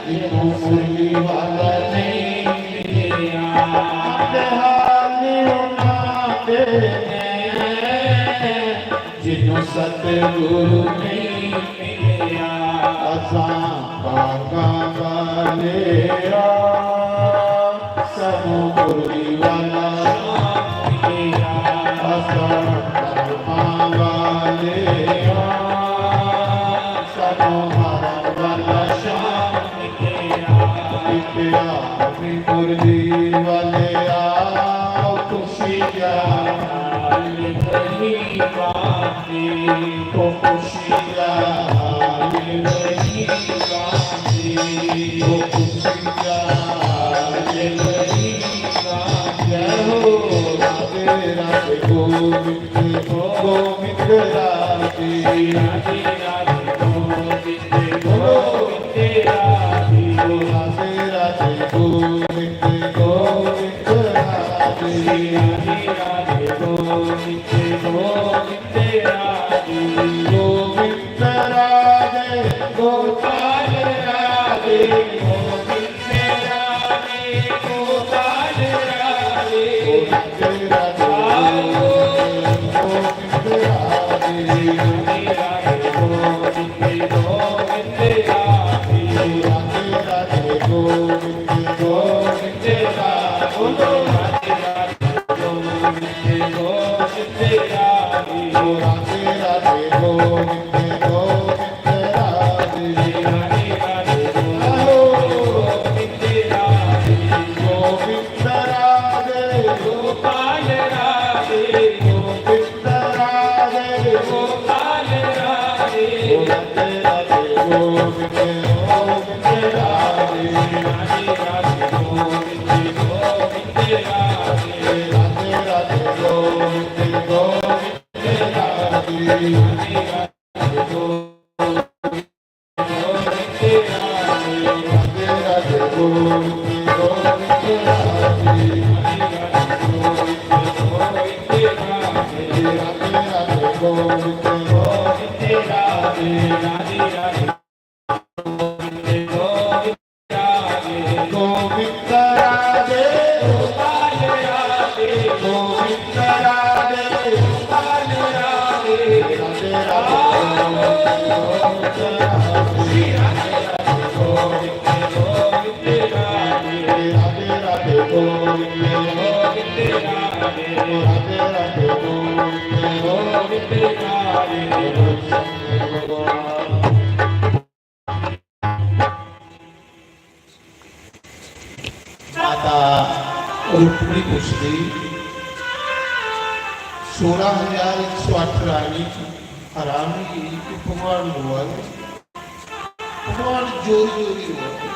जिन्हों मुरली वाला नहीं मिलया। मंदे हाल उन्हां दे न, जिन्हों सतगुरु नहीं मिलया। असां भागां वाले आ, सानू मुरली वाला मिलया। असां कर्मां वाले आ, सानू मरण वाला शाम मिलया। विद्या भी मुरली राधे गोविंद, गोविंद राधे। राधे राधे गोविंद, गोविंद राधे। राधे राधे गोविंद, गोविंद राधे। राधे राधे गोविंद, गोविंद राधे। गोविंद राधे, गोपाल राधे, गोविंद राधे, गोपाल राधे। राधे राधे, गोविंद राधे। राधे राधे, गोविंद राधे। राधे राधे, गोविंद, गोविंद राधे। बोलो राधे राधे, गोविंद, गोविंद राधे। राधे राधे, गोविंद, गोविंद राधे। राधे राधे, गोविंद, गोविंद राधे। गोविंद राधे, गोपाल राधे, गोविंद राधे, गोपाल राधे। राधे राधे, गोविंद, गोविंद राधे। राधे राधे, गोविंद, गोविंद राधे। राधे राधे, गोविंद, गोविंद राधे। राधे राधे, गोविंद गोविंद राधे, गोपाल राधे, गोविंद राधे, गोपाल राधे, राधे राधे, गोविंद राधे, राधे राधे, गोविंद राधे, राधे राधे, गोविंद राधे, राधे राधे, गोविंद राधे। माता रुक्मणी पुछदी, सोलां हजार इक सौ अट्ठ रानी हरामी कि भगवान रोआ दे? भगवान जोरी जोरी रोआ दे।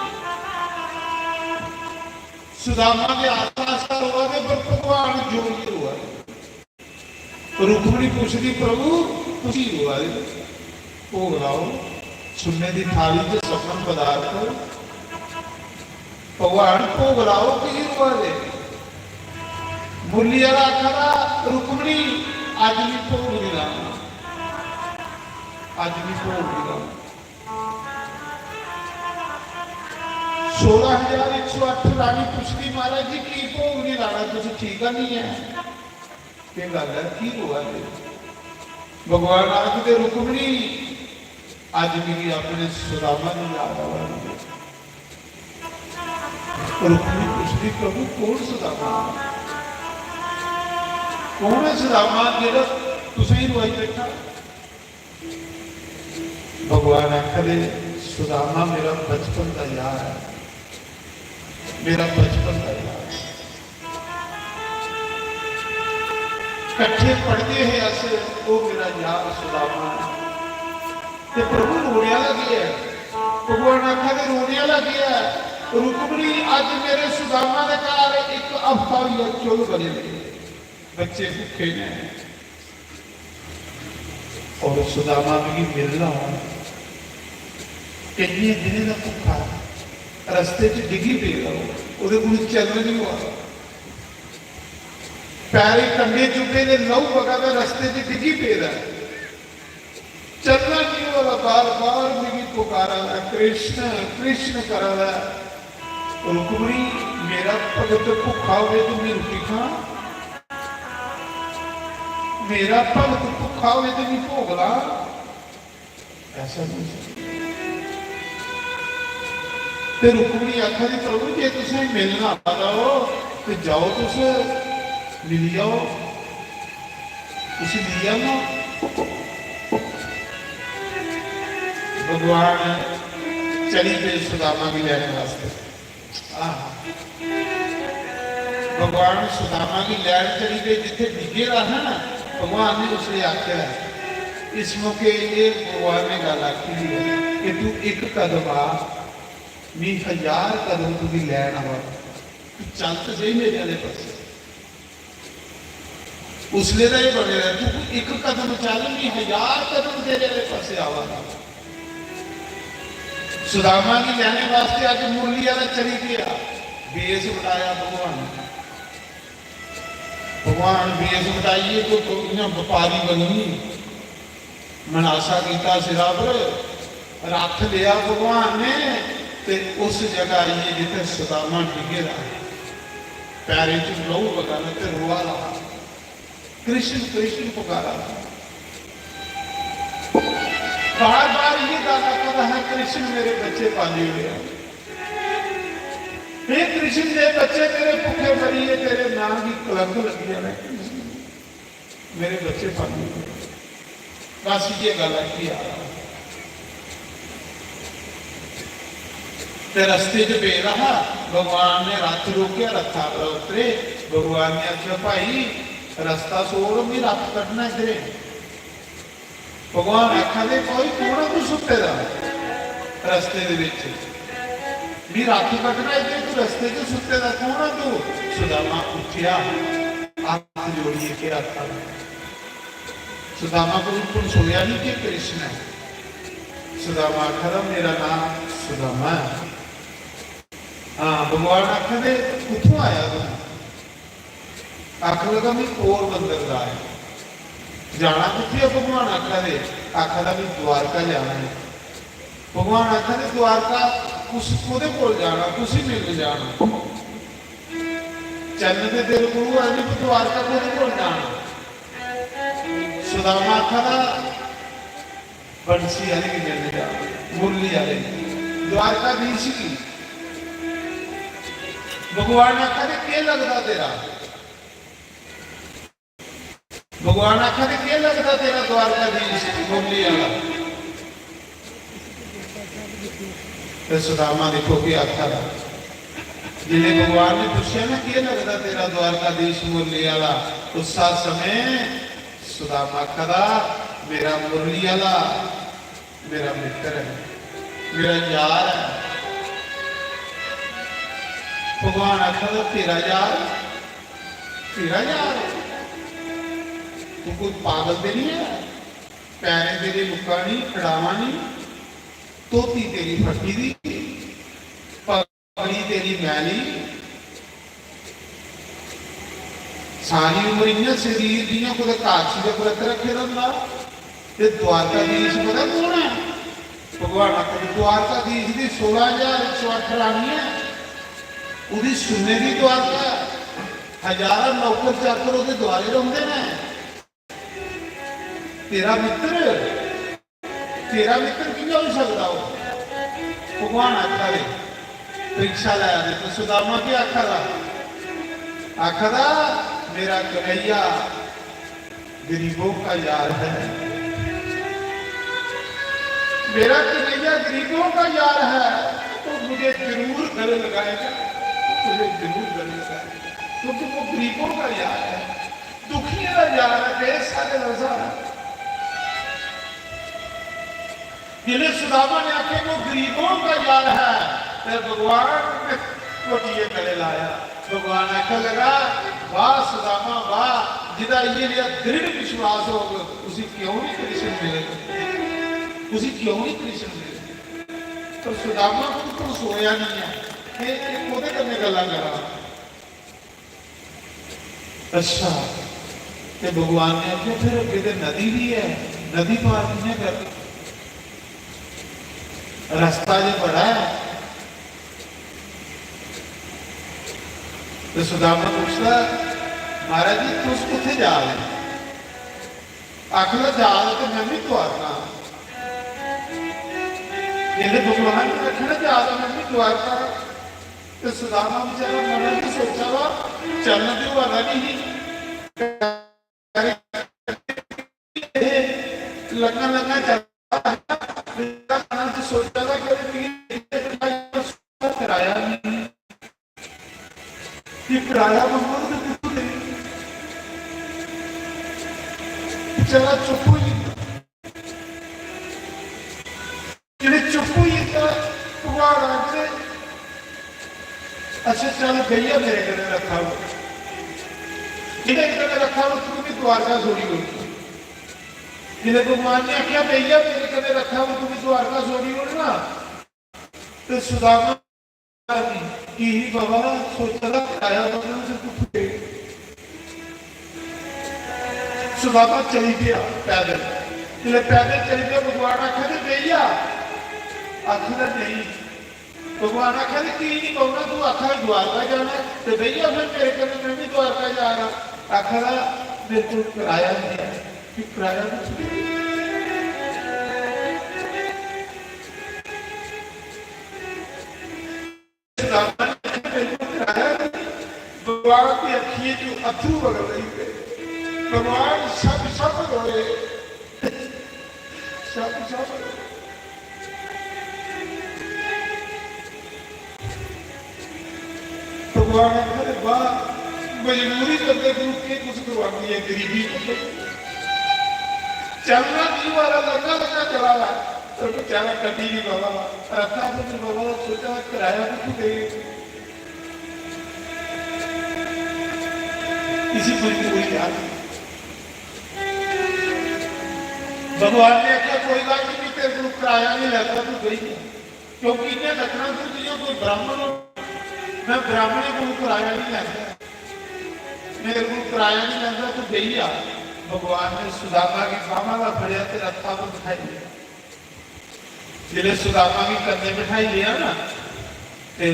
सुदामा दे आस्ता आस्ता रोआ दे, पर भगवान जोरी रोआ दे। रुक्मणी पुछदी, "प्रभु, तुसी रोआ दे? भोग लाओ, सुन्ने दी थाली च सफल पदार्थ।" भगवान, भोग लाओ, की रोआ दे? मुरली आह्ला आखा दा, "रुक्मणी, अज्ज मी भोग निं लाना, अज्ज मी भोग निं लाना।" सोलां हजार इक सौ अट्ठ रानी पुछदी, "महाराज जी, की भोग निं लाना? तुस ठीक है निं है?" केह् गल्ल ऐ, की रोआ दे? भगवान आखदे, "रुक्मणी, अज्ज मिगी अपने सुदामा दी याद आवा दी ऐ।" रुक्मणी पुछदी, "प्रभु, कौन सुदामा? कौन है सुदामा जेह्ड़ा तुसेंगी रोआई बैठा?" भगवान आखदे, "सुदामा मेरा बचपन दा यार है, मेरा बचपन दा यार है।" कट्ठे पढ़दे हे अस, ओह् मेरा यार सुदामा। ते प्रभु रोने आह्ला केह् ऐ? भगवान आखा दे, रोने आह्ला केह् ऐ? रुक्मणी, अज्ज मेरे सुदामा दे घर इक हफ्ता होई गेआ चु'ल्ल बले दे, बच्चे भुक्खे ने। और सुदामा मिगी मिलना होना, किन्ने दिनें दा भुक्खा, रस्ते च डिग्गी पेदा, ओह्दे कोल चलन निं होआ, पैरें कंडे चुब्भे दे, लहू बगा दा, रस्ते च डिग्गी पेदा, चलना निं होआ दा, बार बार मिगी पुकारा दा, "कृष्ण, कृष्ण" करा दा। रुक्मणी, मेरा भगत भुक्खा होवे ते मैं रुट्टी खां? मेरा भगत भुक्खा होवे ते मैं भोग लां? ऐसा नहीं हो सकता। ते रुक्मणी आखा दी, "प्रभु, जे तुसें मिलना आवा दा हो, ते जाओ तुस, मिली जाओ, उसी मिली जाओ।" भगवान चली पे सुदामा गी लैने वास्ते। आहा। भगवान सुदामा गी लैन चली पे, जित्थे डिग्गे दा हा ना, भगवान ने उसले आख्या है। इस मौके ये भगवान ने गल आखी दी है कि तू एक कदम आ, मैं हजार कदम तुगी लैन आवा, तू चल तो सही मेरे आले पासे। उसले दा एह् बने दा, तू इक कदम चल, मी हजार कदम तेरे आह्ले पासे आवा दा। सुदामा गी लैने वास्ते अज्ज मुरली आह्ला चली गेआ, बेस बटाया भगवान ने। भगवान बेस बटाइयै तो, तो इ'यां बपारी बनियै मनासा कीता सिरा पर, रथ लेआ भगवान ने, ते उस जगह आइयै जित्थै सुदामा डिग्गे दा हा, पैरें च लहू बगा दा ते रोआ दा हा। कृष्ण कृष्ण पुकारा। बार बार ये गाना पता है, कृष्ण मेरे बच्चे पाली हुए हैं। हे कृष्ण, जे बच्चे मेरे भुखे मरिए, तेरे नाम की कलंक लगी जाना है कृष्ण, मेरे बच्चे पाली हुए हैं। बस ये गल है कि यार, ते रस्ते च पेदा हा, भगवान ने रथ रोकेआ, रथा पर उतरे। भगवान ने आखेआ, "भाई, रस्ता छोड़, मी रथ कड्ढना इद्धरे।" भगवान आखा दे, "कोई कौन है तू सुत्ते दा रस्ते दे बिच? मी रथ कड्ढना इद्धरे, तू रस्ते च सुत्ते दा कौन है तू?" सुदामा उठिया, हत्थ जोड़िए केह् आखा दा? सुदामा कोई भनसोया नहीं कि कृष्ण है। सुदामा आखा दा, "मेरा नाम सुदामा है।" हाँ, भगवान आखा दे, "कुत्थों आया तू?" आखन लगा, "मैं पोरबंदर दा आया।" जाना कुत्थै ऐ? भगवान आखा दे, आखा दा, "मैं द्वारका जाना है।" भगवान आखा दे, "द्वारका कुस, कोदे कोल जाना, कुसी मिलन जाना? चन्न ते तेरे गुरु है नहीं, तू द्वारका कोदे कोल जाना?" सुदामा आखा दा, "बंसी आह्ले गी मिलन जा, मुरली आह्ले गी, द्वारकाधीश गी।" भगवान आखा दे, "केह् लगदा तेरा?" भगवान आखा दे, "केह् लगदा तेरा द्वारकाधीश मुरली आह्ला?" ते सुदामा देखो केह् आखा दा। जिसलै भगवान ने पुच्छेआ ना, "केह् लगदा तेरा द्वारकाधीश मुरली आह्ला?" उस समय सुदामा आखा दा, "मेरा मुरली आह्ला मेरा मित्र है, मेरा यार है।" भगवान आखा दा, "तेरा यार? तेरा यार? तू कोई पागल ते नहीं है? पैरें तेरे लुक्का नहीं, खड़ावा नहीं, धोती तेरी फटी दी, पगड़ी तेरी मैली, सारी उम्र इ'यां शरीर जि'यां कुतै काशी दा व्रत रक्खे दा होंदा।" ते द्वारकाधीश पता कौन है? भगवान आखदे, "द्वारकाधीश दी सोलां ज्हार इक सौ अट्ठ रानी है, ओह्दी सुन्ने दी द्वारका है, हजारां नौकर चाकर ओह्दे द्वारे रौंह्दे न। तेरा मित्र, तेरा मित्र कि'यां होई सकदा ओह्?" भगवान आखा दे, परीक्षा लै दे, ते सुदामा केह् आखा दा? आखा दा, "मेरा कन्हैया गरीबों का यार है, मेरा कन्हैया गरीबों का यार है, तो मुझे जरूर गले लगाएगा, मुझे जरूर गले लगाएगा, क्योंकि वो गरीबों का यार है, दुखियों का यार है, बेस सारे दा सहारा।" जिसलै सुदामा ने आखेआ, "वो गरीबों का यार है," ते भगवान ने घोटियै गले लाया। भगवान आखन लगा, "वाह सुदामा, वाह, जिदा इ'यै नेहा दृढ़ विश्वास होग, उसी क्यों नहीं कृष्ण मिले, उसी क्यों नहीं कृष्ण मिले?" पर सुदामा को तो सोया नहीं है, ये, ये कोदे कन्नै गल्लां करा? अच्छा, ते भगवान ने आखेआ, "फिर अग्गें ते नदी भी है, नदी पार कि'यां करनी? रस्ता जे बड़ा है।" ते सुदामा पुछदा, "महाराज जी, तुस कुत्थै जा दे?" आखन लगा, "जा ते मैं भी द्वारका।" जिसलै भगवान ने आखेआ ना, "जा ते मैं भी द्वारका," ते सुदामा बेचारा मनै च सोचा दा, चन्न ते होआ दा नहीं ही। लंघा लंघा चलदा हा, मनै च सोचा दा कि मिगी कराया नहीं। कि कराया मंगो ते कुत्थों देनी? बेचारा चुप होई गेआ। जिसलै चुप होई गेआ, भगवान आखदे, "अच्छा, चल, बेही जा मेरे कन्नै रथा पर।" मेरे कन्नै रथा पर तू भी द्वारका छोड़ी ओड़। जिसलै भगवान ने आखेआ, "भैया, मेरे कन्नै रथा पर तू भी द्वारका छोड़ी ओड़ ना," ते सुदामा की ही बाबा, सोचा दा कराया बंदा से कुत्थों दे। सुदामा चली गया पैदल। जिसलै पैदल चली गया, भगवान आखा दे, "भैया," आखा दे, "नहीं।" भगवान आखा दे, "की नहीं बौहना? तू आखा दे द्वारका जाना है, ते भैया फिर मेरे कन्नै, मैं भी द्वारका जा रहा।" आखा दा, "मेरे को कराया नहीं है।" कि कराया कुछ नहीं। भगवान की अखियों चो अथरू वगण लग पे। भगवान सब सब रोए, सब सब रोए। भगवान आखदे, "वाह, मजबूरी बंदे को के कुछ करवाती है, गरीबी को।" चलना की वाला लंगा लंगा चला रहा, पर बेचारा कभी नहीं बाबा, रखा तो नहीं बाबा, सोचा कराया कुछ दे। इसी मजबूरी आ गई। भगवान ने आखा, "कोई गल नहीं, तेरे को कराया नहीं लगता, तू गई है।" क्योंकि इन्हें रखना तू जियां कोई ब्राह्मण हो, मैं ब्राह्मण को कराया नहीं लैंदा, मेरे को कराया नहीं लैंदा, तू गई आ। भगवान ने सुदामा की बांह का फड़िया ते रथा पर बिठाई लिया। जिसले सुदामा की कन्ने बिठाई लिया ना, ते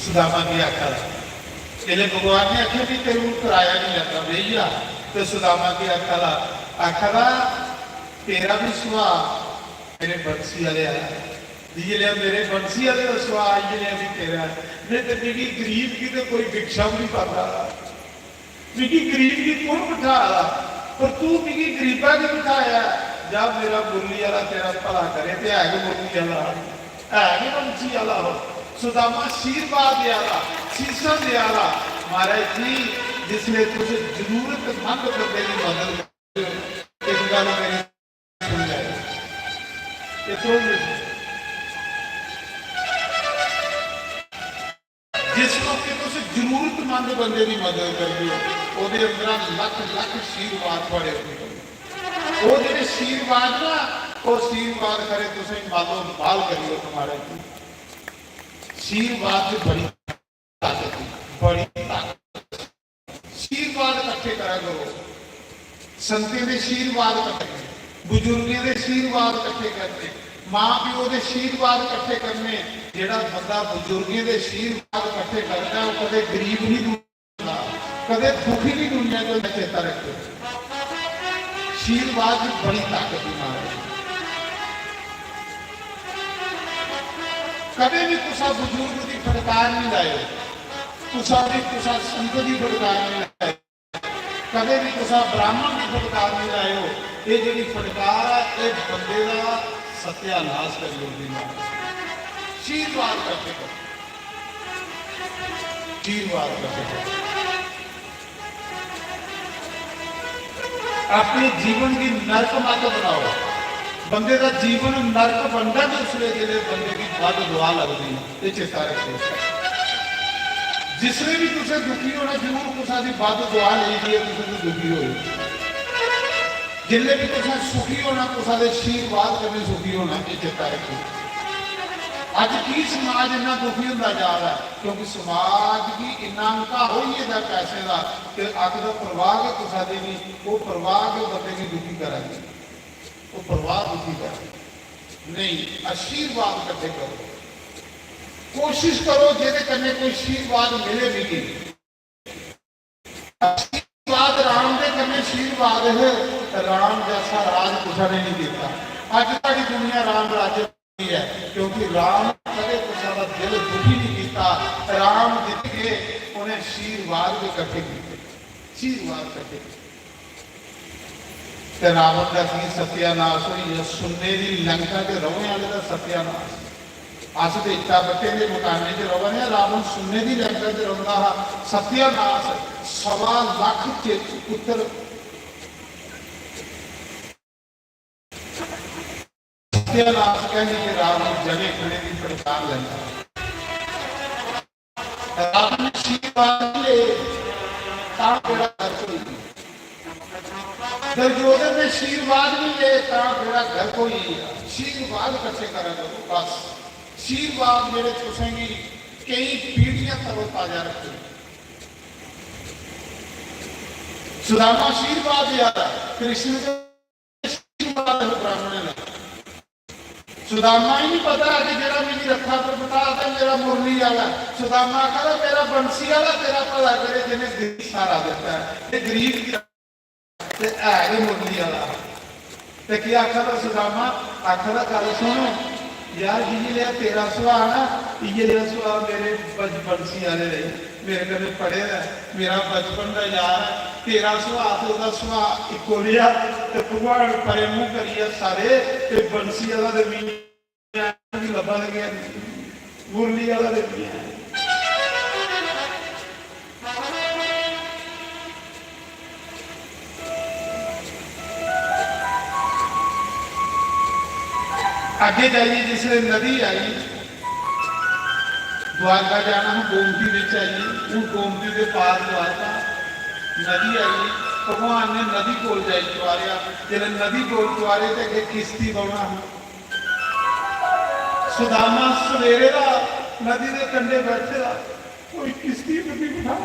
सुदामा की आखा, जिसले भगवान ने आखिया कि तेरे को कराया नहीं लैंदा, गई आ, ते सुदामा की आखा, आखा, तेरा भी सुभाऽ मेरे बंसी आह्ले आह्ला। इ'यै नेहा मेरे बंसी आह्ले दा सुभाऽ, इ'यै नेहा बी तेरा। नेईं ते मिगी गरीब गी ते कोई भिक्षा बी निं पांदा। मिगी गरीब गी कु'न बठाला? पर तू मिगी गरीबा गी बठाया। जा मेरा मुरली आह्ला तेरा भला करे, ते है गै मुरली आह्ला, है गै बंसी आह्ला। ओह् सुदामा आशीर्वाद देआ दा, सीसां देआ दा। महाराज जी, जिसलै तुस जरूरतमंद बंदे दी मदद करदे ओ, इक गल्ल मेरी सुन लैओ। इक होर जिस मौके तुस जरूरतमंद बंदे दी मदद करदे ओ, ओह्दे अंदरा लक्ख लक्ख आशीर्वाद थुआढ़े उप्पर पौंदे। ओह् जेह्ड़े आशीर्वाद ना, ओह् आशीर्वाद खरे तुसें मालो माल करी ओड़न, महाराज जी। आशीर्वाद च बड़ी ताकत, बड़ी ताकत। आशीर्वाद इकट्ठे करा करो, संतें दे आशीर्वाद इकट्ठे करने, बुजुर्गें दे आशीर्वाद इकट्ठे करने, मां प्यो दे आशीर्वाद इकट्ठे करने। जेह्ड़ा बंदा बुजुर्गें दे आशीर्वाद इकट्ठे करदा ऐ, ओह् कदें गरीब नहीं दुनिया, कदें दुखी नहीं दुनिया च, चेता रखो। आशीर्वाद च बड़ी ताकत ही, महाराज। कदें भी कुसा बुजुर्ग दी फटकार नहीं लायो, कुसा भी, कुसा संत दी फटकार नहीं लायो। कदें भी कुसा ब्राह्मण दी फटकार नहीं लायो। ये जेह्ड़ी फटकार है, ये बंदे दा सत्यानाश करी ओड़दी, महाराज। आशीर्वाद करके करो, आशीर्वाद करके करो। अपने जीवन की नरक मत बनाओ। बंदे दा जीवन नरक बनदा ते उसले जेल्लै बंदे दी बद दुआ लगदी है। ये चेता रखो। जिसले भी तुसें दुखी होना, जरूर कुसा दी बद दुआ लेई दी ऐ, तुसें ते दुखी होए। जिसले भी तुसें सुखी होना, कुसा दे आशीर्वाद कन्नै सुखी होना, ये चेता रखो। अज की समाज इन्ना दुखी होंदा जा रहा है? क्योंकि समाज गी इन्ना हंका होई गेदा पैसे दा कि अग्ग दा प्रवाह गै कुसा दे नहीं, वो प्रवाह गै बंदे गी दुखी करा दी, वो प्रवाह दुखी करा दी। नहीं, आशीर्वाद कट्ठे करो, कोशिश करो जेह्दे कन्नै कोई आशीर्वाद मिले मिगी। आशीर्वाद राम दे कन्नै आशीर्वाद है, राम जैसा राज कुसै ने नहीं कीता। अज सारी दुनिया राम राज्य की है, क्योंकि राम कदे कुसै दा दिल दुखी नहीं कीता। राम जित गए, उन्हें आशीर्वाद भी कट्ठे कीते, आशीर्वाद कट्ठे कीते। ते रावण दा की सत्यानाश होई गेआ? सुन्ने दी लंका च रौहने आह्ले दा सत्यानाश। अस ते इट्टा बट्टे दे मकाने च रवा ने, रावण सुन्ने दी लंका च रौंदा हा। सत्यानाश, सवा लख च पुत्र। सत्यानाश कहने के रावण जने खने की फटकार लेंदा। रावण ने आशीर्वाद भी ले, तां बेड़ा गर्क होई गेआ। दुर्योधन ने आशीर्वाद भी ले, तां बेड़ा गर्क होई गेआ। आशीर्वाद कट्ठे करा करो, बस। आशीर्वाद जेह्ड़े तुसेंगी केई पीढ़ियां तरोताजा रखदे। सुदामा आशीर्वाद देआ दा, कृष्ण दे आशीर्वाद है ब्राह्मणें दा। सुदामा ही नहीं पता कि जेड़ा मिगी रथा पर बठा दा, मेरा मुरली वाला। सुदामा आखा दा, "मेरा बंसी वाला तेरा भला करे, जिन्हें गरीब सारा दिता है। ये गरीब की ते है गै मुरली वाला।" ते की आखा दा सुदामा? आखा दा, "गल्ल सुनो यार, जि'यै जेहा तेरा सुभाऽ ना, इ'यै जेहा सुभाऽ मेरे बच-, बंसी आह्ले दा, मेरे कन्नै पढ़े दा ऐ, मेरा बचपन दा यार ऐ, तेरा सुभाऽ ते ओह्दा सुभाऽ इक्को जेहा।" ते भगवान परे मूंह करियै सारे, ते बंसी आह्ला ते मी लब्भा लग्गेआ, मुरली आह्ला ते मी ऐ। अग्गे जाइए जिसले नदी आई, द्वारका जाना हा, गोमती बिच आई, हूं गोमती दे पार द्वारका, नदी आई। भगवान ने नदी कोल जाई तुआरेआ। जिसले नदी कोल तुआरे ते अग्गे किश्ती बौना हा। सुदामा सवेरे दा नदी दे कंढे बैठे दा, कोई किश्ती पर नहीं बिठा।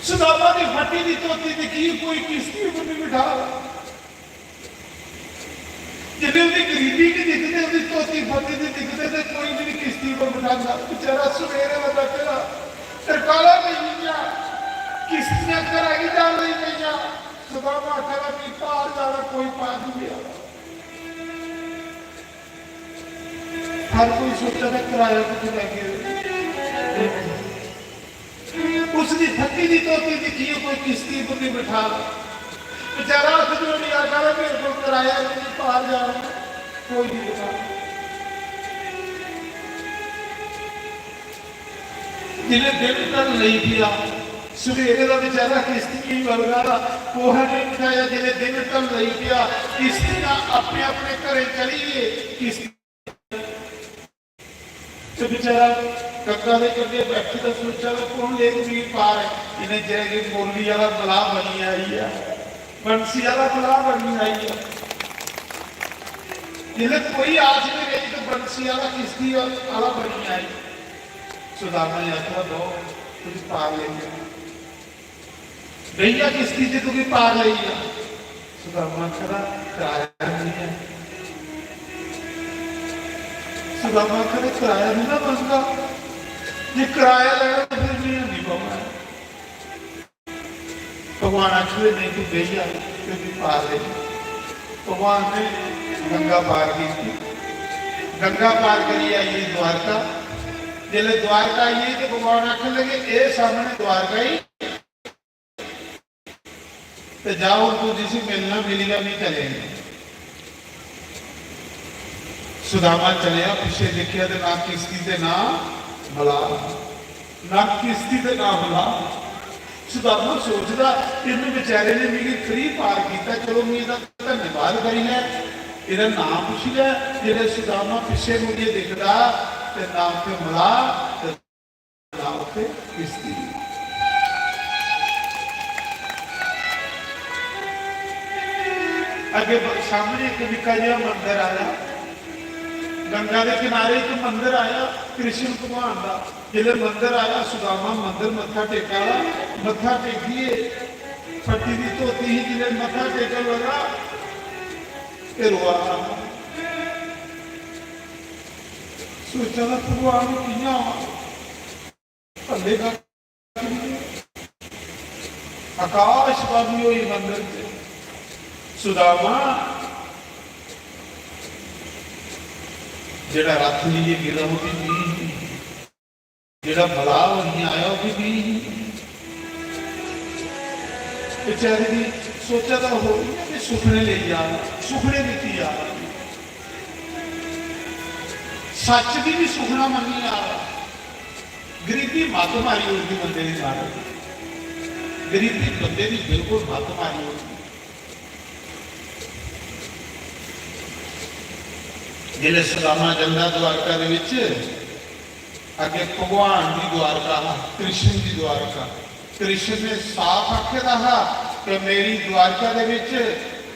सुदामा दी फटी दी धोती दिक्खी, कोई किश्ती पर नहीं बिठा। जिन्ने उन्दी गरीबी की दिखदे, उन्दी धोती फटी दी दिखदे, ते कोई भी नहीं किश्ती पर बिठांदा। बेचारा सवेरे दा बैठे दा, तरकालां पेई गेइयां, किश्तियां घरा गी जान लगी पेइयां। सुदामा आखा दा, "मी पार जाना, कोई पार नहीं मिला।" हर कोई सोचा दा, "किराया कुत्थै लैगे?" उसदी फटी दी धोती दिक्खियै कोई किश्ती पर नहीं बिठा। बेचारा हत्थ जोड़ी आखा दा, "मेरे को किराया नहीं, पार जाना, कोई नहीं बिठा।" जिसलै दिन ढलना ही पेआ, सवेरे दा बेचारा किश्तियें गी बलगा दा, कुसै ने बठाया। जिसलै दिन ढलना ही पेआ, किश्तियां अपने अपने घरें चली गे। किश्ती ते बेचारा गंगा दे कंढे बैठी दा सोचा दा, "कौन लेग मिगी पार?" इन्ने चिरै गी मुरली आह्ला मलाह बनी आई ऐ, बंसी आह्ला मलाह बनी आई ऐ। जिसलै कोई आस नहीं रही, तो बंसी आह्ला किश्ती आह्ला बनी आई। सुदामा ने आखेआ, "दो, तुझे पार लेई जाना।" "भैया, किश्ती च तुगी पार लेई जा।" सुदामा आखदा, "किराया नहीं है।" सुदामा आखदा, "किराया नहीं ना बनदा, जे किराया लैना तो फिर नहीं आंदी बाबा।" भगवान आखदे, "नहीं, तू बेही जा, तुगी पार लेई जा।" भगवान ने गंगा पार की, गंगा पार करियै आई गेई द्वारका। जिसलै द्वारका आई गेई ते भगवान आखन लगे, "एह् सामने द्वारका ही, ते जा, हुन तू जिसी मिलना मिली जा, मैं चले।" सुदामा चलेआ, पिच्छे दिक्खेआ ते ना किश्ती ते ना मलाह, ना किश्ती ते ना मलाह। सुदामा सोचदा, "इन्ने बेचारे ने मिगी फ्री पार कीता, चलो मैं एह्दा धन्नवाद करी लैं, एह्दा नांऽ पुच्छी लैं।" जिसलै सुदामा पिच्छे मुड़ियै दिखदा ते ना उत्थै मलाह ते ना उत्थै किश्ती। अग्गें ब-, सामने इक निक्का जेहा मंदर आया, गंगा दे किनारे इक मंदर आया कृष्ण भगवान दा। जिसलै मंदर आया, सुदामा मंदर मत्था टेका दा, मत्था टेकियै फट्टी दी धोती ही, जिसलै मत्था टेकन लगा ते रोआ दा। सोचा दा, "भगवान कि'यां आवां?" भल्ले दा आकाशवाणी होई मंदर च, "सुदामा, जेड़ा रथ लेइयै गेदा, ओह् भी मी ही, जेड़ा मलाह बनियै आया, ओह् भी मी ही।" बेचारे दी सोचा दा हो, इ'यां भी सुखने लेई आ, सुखने दित्ती आ, सच दी भी सुखना मन्नी आ। गरीबी मत्त मारी ओड़दी बंदे दी, महाराज। गरीबी बंदे दी बिल्कुल मत्त मारी ओड़दी। जिसलै सुदामा जंदा द्वारका दे विच, अग्गे भगवान दी द्वारका हा, कृष्ण दी द्वारका। कृष्ण ने साफ आखे दा हा कि मेरी द्वारका दे विच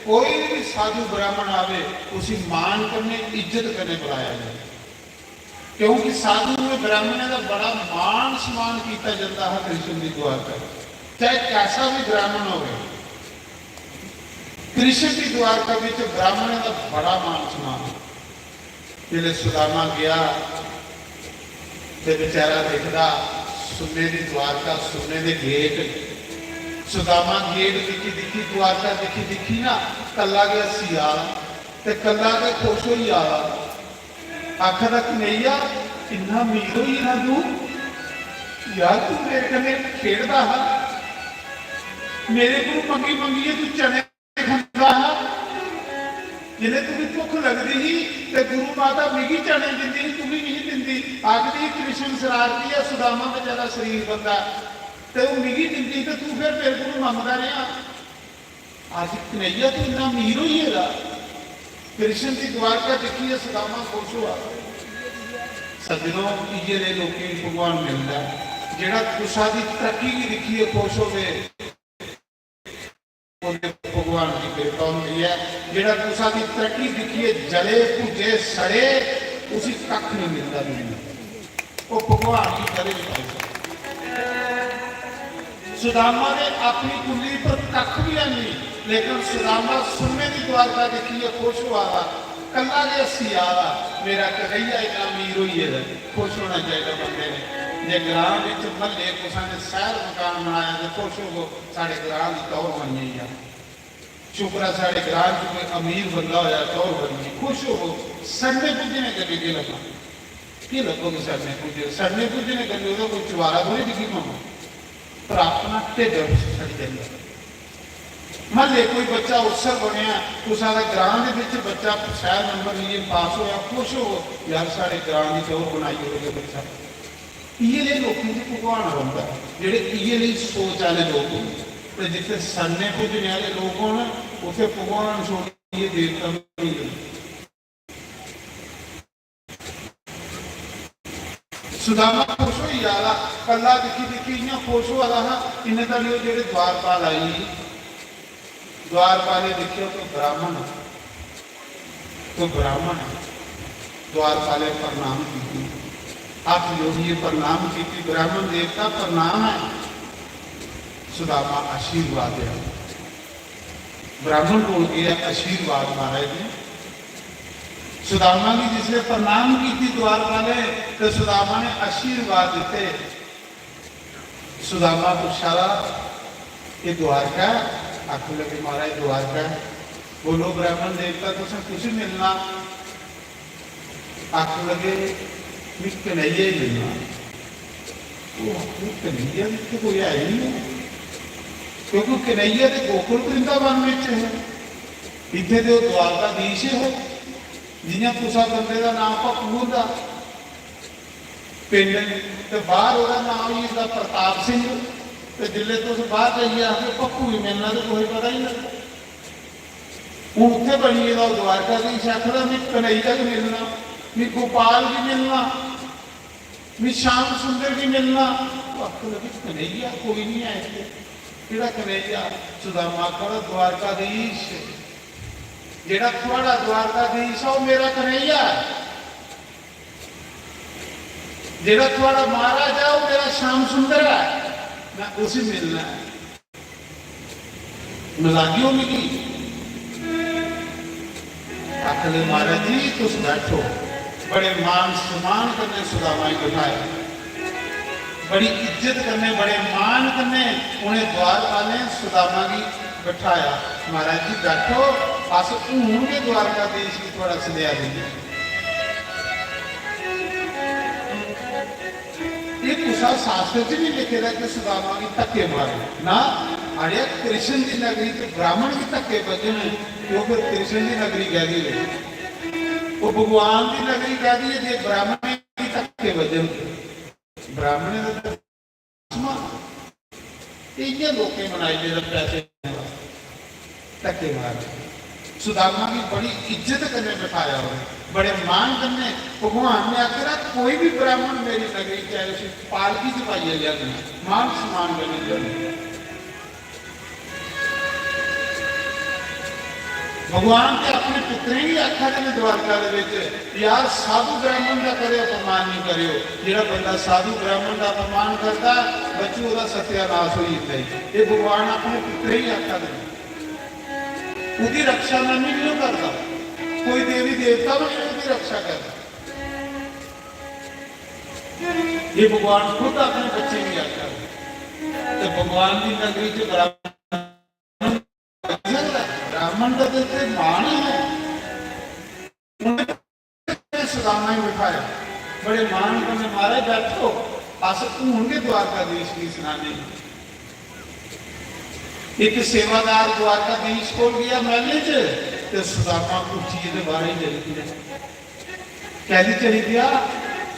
कोई भी साधु ब्राह्मण आवे, उसी मान कन्नै, इज्जत कन्नै बुलाया जाए, क्योंकि साधु में ब्राह्मणें दा बड़ा मान सम्मान किया जाता हा कृष्ण की द्वारका, चाहे कैसा भी ब्राह्मण हो। कृष्ण की द्वारका में ब्राह्मणों का बड़ा मान सम्मान। जिसले सुदामा गया तो बेचारा देखता सुन्ने की द्वारका, सुन्ने के गेट। सुदामा गेट दिखी दिखी, द्वारका दिखी दिखी ना कल्ला गया सियाल, ते कल्ला गै खुश होई आवा। आखदा, "कन्हैया, इन्ना अमीर होई गेदा तू? यार, तू मेरे कन्नै खेडदा हा, मेरे कोल मंगी मंगियै तू चने खंदा हा। जिसलै तुगी भुक्ख लगदी ही ते गुरु माता मिगी चने दिंदी ही, तुगी नहीं दिंदी।" आखदी ही, "कृष्ण शरारती है, सुदामा बेचारा शरीफ बंदा, ते ओह् मिगी दिंदी ते तू फिर मेरे कोल मंगदा रेहा।" अज्ज कन्हैया तू इन्ना अमीर होई गेदा, कृष्ण की द्वारका दिक्खियै सुदामा खुश होआ। सज्जनो, इयै नेह् लोकें गी भगवान मिलदा ऐ, जेह्ड़ा कुसा दी तरक्की गी दिक्खियै खुश होवे, ओह्दे भगवान की कृपा होंदी ऐ। जेह्ड़ा कुसा दी तरक्की दिक्खियै जले, भुज्जे, सड़े, उसी कक्ख नहीं मिलदा दुनिया। ओह् भगवान गी कदें नहीं पाई सकदा। सुदामा ने अपनी कुल्ली पर कक्ख भी है नहीं, लेकिन सुदामा सुन्ने की द्वारका दिक्खियै खुश होआ दा, कल्ला गै हस्सी आ दा। मेरा कन्हैया इन्ना अमीर होई गेदा, खुश होना चाहिए बंदे ने। जे ग्रां विच म्हल्ले कुसै ने शैल मकान बनाया ते खुश होवो, साढ़े ग्रां दी टौहर बनी गेई आ। शुक्र ऐ साढ़े ग्रां च कोई अमीर बंदा होया, टौहर बनी गेई, खुश होवो। सड़ने पुज्जने कन्नै केह् लब्भा? केह् लब्भग सड़ने पुज्जे? सड़ने पुज्जने कन्नै ओह्दा कोई चुबारा थोड़ी डिग्गी पौना, पर अपना ढिड्ड सड़ी जंदा। म्हल्ले कोई बच्चा अफसर बनेआ, कुसै दा ग्रां दे बिच बच्चा शैल नंबर लेइयै पास होया, खुश होवो, "यार, साढ़े ग्रां दी टौहर बनाई ओड़ेआ बच्चा।" इयै लेह् लोकें च भगवान रौंह्दा ऐ, जेह्ड़े इयै लेही सोच आह्ले लोक होन। ते जित्थै सड़ने पुज्जने आह्ले लोक होन, उत्थै भगवान छोड़ियै देवता बी नेईं होंदे। सुदामा खुश होई जा दा, कल्ला दिक्खी दिक्खी इ'यां खुश होआ दा हा। इन्ने धोड़ी ओह् जेह्ड़े द्वारपाल आई, द्वारपाल ने दिक्खेआ कि ब्राह्मण, तो ब्राह्मण द्वारपाल ने प्रणाम कीती, हत्थ जोड़िए प्रणाम कीती, "ब्राह्मण देवता प्रणाम है।" सुदामा आशीर्वाद दिया। ब्राह्मण कोल गया, "आशीर्वाद महाराज जी।" सुदामा गी जिसने प्रणाम कीती द्वारपाल ने, तो सुदामा ने आशीर्वाद दिते। सुदामा पुच्छा दा, "एह् द्वारका ऐ?" आखन लगे, "महाराज, द्वारका ऐ।" "बोलो ब्राह्मण देवता, तुसें कुसी मिलना?" आखन लगे, "मिगी कन्हैया ही मिलना।" ओह् आखन, "कन्हैया इत्थै कोई है ही नहीं, क्योंकि कन्हैया ते गोकुल वृंदावन बिच है, इत्थै ते ओह् द्वारकाधीश है।" जियां कुसै बंदे दा नाम पप्पू होंदा, पिंड, ते बाहर ओह्दा नांऽ होई जंदा प्रताप सिंह। ते जिसलै तुस बाहर जाइयै आखदे, "पप्पू गी मिलना", ते कुसै गी पता ही नहीं लगदा। हून उत्थै बनी गेदा ओह् द्वारकाधीश, आखदा, "में कन्हैया गी मिलना, में गोपाल गी मिलना, में श्याम सुंदर गी मिलना।" ओह् आखन लगे, "कन्हैया कोई नहीं है इत्थै। केह्ड़ा कन्हैया?" सुदामा आखदा, "द्वारकाधीश, जेह्ड़ा थुआढ़ा द्वारकाधीश ऐ, ओह् मेरा कन्हैया ऐ।" जेह्ड़ा थुआढ़ा महाराज ऐ, ओह् मेरा श्याम सुंदर ऐ, में उसी मिलना ऐ। मलागेओ मिगी। आखन लगे, "महाराज जी, तुस बैठो।" बड़े मान सम्मान कन्नै सुदामा गी बठाया, बड़ी इज्जत कन्नै, बड़े मान कन्नै उ'नें द्वारपालें सुदामा गी बठाया। "महाराज जी, बैठो, अस हून गै द्वारकाधीश गी थुआढ़ा सनेहा दिंदे।" एह् कुसै शास्त्र च नहीं लिखे दा कि सुदामा गी धक्के मारे। ना, अड़ेआ, कृष्ण दी नगरी च ब्राह्मण गी धक्के बज्जन, ते ओह् फिर कृष्ण दी नगरी कैह्दी होई? ओह् भगवान दी नगरी कैह्दी ऐ जे ब्राह्मणें गी धक्के बज्जन? ब्राह्मणें दा ते इ'यै लोकें बनाई लेदा पैसे धक्के मार। सुदामा गी बड़ी इज्जत कन्नै बठाया उ'नें। बड़े मान कन्नै भगवान ने आखेआ, "कोई भी ब्राह्मण मेरी नगरी च आए, उसी पालकी च पाइयै लेआंदे, मान सम्मान कन्नै लेआंदे।" भगवान ते अपने पुत्तरें गी आखा दे ने द्वारका दे विच, "यार, साधु ब्राह्मण दा कदें अपमान नहीं करेओ। जेड़ा बंदा साधु ब्राह्मण दा अपमान करदा, बच्चू, ओहदा सत्यानाश होई जंदा है।" ये भगवान अपने पुत्तरें गी आखा दे ने। ओहदी रक्षा मैं नहीं करदा, कोई देवी देवता भी नहीं ओहदी रक्षा करदा। ये भगवान खुद अपने बच्चे की आज्ञा है। तो भगवान की नगरी च ब्राह्मण, ब्राह्मण का तो इत्थे मान ही है। उन्हें सुदामा ही बिठाया, बड़े मान कन्नै, "महाराज बैठो, अस हून गै द्वारकाधीश की सुनाने।" एक सेवादार द्वारकाधीश कोल गया महले च, ते सुदामा उठियै ते बाहर ही चली गया। कैदी चली गया?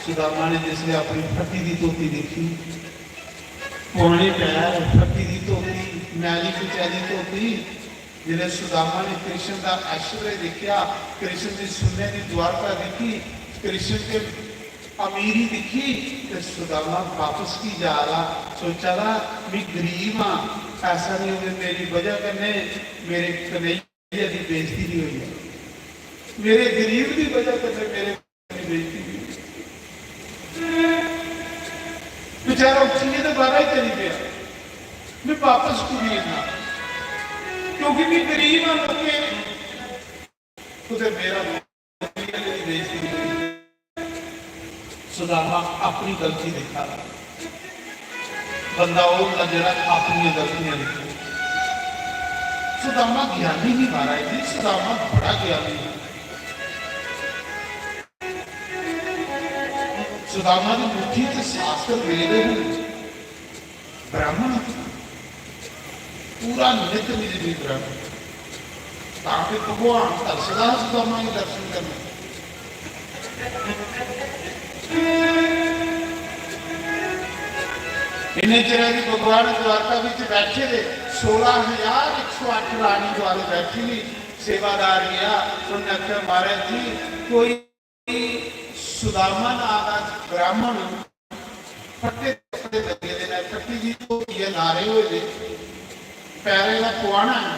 सुदामा ने जिसले अपनी फटी दी धोती देखी, पुराने पैर, फटी दी धोती, मैली कुचैली धोती, जिसले सुदामा ने कृष्ण का ऐश्वर्य देखा, कृष्ण की सुन्ने की द्वारका देखी, कृष्ण के अमीरी देखी, तो सुदामा वापस की जा रहा, सोचा रहा, "मैं गरीब हाँ, ऐसा नहीं होवे मेरी वजह करने मेरे कन्हैया की बेइज्जती नहीं हुई है, मेरे गरीब की वजह करने मेरे बेइज्जती हुई।" बेचारा उठियै ते बाहर ही चली गया। मैं वापस कुड़ी ना, क्योंकि मैं गरीब हाँ, लोकें कुते मेरा बेइज्जती हुई। सुदामा अपनी गलती दिखा, बंदा वो होंदा जेड़ा अपनी गलतियां दिखे। सुदामा ज्ञानी ही महाराज जी, सुदामा बड़ा ज्ञानी है। सुदामा की मुट्ठी च शास्त्र, वेद है, ब्राह्मण पूरा नित निज दी ब्राह्मण। तां ते भगवान तरसदा हा सुदामा गी दर्शन करने। इन्ने चिरै गी भगवान द्वारका बिच बैठे दे, सोलां हजार इक सौ अट्ठ रानी द्वारे बैठी दी। सेवादार गया, उन्हें आखेआ, "महाराज जी, कोई सुदामा नां दा ब्राह्मण, फट्टे कपड़े लगे दे ने, फट्टी दी धोती ऐ, नारे होए दे, पैरें दा पुआना ऐ,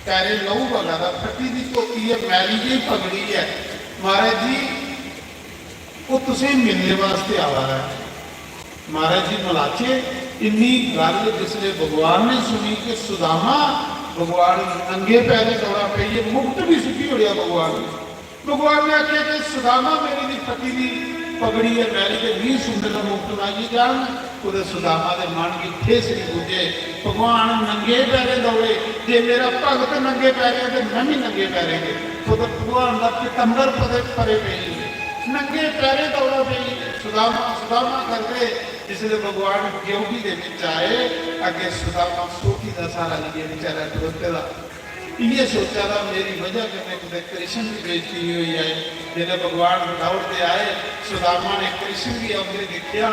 पैरें लहू बगा दा, फट्टी दी धोती ऐ, मैली जेही पगड़ी ऐ, महाराज जी, ओह् तुसें मिलने वास्ते आवा दा ऐ।" महाराज जी मलाचे, इन्नी गल्ल जिसले भगवान ने सुनी कि सुदामा, भगवान नंगे पैरें दौड़ा पेइयै, मुकुट भी सुट्टी ओड़ेआ भगवान ने। भगवान ने आखेआ कि सुदामा मेरी दी फटी दी पगड़ी ऐ, मैली ते मीं सुन्ने दा मुकुट लाइयै जान। कुतै सुदामा दे मन गी ठेस नहीं पुज्जे। भगवान नंगे पैरें दौड़े, जे मेरा भगत नंगे पैरें ते मैं भी नंगे पैरें गए। कुतै भगवान दा पितंबर परे, परे पेई, नंगे पैरें दौड़ा पेई। सुदामा, सुदामा करदे जिसले भगवान ड्योढ़ी दे विच आए, अग्गे सुदामा सोटी दा सहारा लेइयै बेचारा खड़ोते दा। इ'यै सोचा दा, मेरी वजह कन्नै कुतै कृष्ण दी बेइज्जती निं होई जाए। जेल्लै भगवान दौड़दे आए, सुदामा ने कृष्ण गी औंदे दिक्खेआ,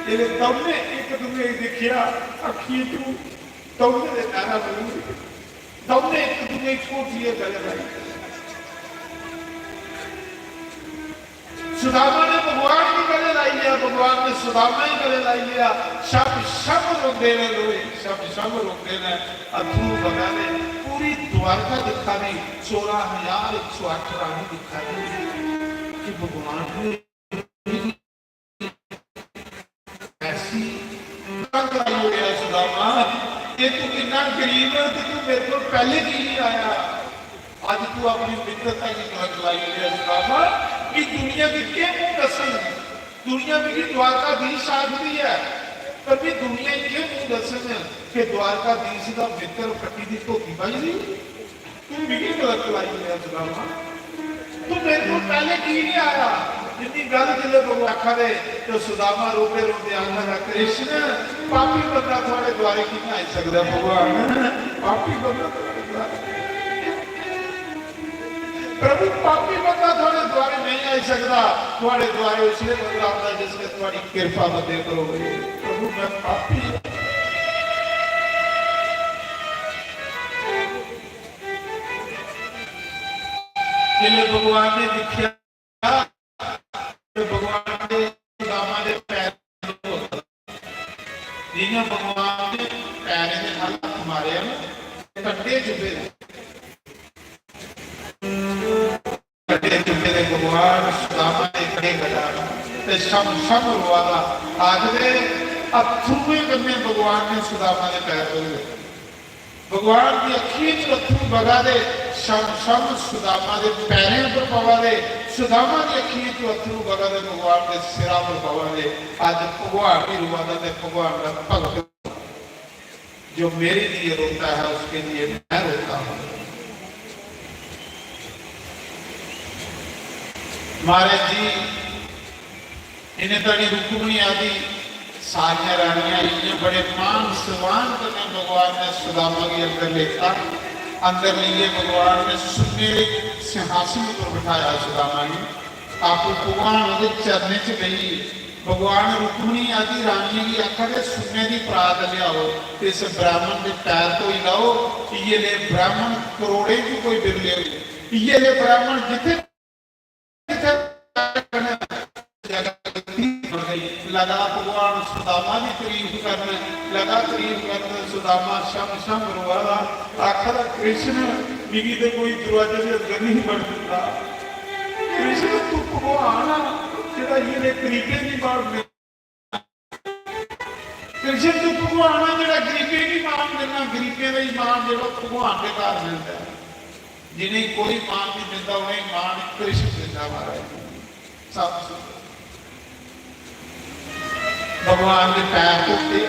जेल्लै दौनें इक दूए गी दिक्खेआ, अक्खियें तू दौनें दे नैना बही गे। दौनें इक दूए गी घोटियै गले लाई। सुदामा ने भगवान गी गले लाई लिया, भगवान ने सुदामा गी गले लाई लिया। शब शब रोंदे ने लोए, शब शब रोंदे ने, अथरू बगा ने। पूरी द्वारका दिक्खा दी, सोलां हजार इक सौ अट्ठ रानी दिक्खा दी कि भगवान ने ऐसी तंग आई होया सुदामा, ये तू कितना गरीब है, ते तू मेरे को पहले की नहीं आया? अज तू अपनी मित्रता की कलंक लाई है सुदामा, कि दुनिया की के मुंह दसन? दुनिया मिगी द्वारकाधीश आखदी है, पर भी दुनिया की के मुंह दसन कि द्वारकाधीश का मित्र फटी दी धोती पाई दी? तू मिगी गलत लाई है सुदामा, तू मेरे को पहले की नहीं आया? इतनी गल जिले लोग आखा दे, तो सुदामा रोते रोते आखा था, कृष्ण, पापी बंदा थोड़े द्वारे की नहीं आई सकता भगवान? पापी बंदा थोड़े द्वारे, प्रभु, पापी बंदा थोड़े द्वारे नहीं आई सकता। थोड़े द्वारे उसने बंदा आता जिसने थोड़ी कृपा बंदे करो। प्रभु, मैं पापी हूं। जिसलै भगवान ने दिक्खेआ ते भगवान दे सुदामा दे पैर, जि'यां भगवान दे पैरें दे हत्थ मारे न, कंडे चुभे दे, कंडे चुभे दे भगवान सुदामा दे कंडे गला ते छम छम रोआ दा। आखदे अत्थरुएं कन्नै भगवान ने सुदामा दे पैर धोए। भगवान दी अक्खियें च अत्थरू बगा दे, छम छम सुदामा दे पैरें पर पवा दे, सुदामा दी अक्खियें च अत्थरू बगा दे, भगवान दे सिरा पर पवा दे। अज्ज भगवान भी रोआ दा ते भगवान दा भक्त जो मेरे लिए रोता है, उसके लिए मैं रोता हूँ। महाराज जी, इन्हें तड़ी रुक्मणी आदि सारियां रानियां इन्ने बड़े मान सम्मान कन्नै भगवान ने सुदामा गी अंदर लेता। अंदर लेइयै भगवान ने सुन्ने दे सिंहासन उप्पर बिठाया सुदामा गी। आपू भगवान ओहदे चरणें च बेही। भगवान रुक्मणी आदि रानियें गी आखा दे, सुन्ने दी परात लेआओ ते इस ब्राह्मण दे पैर धोई लैओ। इयै ले ब्राह्मण करोड़ें च कोई बिरले होए। इयै ले ब्राह्मण जित्थे लगा भगवान सुदामा दी तारीफ करन, लगा तारीफ करन। सुदामा छम छम रोआ दा, आखा दा, कृष्ण, मिगी ते कोई दरवाजे दे अंदर नहीं बड़न दिंदा। कृष्ण, तू भगवान आ, जेह्ड़ा इन्ने गरीबें दी मदद, कृष्ण, तू भगवान आ, जेह्ड़ा गरीबें दी मदद करना, गरीबें दा ईमान जेह्ड़ा भगवान दे घर मिलदा ऐ। जिन्हें कोई मान नहीं मिलता, उन्हें मान कृष्ण दिंदा महाराज। सब सुंदर। भगवान दे पैर धोते,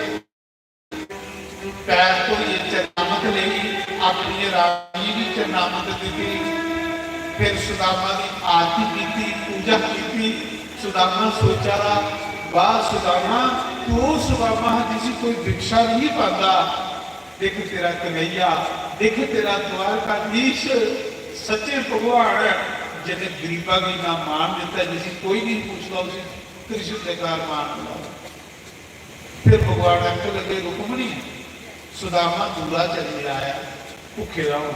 पैर धोइयै चरणामत लेई, अपनी रानी भी चरणामत दी। फिर सुदामा की आरती की, पूजा की। सुदामा सोचा दा, वाह सुदामा, तू सुदामा जिसी कोई भिक्षा नहीं पाता। देख तेरा कन्हैया, देख तेरा द्वारकाधीश सच्चे भगवान है, जिन्हें गरीबा गी ना मान दिता, जिसी कोई नहीं पूछता, उसी कृष्ण के कार मान दिता। फिर भगवान आखन लगे, रुक्मणी, सुदामा दूरा चली आया, भुखे रहो।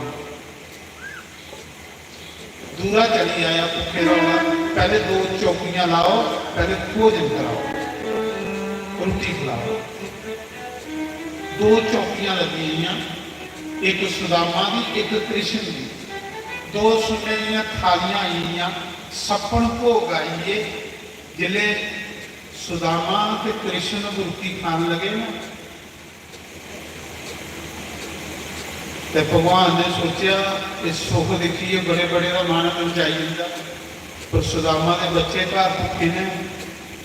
दूरा चली आया, भुखे रहो। पहले दो चौकियां लाओ, पहले भोजन कराओ, रुट्टी खिलाओ। दो चौकियां लगी गईयां, एक सुदामा दी, एक कृष्ण दी। दो सुन्ने दियां थालियां आई गईयां, सप्पन भोग आई गे। जिसले सुदामा ते कृष्ण रुट्टी खान लगे ना, ते भगवान ने सोचेआ, इस सुख दिक्खियै बड़े बड़े दा मन ललचाई जंदा। पर सुदामा दे बच्चे घर भुक्खे ने।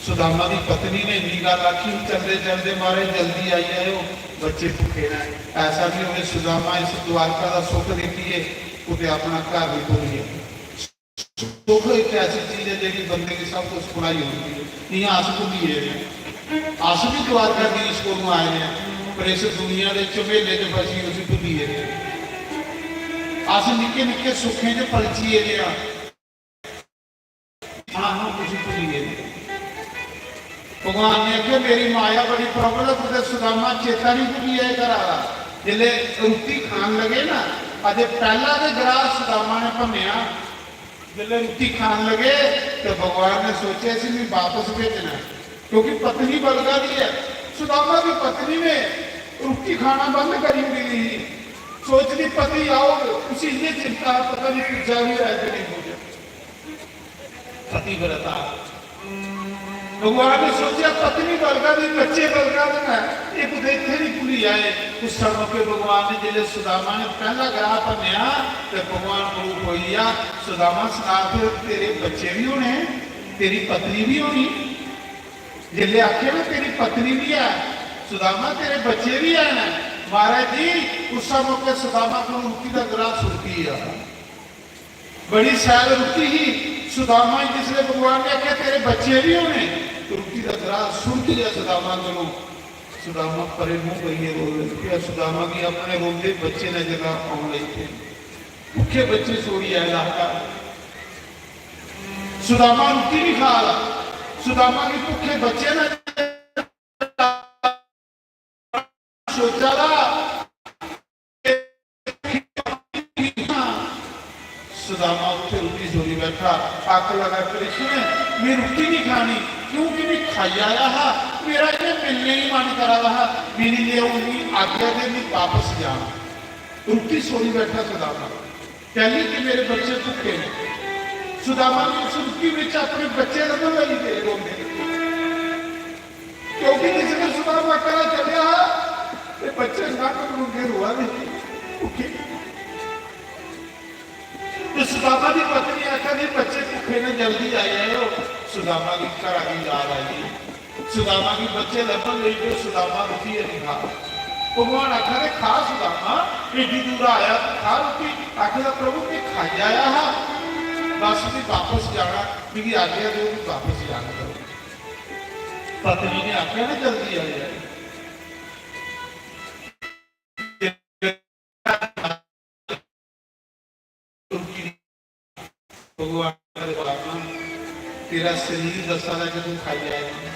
सुदामा दी पत्नी ने इन्नी गल्ल आखी, चलदे चलदे महाराज जल्दी आई जाएओ, बच्चे भुक्खे ने। ऐसा नहीं होवे सुदामा इस द्वारका दा सुख दिक्खियै कुतै अपना घर भी भुल्ली जाए। सुख एक ऐसी चीज है जेह्ड़ी बंदे गी सब कुछ भुलाई ओड़दी है। इ'यां अस भुल्ली गेदे आं। अस बी द्वारकाधीश कोलूं आए दे आं, पर इस दुनिया दे झमेले च फसी उसी भुल्ली गेदे आं। अस निक्के निक्के सुखें च पलची गेदे आं। हां, हां, उसी भुल्ली गेदे। भगवान ने आखेआ, मेरी माया बड़ी प्रबल है, कुतै सुदामा चेता नहीं भुल्ली जाए घरा दा। जिसलै रुट्टी खान लगे ना, अजे पैह्ला ते ग्राह सुदामा ने भन्नेआ, जिसलै रुट्टी खान लगे ते भगवान ने सोचेआ, इसी मैं बापस भेजना है, क्योंकि पत्नी बलगा दी है। सुदामा की पत्नी ने रुट्टी खाना बंद करी ओड़ी दी ही। सोचदी, पति औग, उसी इन्नी चिंता, पता नहीं पुज्जा बी है कि नहीं पुज्जा। पतिव्रता। भगवान ने सोचेआ, पत्नी बलगा दी, बच्चे बलगा दे न, ये कुतै इत्थै नहीं भुल्ली जाए। उस मौके भगवान ने, जिसलै सुदामा ने पैह्ला ग्राह भन्नेआ, ते भगवान रूप होई गेआ, सुदामा, सना, फिर तेरे बच्चे भी होने, तेरी पत्नी भी होनी। जिसलै आखेआ ना, तेरी पत्नी भी है, सुदामा, तेरे बच्चे भी हैन। महाराज जी, उस मौके सुदामा को रुट्टी दा ग्राह सुरकी गेआ। बड़ी शैल रुट्टी ही। सुदामा गी जिसलै भगवान ने आखेआ, तेरे बच्चे भी होने, रुट्टी दा ग्राह सुरकी गेआ सुदामा कोलों। सुदामा परे मूंह करियै रोन लगी पेआ। सुदामा गी अपने रोंदे बच्चे नजर औन लगी पे। भुक्खे बच्चे छोड़ी आए दा हा। सुदामा रुट्टी नहीं खा दा। सुदामा गी भुक्खे बच्चे नजर, सोचा दा। सुदामा उत्थे रुट्टी आखन लगा, "कृष्ण, में रुट्टी नहीं खानी, क्योंकि में खाई आया हा, मेरा इ'यां मिलने ही मन करा दा हा, मिली लेओ, मिगी आज्ञा दे, में वापस जाना।" रुट्टी छोड़ी बैठा सुदामा, कैली कि मेरे बच्चे भुक्खे ने। सुदामा ने उस रुट्टी विच अपने बच्चे लब्भन लगी पे रोंदे, क्योंकि जिसने सुदामा घरा चलिया हा, ते बच्चे नंग मुंगे रोआ दे, भुक्खे। तो सुदामा की पत्नी आखा दी, "बच्चे भुखे ने, जल्दी आई जाओ।" सुदामा की घरा की याद आई गई। सुदामा की बच्चे लब्भन लगी पे, सुदामा रुट्टी नहीं खा। भगवान आखा दे, "खा सुदामा, एड्डी दूर आया तू, खा रुट्टी।" आखा दा, "प्रभु, मैं खाई आया हा, बस मैं वापस जाना, मिगी आज्ञा दो, मैं वापस जाना।" पत्नी ने आख्या ना, "जल्दी आ जाए।" भगवान ने बोला, "तेरा शरीर दसा दा कि तू खाई आया।"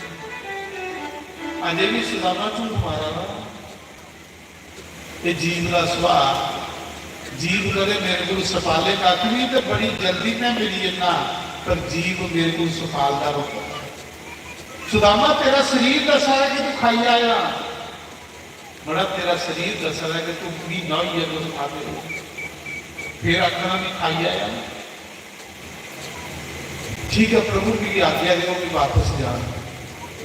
अजे भी सुदामा झूठ मारा दा। ये जीव का सुभाव, जीव करे मेरे को सपाले काफी नहीं तो बड़ी जल्दी मैं मिली जन्ना, पर जीव मेरे को सपालदा रुकदा। सुदामा, तेरा शरीर दसा है कि तू खाई आया, बड़ा तेरा शरीर दसा है कि तू महीना होई गया तुस खाते हो, फिर आखना भी खाई आया। ठीक है प्रभु, मेरी आज्ञा दे, मैं वापस जा।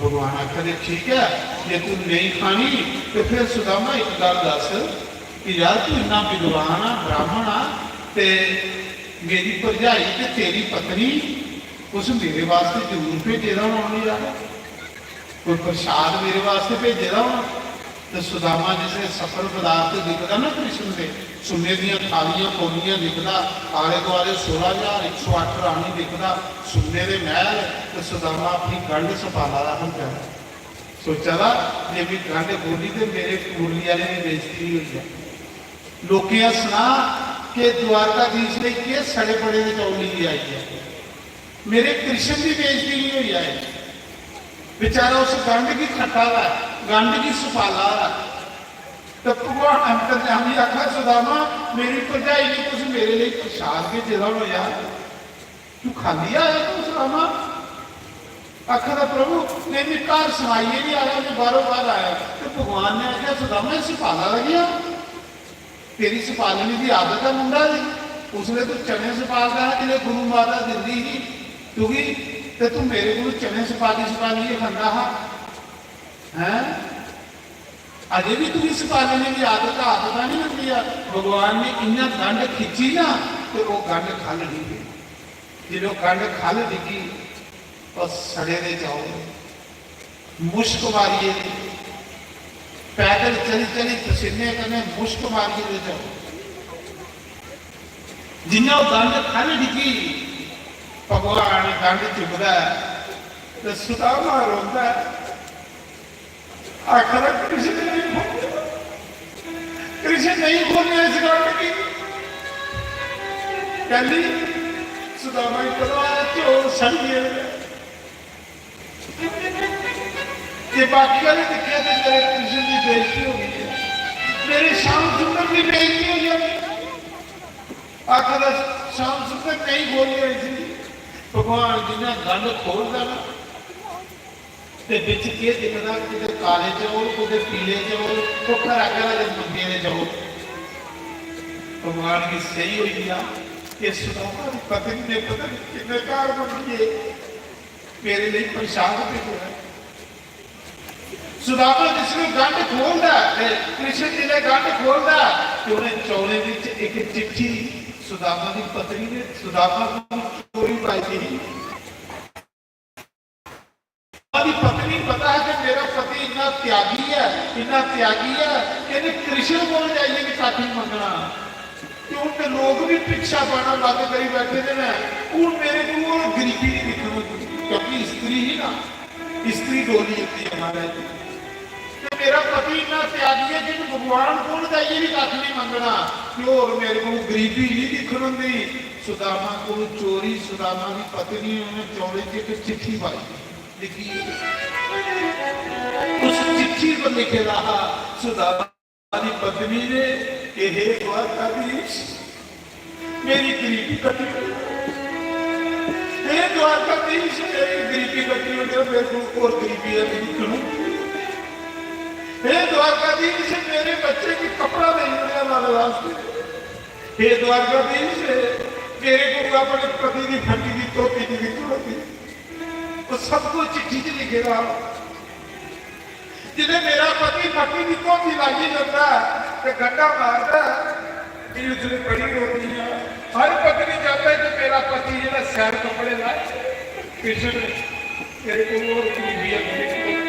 भगवान आखा दे, "ठीक है, जे तू नहीं खानी तो फिर सुदामा एक गल दस कि यार तू इन्ना विद्वान आ, ब्राह्मण आ, ते मेरी भरजाई ते तेरी पत्नी, उस मेरे वास्ते जरूर भेजे दा होना उन्हें यार।" कोई प्रसाद मेरे वास्ते भेजे दा होना। ते सुदामा जिसले सफल पदार्थ दिखदा ना कृष्ण दे, सुन्ने दियां थालियां कौलियां दिखदा, आले दुआले सोलह हजार एक सौ अट्ठ रानी दिखदा, सुन्ने दे महल, ते सुदामा अपनी गंढ सपाला दा हंदा। सोचा दा, "जे मैं गंढ खोली ते मेरे मुरली आले दी बेइज्जती नहीं होई जाए।" लोकें हंसना कि द्वारकाधीश ने के सड़े पड़े दे चौल लेइयै आई है। मेरे कृष्ण की बेइज्जती नहीं हुई है। बेचारा उस गंढ की खट्टा दा, गंढ की सपाला दा। तो भगवान अंतर्यामी आखा, "सुदामा, मेरी भरजाई ने कुछ मेरे लिए प्रसाद भेजे दा होना यार, तू खाली आया तू सुदामा?" आखा दा, "प्रभु, नहीं, मैं घर सनाइए नहीं आया, मैं बाहरों बाहर आया।" तो भगवान ने आख्या, "सुदामा, इसी पाला लगी आ।" तेरी सपालने की आदत है मुंडा दी। उसने तू चने सपालदा हा, जिसले गुरु माता दिंदी ही तुगी, ते तू मेरे को चने सपाली सपालिए खंदा हा, हैं? अजे भी तुगी सपालने की आदत, आदत नहीं होती है। भगवान ने इन्ना गंढ खिंची ना, तो वो गंढ खल नहीं गई। जिसले गंढ खल डिगी, और सड़े दे चौल, मुश्क मारिए, पैदल चली चली पसीने कन्नै मुश्क मारिए दे चौल। जिन्ना ओह् गंढ खल डिगी, भगवान गंढ चुकदा ऐ ते सुदामा रोंदा ऐ। आखदा, "कृष्ण नहीं खोलेआ, कृष्ण नहीं खोलेआ इस गंढ गी।" कैली? सुदामा गी पता ऐ, चौल सड़ी गे। ये बाकी आह्ले दिक्खेआ ते मेरे कृष्ण दी बेइज्जती हो गई है, मेरे श्याम सुंदर दी बेइज्जती हो जानी। आखदा, "श्याम सुंदर नहीं खोलेआ इसी।" भगवान जिन्ना गंढ खोलदा ना, ते बिच केह् दिखदा, कुतै काले चौल, कुतै पीले चौल, ओह् घरा घरा दे मंगे दे चौल। भगवान गी सेही होई गेआ कि सुदामा दी पत्नी ने पता नहीं किन्ने घर मंगियै मेरे लेई प्रसाद भेजे दा। सुदामा जिसलै गंढ खोलदा ऐ, ते कृष्ण जिसलै गंढ खोलदा ऐ, ते उ'नें चौलें बिच इक चिट्ठी सुदामा दी पत्नी ने सुदामा कोल चोरी पाई दी ही। ओह्दी पत्नी पता है कि मेरा पति इन्ना त्यागी है, इन्ना त्यागी है कि इन्हें कृष्ण कोल जाइयै भी काठी मंगना। ते हुन ते लोक भी भिक्षा पाना बंद करी बैठे दे न। हुन मेरे को ओह् गरीबी नहीं दिक्खन होंदी, क्योंकि स्त्री ही ना, स्त्री डोली जंदी है महाराज। ते मेरा पति इन्ना त्यागी है कि भगवान कोल जाइयै भी कक्ख नहीं मंगना। ते होर मेरे को गरीबी नहीं दिक्खन होंदी। सुदामा को चोरी, सुदामा की पत्नी ने उन्हें चौले च एक चिट्ठी पाई। लिखी। उस चिट्ठी पर लिखे रहा सुदामा दी पत्नी ने कि हे द्वारकाधीश, मेरी गरीबी कटी। हे द्वारकाधीश, मेरी गरीबी कट्टी ओड़ेआ, मेरे को और गरीबी है मेरी करूं। हे द्वारकाधीश, मेरे बच्चे की कपड़ा नहीं मिलने वाले रास्ते। हे द्वारकाधीश, मेरे को अपने पति की फटी की धोती की भी जरूरत है। वो सब कुछ चिट्ठी च लिखे दा। जिसलै मेरा पति फटी की धोती लाइए जंदा है ते गंढा मारदा है, कि उसने बड़ी रोनी है। हर पत्नी चाहता है कि मेरा पति जेह्ड़ा शैल कपड़े लाए। कृष्ण, तेरे को और गरीबी है, मेरे को